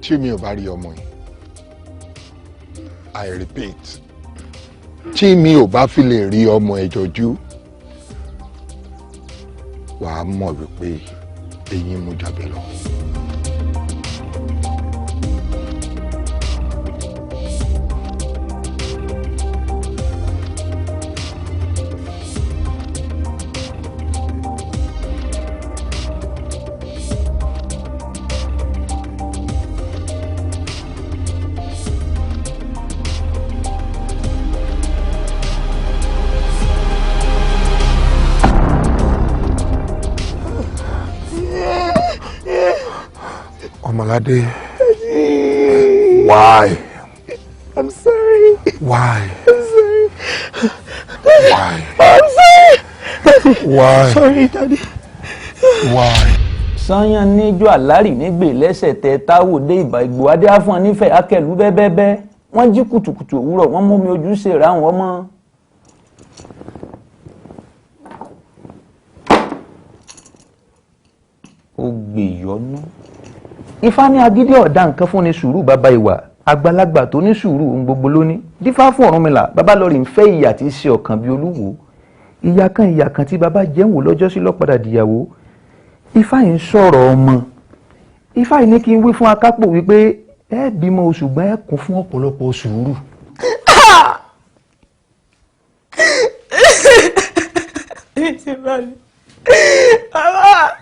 Tí mi ò bá rí ọmọ yìí, I repeat, tí mi ò bá fi lè rí ọmọ ẹ jọjú, wàá mọ̀ wípé eyín mú jábẹ́ lọ. Ọmọládé, why? I'm sorry. Why? I'm sorry. Why? I'm sorry. Daddy. Why? Sorry, Daddy. Why? Sányán níjọ́ àlárì nígbè lẹ́sẹ̀ tẹ táwò dé ìbà ìgbò adé àfọ̀n nífẹ̀ẹ́ akẹ́lú bẹ́ẹ́bẹ́ẹ́bẹ́ wọ́n jí kùtùkùtù òwúrọ̀ wọ́n mú mi ojú ṣe ráhùn ọmọ. Ó gbèyọ́nú. Ifá ní agídí ọ̀dà nǹkan fún ni sùúrù bàbá ìwà àgbàlagbà tó ní sùúrù ohun gbogbo lóní dífá fún Ọ̀rúnmìlà bàbá lọ́ọ̀rì ń fẹ́ ìyà tí í ṣe ọ̀kan bíi olúwo ìyà kan tí bàbá jẹun wò lọ́jọ́ sí lọ́padà dìyàwó. Ifá yìí ń sọ̀rọ̀ ọmọ. Ifá yìí ní kí n wí fún akápò wípé ẹ bímọ ṣùgbọ́n ẹ kún fún ọ̀pọ̀lọpọ̀ sùúrù. Bàbá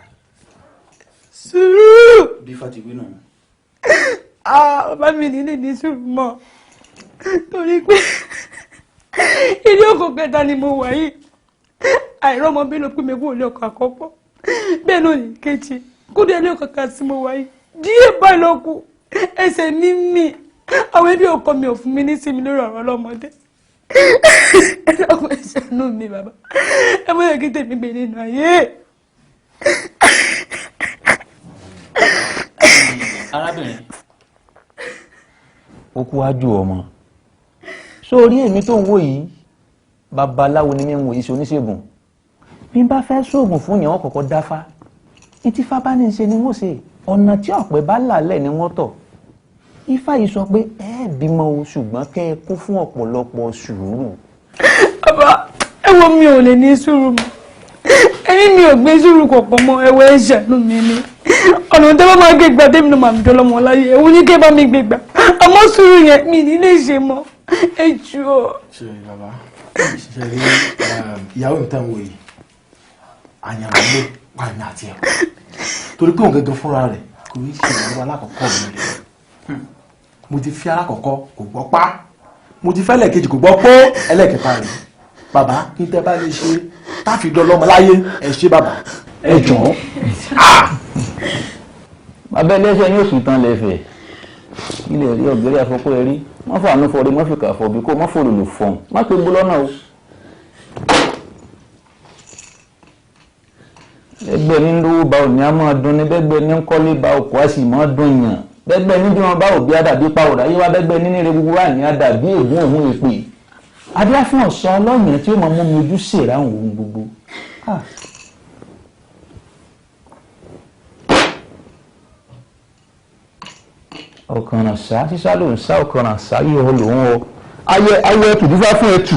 sùúrù. Bí Ifá ti wí náà. Bàbá mi nílé ní sùúrù mọ́ torí pé ilé ọkọ kẹta ni mo wà yìí, àìrọ́mọ bí ló pín mi kúrò ní ọkọ àkọ́kọ́, bẹ́ẹ̀ náà ní kejì kúrò ilé ọkọ kan tí mo wà yìí díẹ̀ báyìí ló kù, ẹsẹ̀ mi mì, àwọn ẹbí ọkọ mi ò fún mi ní sinmi lórí ọ̀rọ̀ ọlọ́mọdé. Ẹ dákun ẹ ṣàánú mi bàbá, ẹ mọ̀ yẹ kí tèmi gbé nínú ayé. Arábìnrin, ó kú ájú ọmọ sórí èmi tó ń wò yìí, babaláwo ni mi ń wò yìí ṣe oníṣègùn. Bí n bá fẹ́ ṣoògùn fún yẹn, wọ́n kọ́kọ́ dáfá. Ìtí fábá ní í ṣe ni wọ́n ṣe, ọ̀nà tí ọ̀pẹ bá làlẹ̀ ni wọ́n tọ̀. Ifá yìí sọ pé ẹ bímọ o ṣùgbọ́n kẹ́ ẹ kún fún ọ̀pọ̀lọpọ̀ sùúrù. Bàbá ẹ wo mi ò lè ní sùúrù mọ́, ẹni mi ò gbé sùúrù kọ̀ọ̀kan mọ́, ẹ wo ẹ ṣàánú mi ni. Ọ̀nà tẹ́ bá máa gbé gbà tẹ́mi náà máa dán lọ́mọ láyé, ẹ̀wọ̀n ní kẹ́ bá mi gbé gbà, àmọ́ sùúrù yẹn mi ní lè ṣe mọ́, ẹ jù ọ́. Ṣe bàbá ṣe rí ìyàwó mi tán wò yìí, àyànwó ló pa ẹ̀mí àti ẹ̀kọ́ torí pé òun gẹ́gẹ́ fúnra rẹ̀ kò ní ṣe ìyàwó alákọ̀ọ́kọ́ mi rẹ̀. Mo ti fi alákọ̀ọ́kọ́ kò gbọ́ pa, mo ti fẹ́ lẹ́ẹ̀kejì kò gbọ́ pé ẹlẹ́ẹ̀kẹta rẹ̀. Bàbá kí n tẹ́ bá lè ṣe táfi dán lọ́mọ láyé, ẹ ṣe bàbá ẹ jọ̀ọ́. Bàbá ẹlẹ́sẹ̀ ní oṣù tán lẹ́fẹ̀ẹ́ ilẹ̀ rí ọ̀gẹ́rẹ́ àfọkọ́ ẹ rí wọ́n fàánú fọrí wọ́n fìkà fọ̀bí kó wọ́n fòrò lò fọ̀n má pé gbó lọ́nà o. Bẹ́gbẹ́ ní lówó ba òní á máa dun ní, bẹ́gbẹ́ ní kọ́lé ba òkú á sì máa dun yàn, bẹ́gbẹ́ ní bí wọ́n bá òbí àdàbí pàwọ̀dà yíwá, bẹ́gbẹ́ ní níre gbogbo wà ní àdàbí ègún òun èpè. Adé fún ọ̀sán ọlọ́yàn tí ó máa mú mi ojú ṣèrànwọ́ ohun gbogbo. Ọ̀kànràn sá sísá ló ń sá, ọ̀kànràn sá yíyọ lòún ọ. Ayẹ ayẹ ẹtù dífá fún ẹtù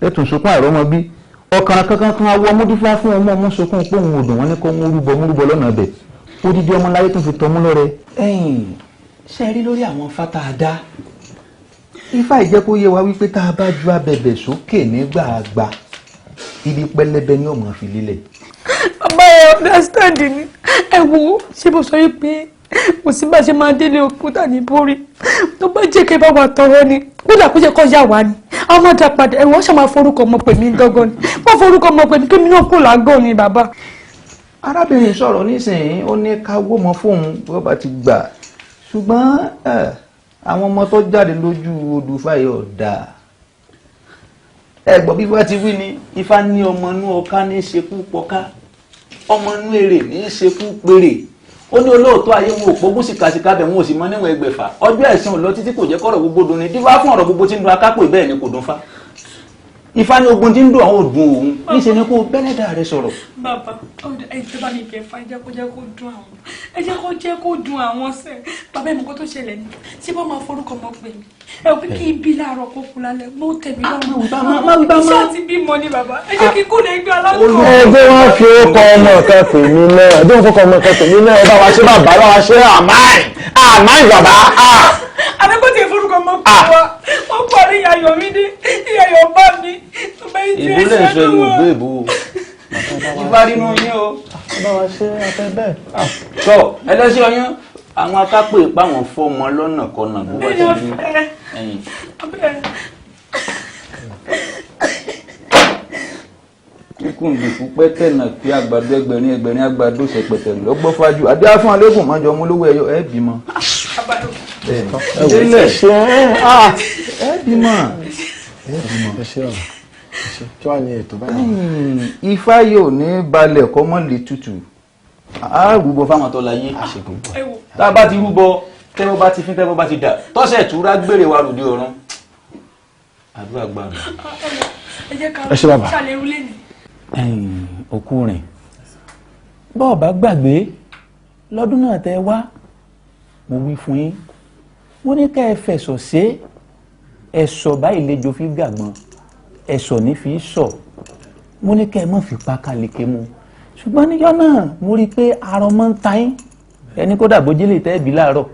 ẹtù sunkún àìrọ́mọ bí. Ọ̀kànràn kankan kan awọ ọmú dífá fún ọmọ ọmú sunkún pé òun odò wọn ní kó mú rúbọ mú rúbọ lọ́nà ibẹ̀. Odidi ọmọ láyé tó fi tọmú lọ́rẹ. Ẹ̀yin ṣe rí lórí àwọn fata àdá. Ifá ìjẹ́ kó yé wa wípé tá a bá ju abẹ̀bẹ̀ sókè nígbàgbà, ibi pẹlẹbẹ ni ọmọ fi lélẹ̀. Bàbá ẹ understand ni, ẹ wo ṣé mo sọ yìí pé kò sí bá ṣe máa délé òkúta ní borí tó bá jẹ́ kí ẹ bá wà tọrọ ni, kódà kó jẹ́ kó yà wá ni a máa dá padà. Ẹ̀wọ̀n ṣe máa forúkọ ọmọ pè mí gángan ni, wọ́n forúkọ ọmọ pè mí kí mi náà kó làágàn ni bàbá. Arábìnrin sọ̀rọ̀ nísìnyí, ó ní ká wó mọ fóun bí wọ́n bá ti gbà, ṣùgbọ́n àwọn ọmọ tó jáde lójú odù fáyọ̀ dà. Ẹ gbọ́ bí wọ́n ti wí ni, Ifá ní ọmọ inú ọká ní í ṣekú pọká, ọmọ inú èrè ní í ṣekú péré. Ó ní olóòótọ́ ayé wọn ò pogún síkàsíkà bẹ̀ wọn ò sì mọ níwọ̀n ẹgbẹ̀fà. Ọjọ́ ẹ̀sìn ò lọ títí kò jẹ́ kọ́rọ̀ gbogbo dùn ni, dífá fún ọ̀rọ̀ gbogbo tí ń dun akápò bẹ́ẹ̀ ni kò dùn fá. Ifá ní ogun tí ń dùn àwọn òdùn òun níṣẹ́ ni kó bẹ́lẹ́dà rẹ sọ̀rọ̀. Bàbá ẹ tó bá mi bẹ̀ fà ẹ jẹ́ kó jẹ́ kó dùn àwọn, ẹ jẹ́ kó jẹ́ kó dùn àwọn sẹ́. Bàbá ẹ̀ mọ̀ kó tó ṣẹlẹ̀ ni ṣé bọ́ máa forúkọ mọ́ pè mí ẹ ò pé kí n bí láàárọ̀ kó kú lálẹ́ mọ́ tẹ̀mí lọ́rùn. Iṣẹ́ àti bímọ ni bàbá, ẹ jẹ́ kí kú lè gbé aláǹkó. Ẹ jẹ́ wọ́n fi orúkọ ọmọ kan pè mí náà, ẹ jẹ́ wọ́n fọkọ ọmọ kan pè mí náà, ẹ bá wa ṣe bàbá, bá wa ṣe àmáì àmáì bàbá. Àbẹ́kọ̀ tí forúkọ mọ́ pè wá, wọ́n parí ìyàyọ̀ mi dé, ìyàyọ̀ bá mi. Ìbúlẹ̀ ń sọ ìwò gbé ìbò ìbá rínú yín o. Bá wa ṣe afẹ́ bẹ́ẹ̀. Tọ́ ẹlẹ́sìn ọyán àwọn akápò ìpá wọn fọmọ lọ́nà kọ̀nà bó bá ti rí ẹ̀yìn. Kíkún gbìkú pẹ́tẹ́ nà kí àgbàdo ẹgbẹ̀rin ẹgbẹ̀rin àgbàdo ṣẹpẹtẹ lọ́gbọ́fájú adé fún alégùn mọ́jọ ọmọ olówó ẹyọ ẹ bímọ. Ẹ bímọ. Ifá yóò ní balẹ̀ kọ́ mọ́ lè tutù á rúbọ fáwọn tó láyé tá a bá ti rúbọ tẹ́wọ́ bá ti fín tẹ́wọ́ bá ti dà tọ́sẹ̀ ìtura gbére wa ròde ọ̀run àdúrà gbà mí. Ẹ ṣé bàbá. Òkú rìn bọ́ọ̀ bá gbàgbé lọ́dún náà tẹ́ wá mo wí fún yín mo ní ká ẹ fẹ̀sọ̀ ṣe ẹ̀sọ̀ báyìí lejò fi gàgbọ́n ẹ̀sọ̀ ní fi sọ̀ mo ní ká ẹ má fi pa kálíkè mu ṣùgbọ́n níjọ́ náà mo rí i pé arọ mọ́ ń ta yín ẹni kódà bójú lè tẹ́ ẹ̀bí láàárọ̀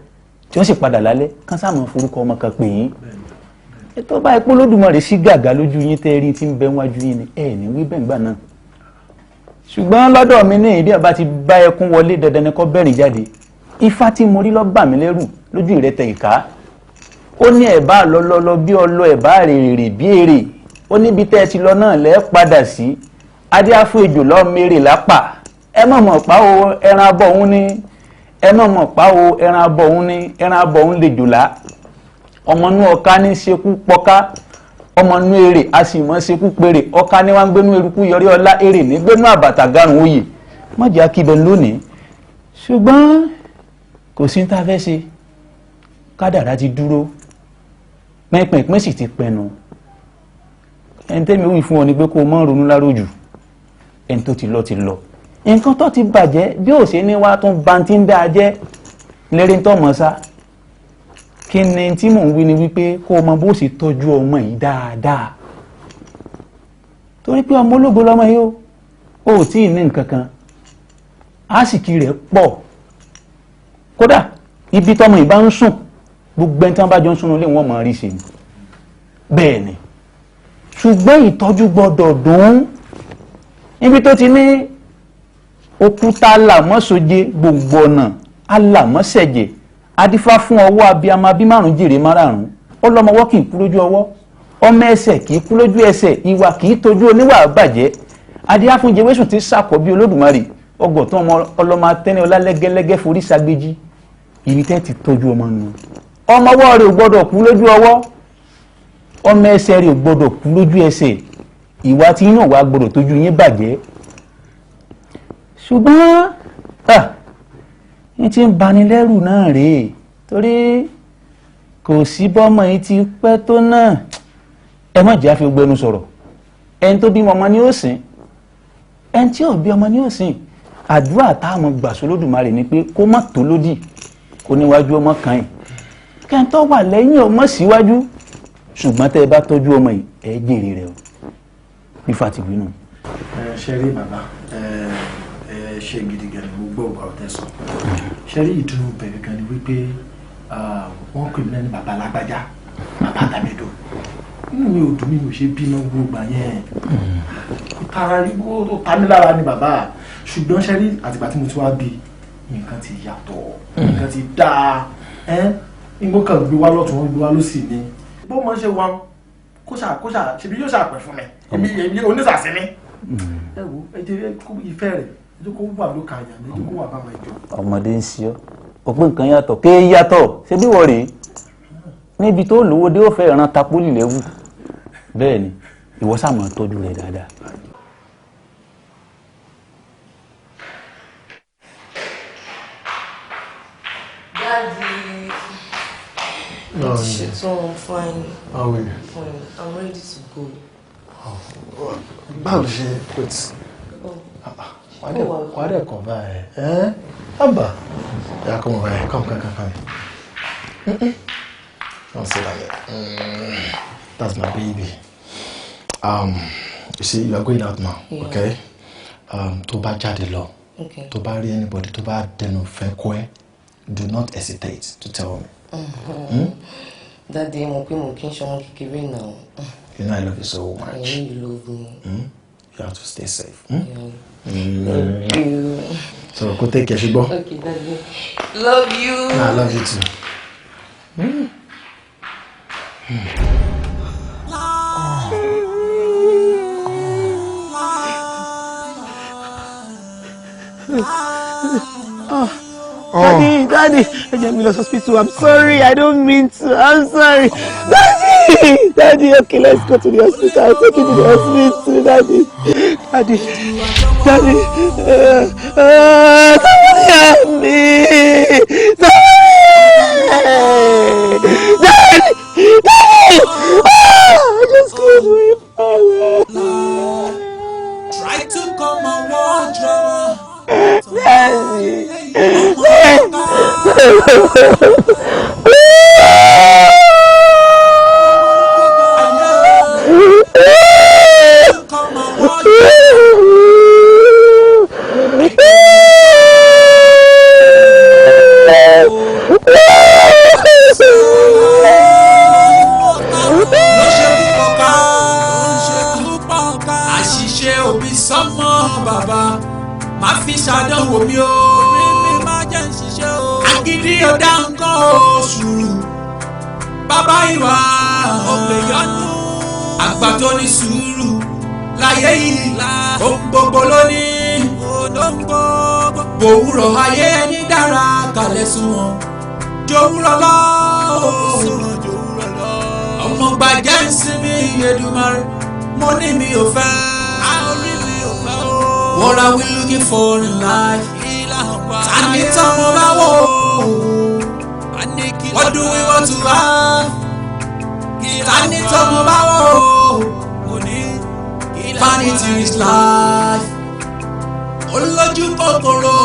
tí wọ́n sì padà lálẹ́ kán sáàmù forúkọ ọmọ kan pè yín ètò báyìí pé Olódùmarè sí gàgà lójú yín tẹ́ rí tí ń bẹ wájú yín ni ẹ ní wí bẹ́ẹ̀ gbà náà ṣùgbọ́n lọ́dọ̀ mi ní ìdí àbá ti bá ẹkún wọlé dandan ni kó bẹ́rìn jáde ifá tí mo rí ló bà mí lẹ́rù lójú ìrẹtẹ̀ ìká ó ní ẹ̀bá lọ́lọ́lọ́ bí ọlọ́ ẹ̀bá rèrè bí èrè ó níbi tẹ́ ẹ ti lọ náà lẹ́ padà sí adé afún ejò lọ́ọ́ mèrè lápà ẹ mọ̀ mọ̀ pa o ẹran abọ́ òun ní ẹ mọ̀ mọ̀ pa o ẹran abọ́ òun ní ẹran abọ́ òun lè jòlá ọmọ inú ọ̀ka ní ṣekú pọ́ká ọmọ inú èrè a sì mọ̀ ṣekú péré ọ̀ka ní wá ń gbénú eruku yọrí ọlá èrè ní gbénú àbàtà garùn oyè mọ̀jẹ̀ akíbẹ̀ lónìí ṣùgbọ́n kò sí tá a fẹ́ ṣe kádàrá ti dúró pínpín sì ti pẹnu ẹni tẹ́mi wí fún ọ ni pé kó o mọ́ ronú lárójù ẹni tó ti lọ ti lọ nǹkan tó ti bàjẹ́ bí ò ṣe ní wá tún ba ti ń dáa jẹ́ lérí ń tọ́mọ sá kí ni tí mò ń wí ni wípé kó o mọ bó ṣe tọ́jú ọmọ yìí dáadáa torí pé ọmọ ológo lọmọ yìí o ò tí ì ní nǹkan kan àsìkí rẹ̀ pọ̀ kódà ibi tọmọ yìí bá ń sùn gbogbo ẹni tí wọ́n bá jọ ń sùn nílé wọn mọ̀ rí ṣe ni bẹ́ẹ̀ ni ṣùgbọ́n ìtọ́jú gbọ́dọ̀ dùn níbi tó ti ní òkúta làmọ́sọ̀jẹ gbogbo ọ̀nà alàmọ́sẹ̀jẹ̀ adífá fún ọwọ́ abiyamọ bí márùn jèrè márààrún ọlọ́mọwọ́ kì í kú lójú ọwọ́ ọmọ ẹsẹ̀ kì í kú lójú ẹsẹ̀ ìwà kì í tójú oníwà bàjẹ́ adífá fún jewésùn tí sàkọ́ bí olódùmarè ọgọ̀tún ọmọ ọlọ́mọ atẹ́ni ọlá lẹ́gẹ́lẹ́gẹ́ forí sagbéjì ibi tẹ́ ti tọ́jú ọmọ nù ọmọ ọwọ́ rẹ̀ ò gbọ́dọ̀ kú lójú ọwọ́ ọmọ ẹsẹ̀ rẹ̀ ò gbọ́dọ̀ kú lójú ẹsẹ̀ ìwà tí yín náà wàá gbọ́dọ̀ tójú yín bàjẹ́ ṣùgbọ́n ní ti ń bani lẹ́rù náà rèé torí kò sí bọ́mọ yìí ti pẹ́ tó náà ẹ má jẹ́ àfi gbẹnu sọ̀rọ̀ ẹni tó bímọ ọmọ ni ó sìn ẹni tí ò bí ọmọ ni ó sìn àdúrà táwọn gbà sólódùmarè ni pé kó má tó lódì kó níwájú ọmọ kan yìí kẹ́ńtọ́ wà lẹ́yìn ọmọ síwájú ṣùgbọ́n tẹ́ ẹ bá tọ́jú ọmọ yìí ẹ jèrè rẹ o ifá ti wí nù. Ẹ ṣe rí bàbá, ẹ ṣe gidi gan ni mo gbọ́ ọ̀rọ̀ tẹ́ sọ. Ṣe rí ìdùnnú bẹ̀rẹ̀ gan ni wípé wọ́n pè mí náà ní bàbá lágbájá, bàbá tàmídò. Inú mi ò dùn mí ò ṣe bínú gbogbo yẹn. Tara rí ó ta mí lára ni bàbá. Ṣùgbọ́n ṣe rí àtìgbà tí mo ti wá bí nǹkan ti yàtọ̀, nǹkan ti dáa. Nǹkan kan gbé wá lọ́tún, wọ́n gbé wá lósì ni. Bó mọ̀ ṣe wá kó ṣà ṣebí yóò ṣàpẹ̀ fún mi èmi onísàsí mi. Ẹ wo ẹ jẹ́ ìfẹ́ rẹ̀ ẹ jẹ́ kó wà lóka àyà mi ẹ jẹ́ kó wà báwọn ẹjọ́. Ọmọdé ń ṣe ọ́ òpin nǹkan yàtọ̀ ké yàtọ̀ ṣebí wọ̀ rèé níbi tó lówó dé ó fẹ́ ìran tapólì lẹ́wù bẹ́ẹ̀ ni ìwọ sáà máa tọ́jú rẹ̀ dáadáa. Daddy, No, ṣetán, fine. How are you? Fine. I'm ready to go. Báwo ló ṣe wait? Wàá dẹ̀ kàn báyìí. Ẹ́ Abba. Yeah, come over here. Come, come, come, come. Don't say that yet. That's my baby. You see, you are going out now, Yeah. okay? Tó bá jáde lọ, Okay. tó bá rí anybody, tó bá dẹnu fẹ́ kọ́ ẹ, do not hesitate to tell me. Hmm? Daddy, mo pé mo kí n ṣọmọ kékeré náà. You know I love you so much. I know you love me. Hmm? You have to stay safe. Hmm? Yeah. Mm. Thank you. So, go take care, ṣùgbọ́n. Okay, Daddy. Love you. I love you too. Mm. Oh. Daddy, Daddy, ẹ jẹ́ mi lọ sí hospital. I'm sorry, I don't mean to. I'm sorry. Daddy, Daddy, okay, let's go to the hospital. I'll take you to the hospital, Daddy. Daddy, Daddy, somebody help me. Somebody! Daddy, Daddy! Ah, I just killed my father. Try to come and watch drama. Daddy. Àṣìṣe òbí sọ́mọ bàbá má fi ṣàdánwò mi o. Agídí ọ̀dà nǹkan o sùúrù bàbá ìwà òpèyọ́nù àgbà tó ní sùúrù láyé yìí ohun gbogbo ló ní. Òwúrọ̀ ayé ẹni dára kalẹ̀ sunwọ̀n jòwúrọ̀ lọ. Ọmọ gbàjẹ́ ń sinmi Èdùmàrè mo ní mi ò fẹ́. What are we looking for in life? Tani tọ́mọ bá wò? What do we want to have? Tani tọ́mọ bá wò? Vanity is life. Olójú kòkòrò.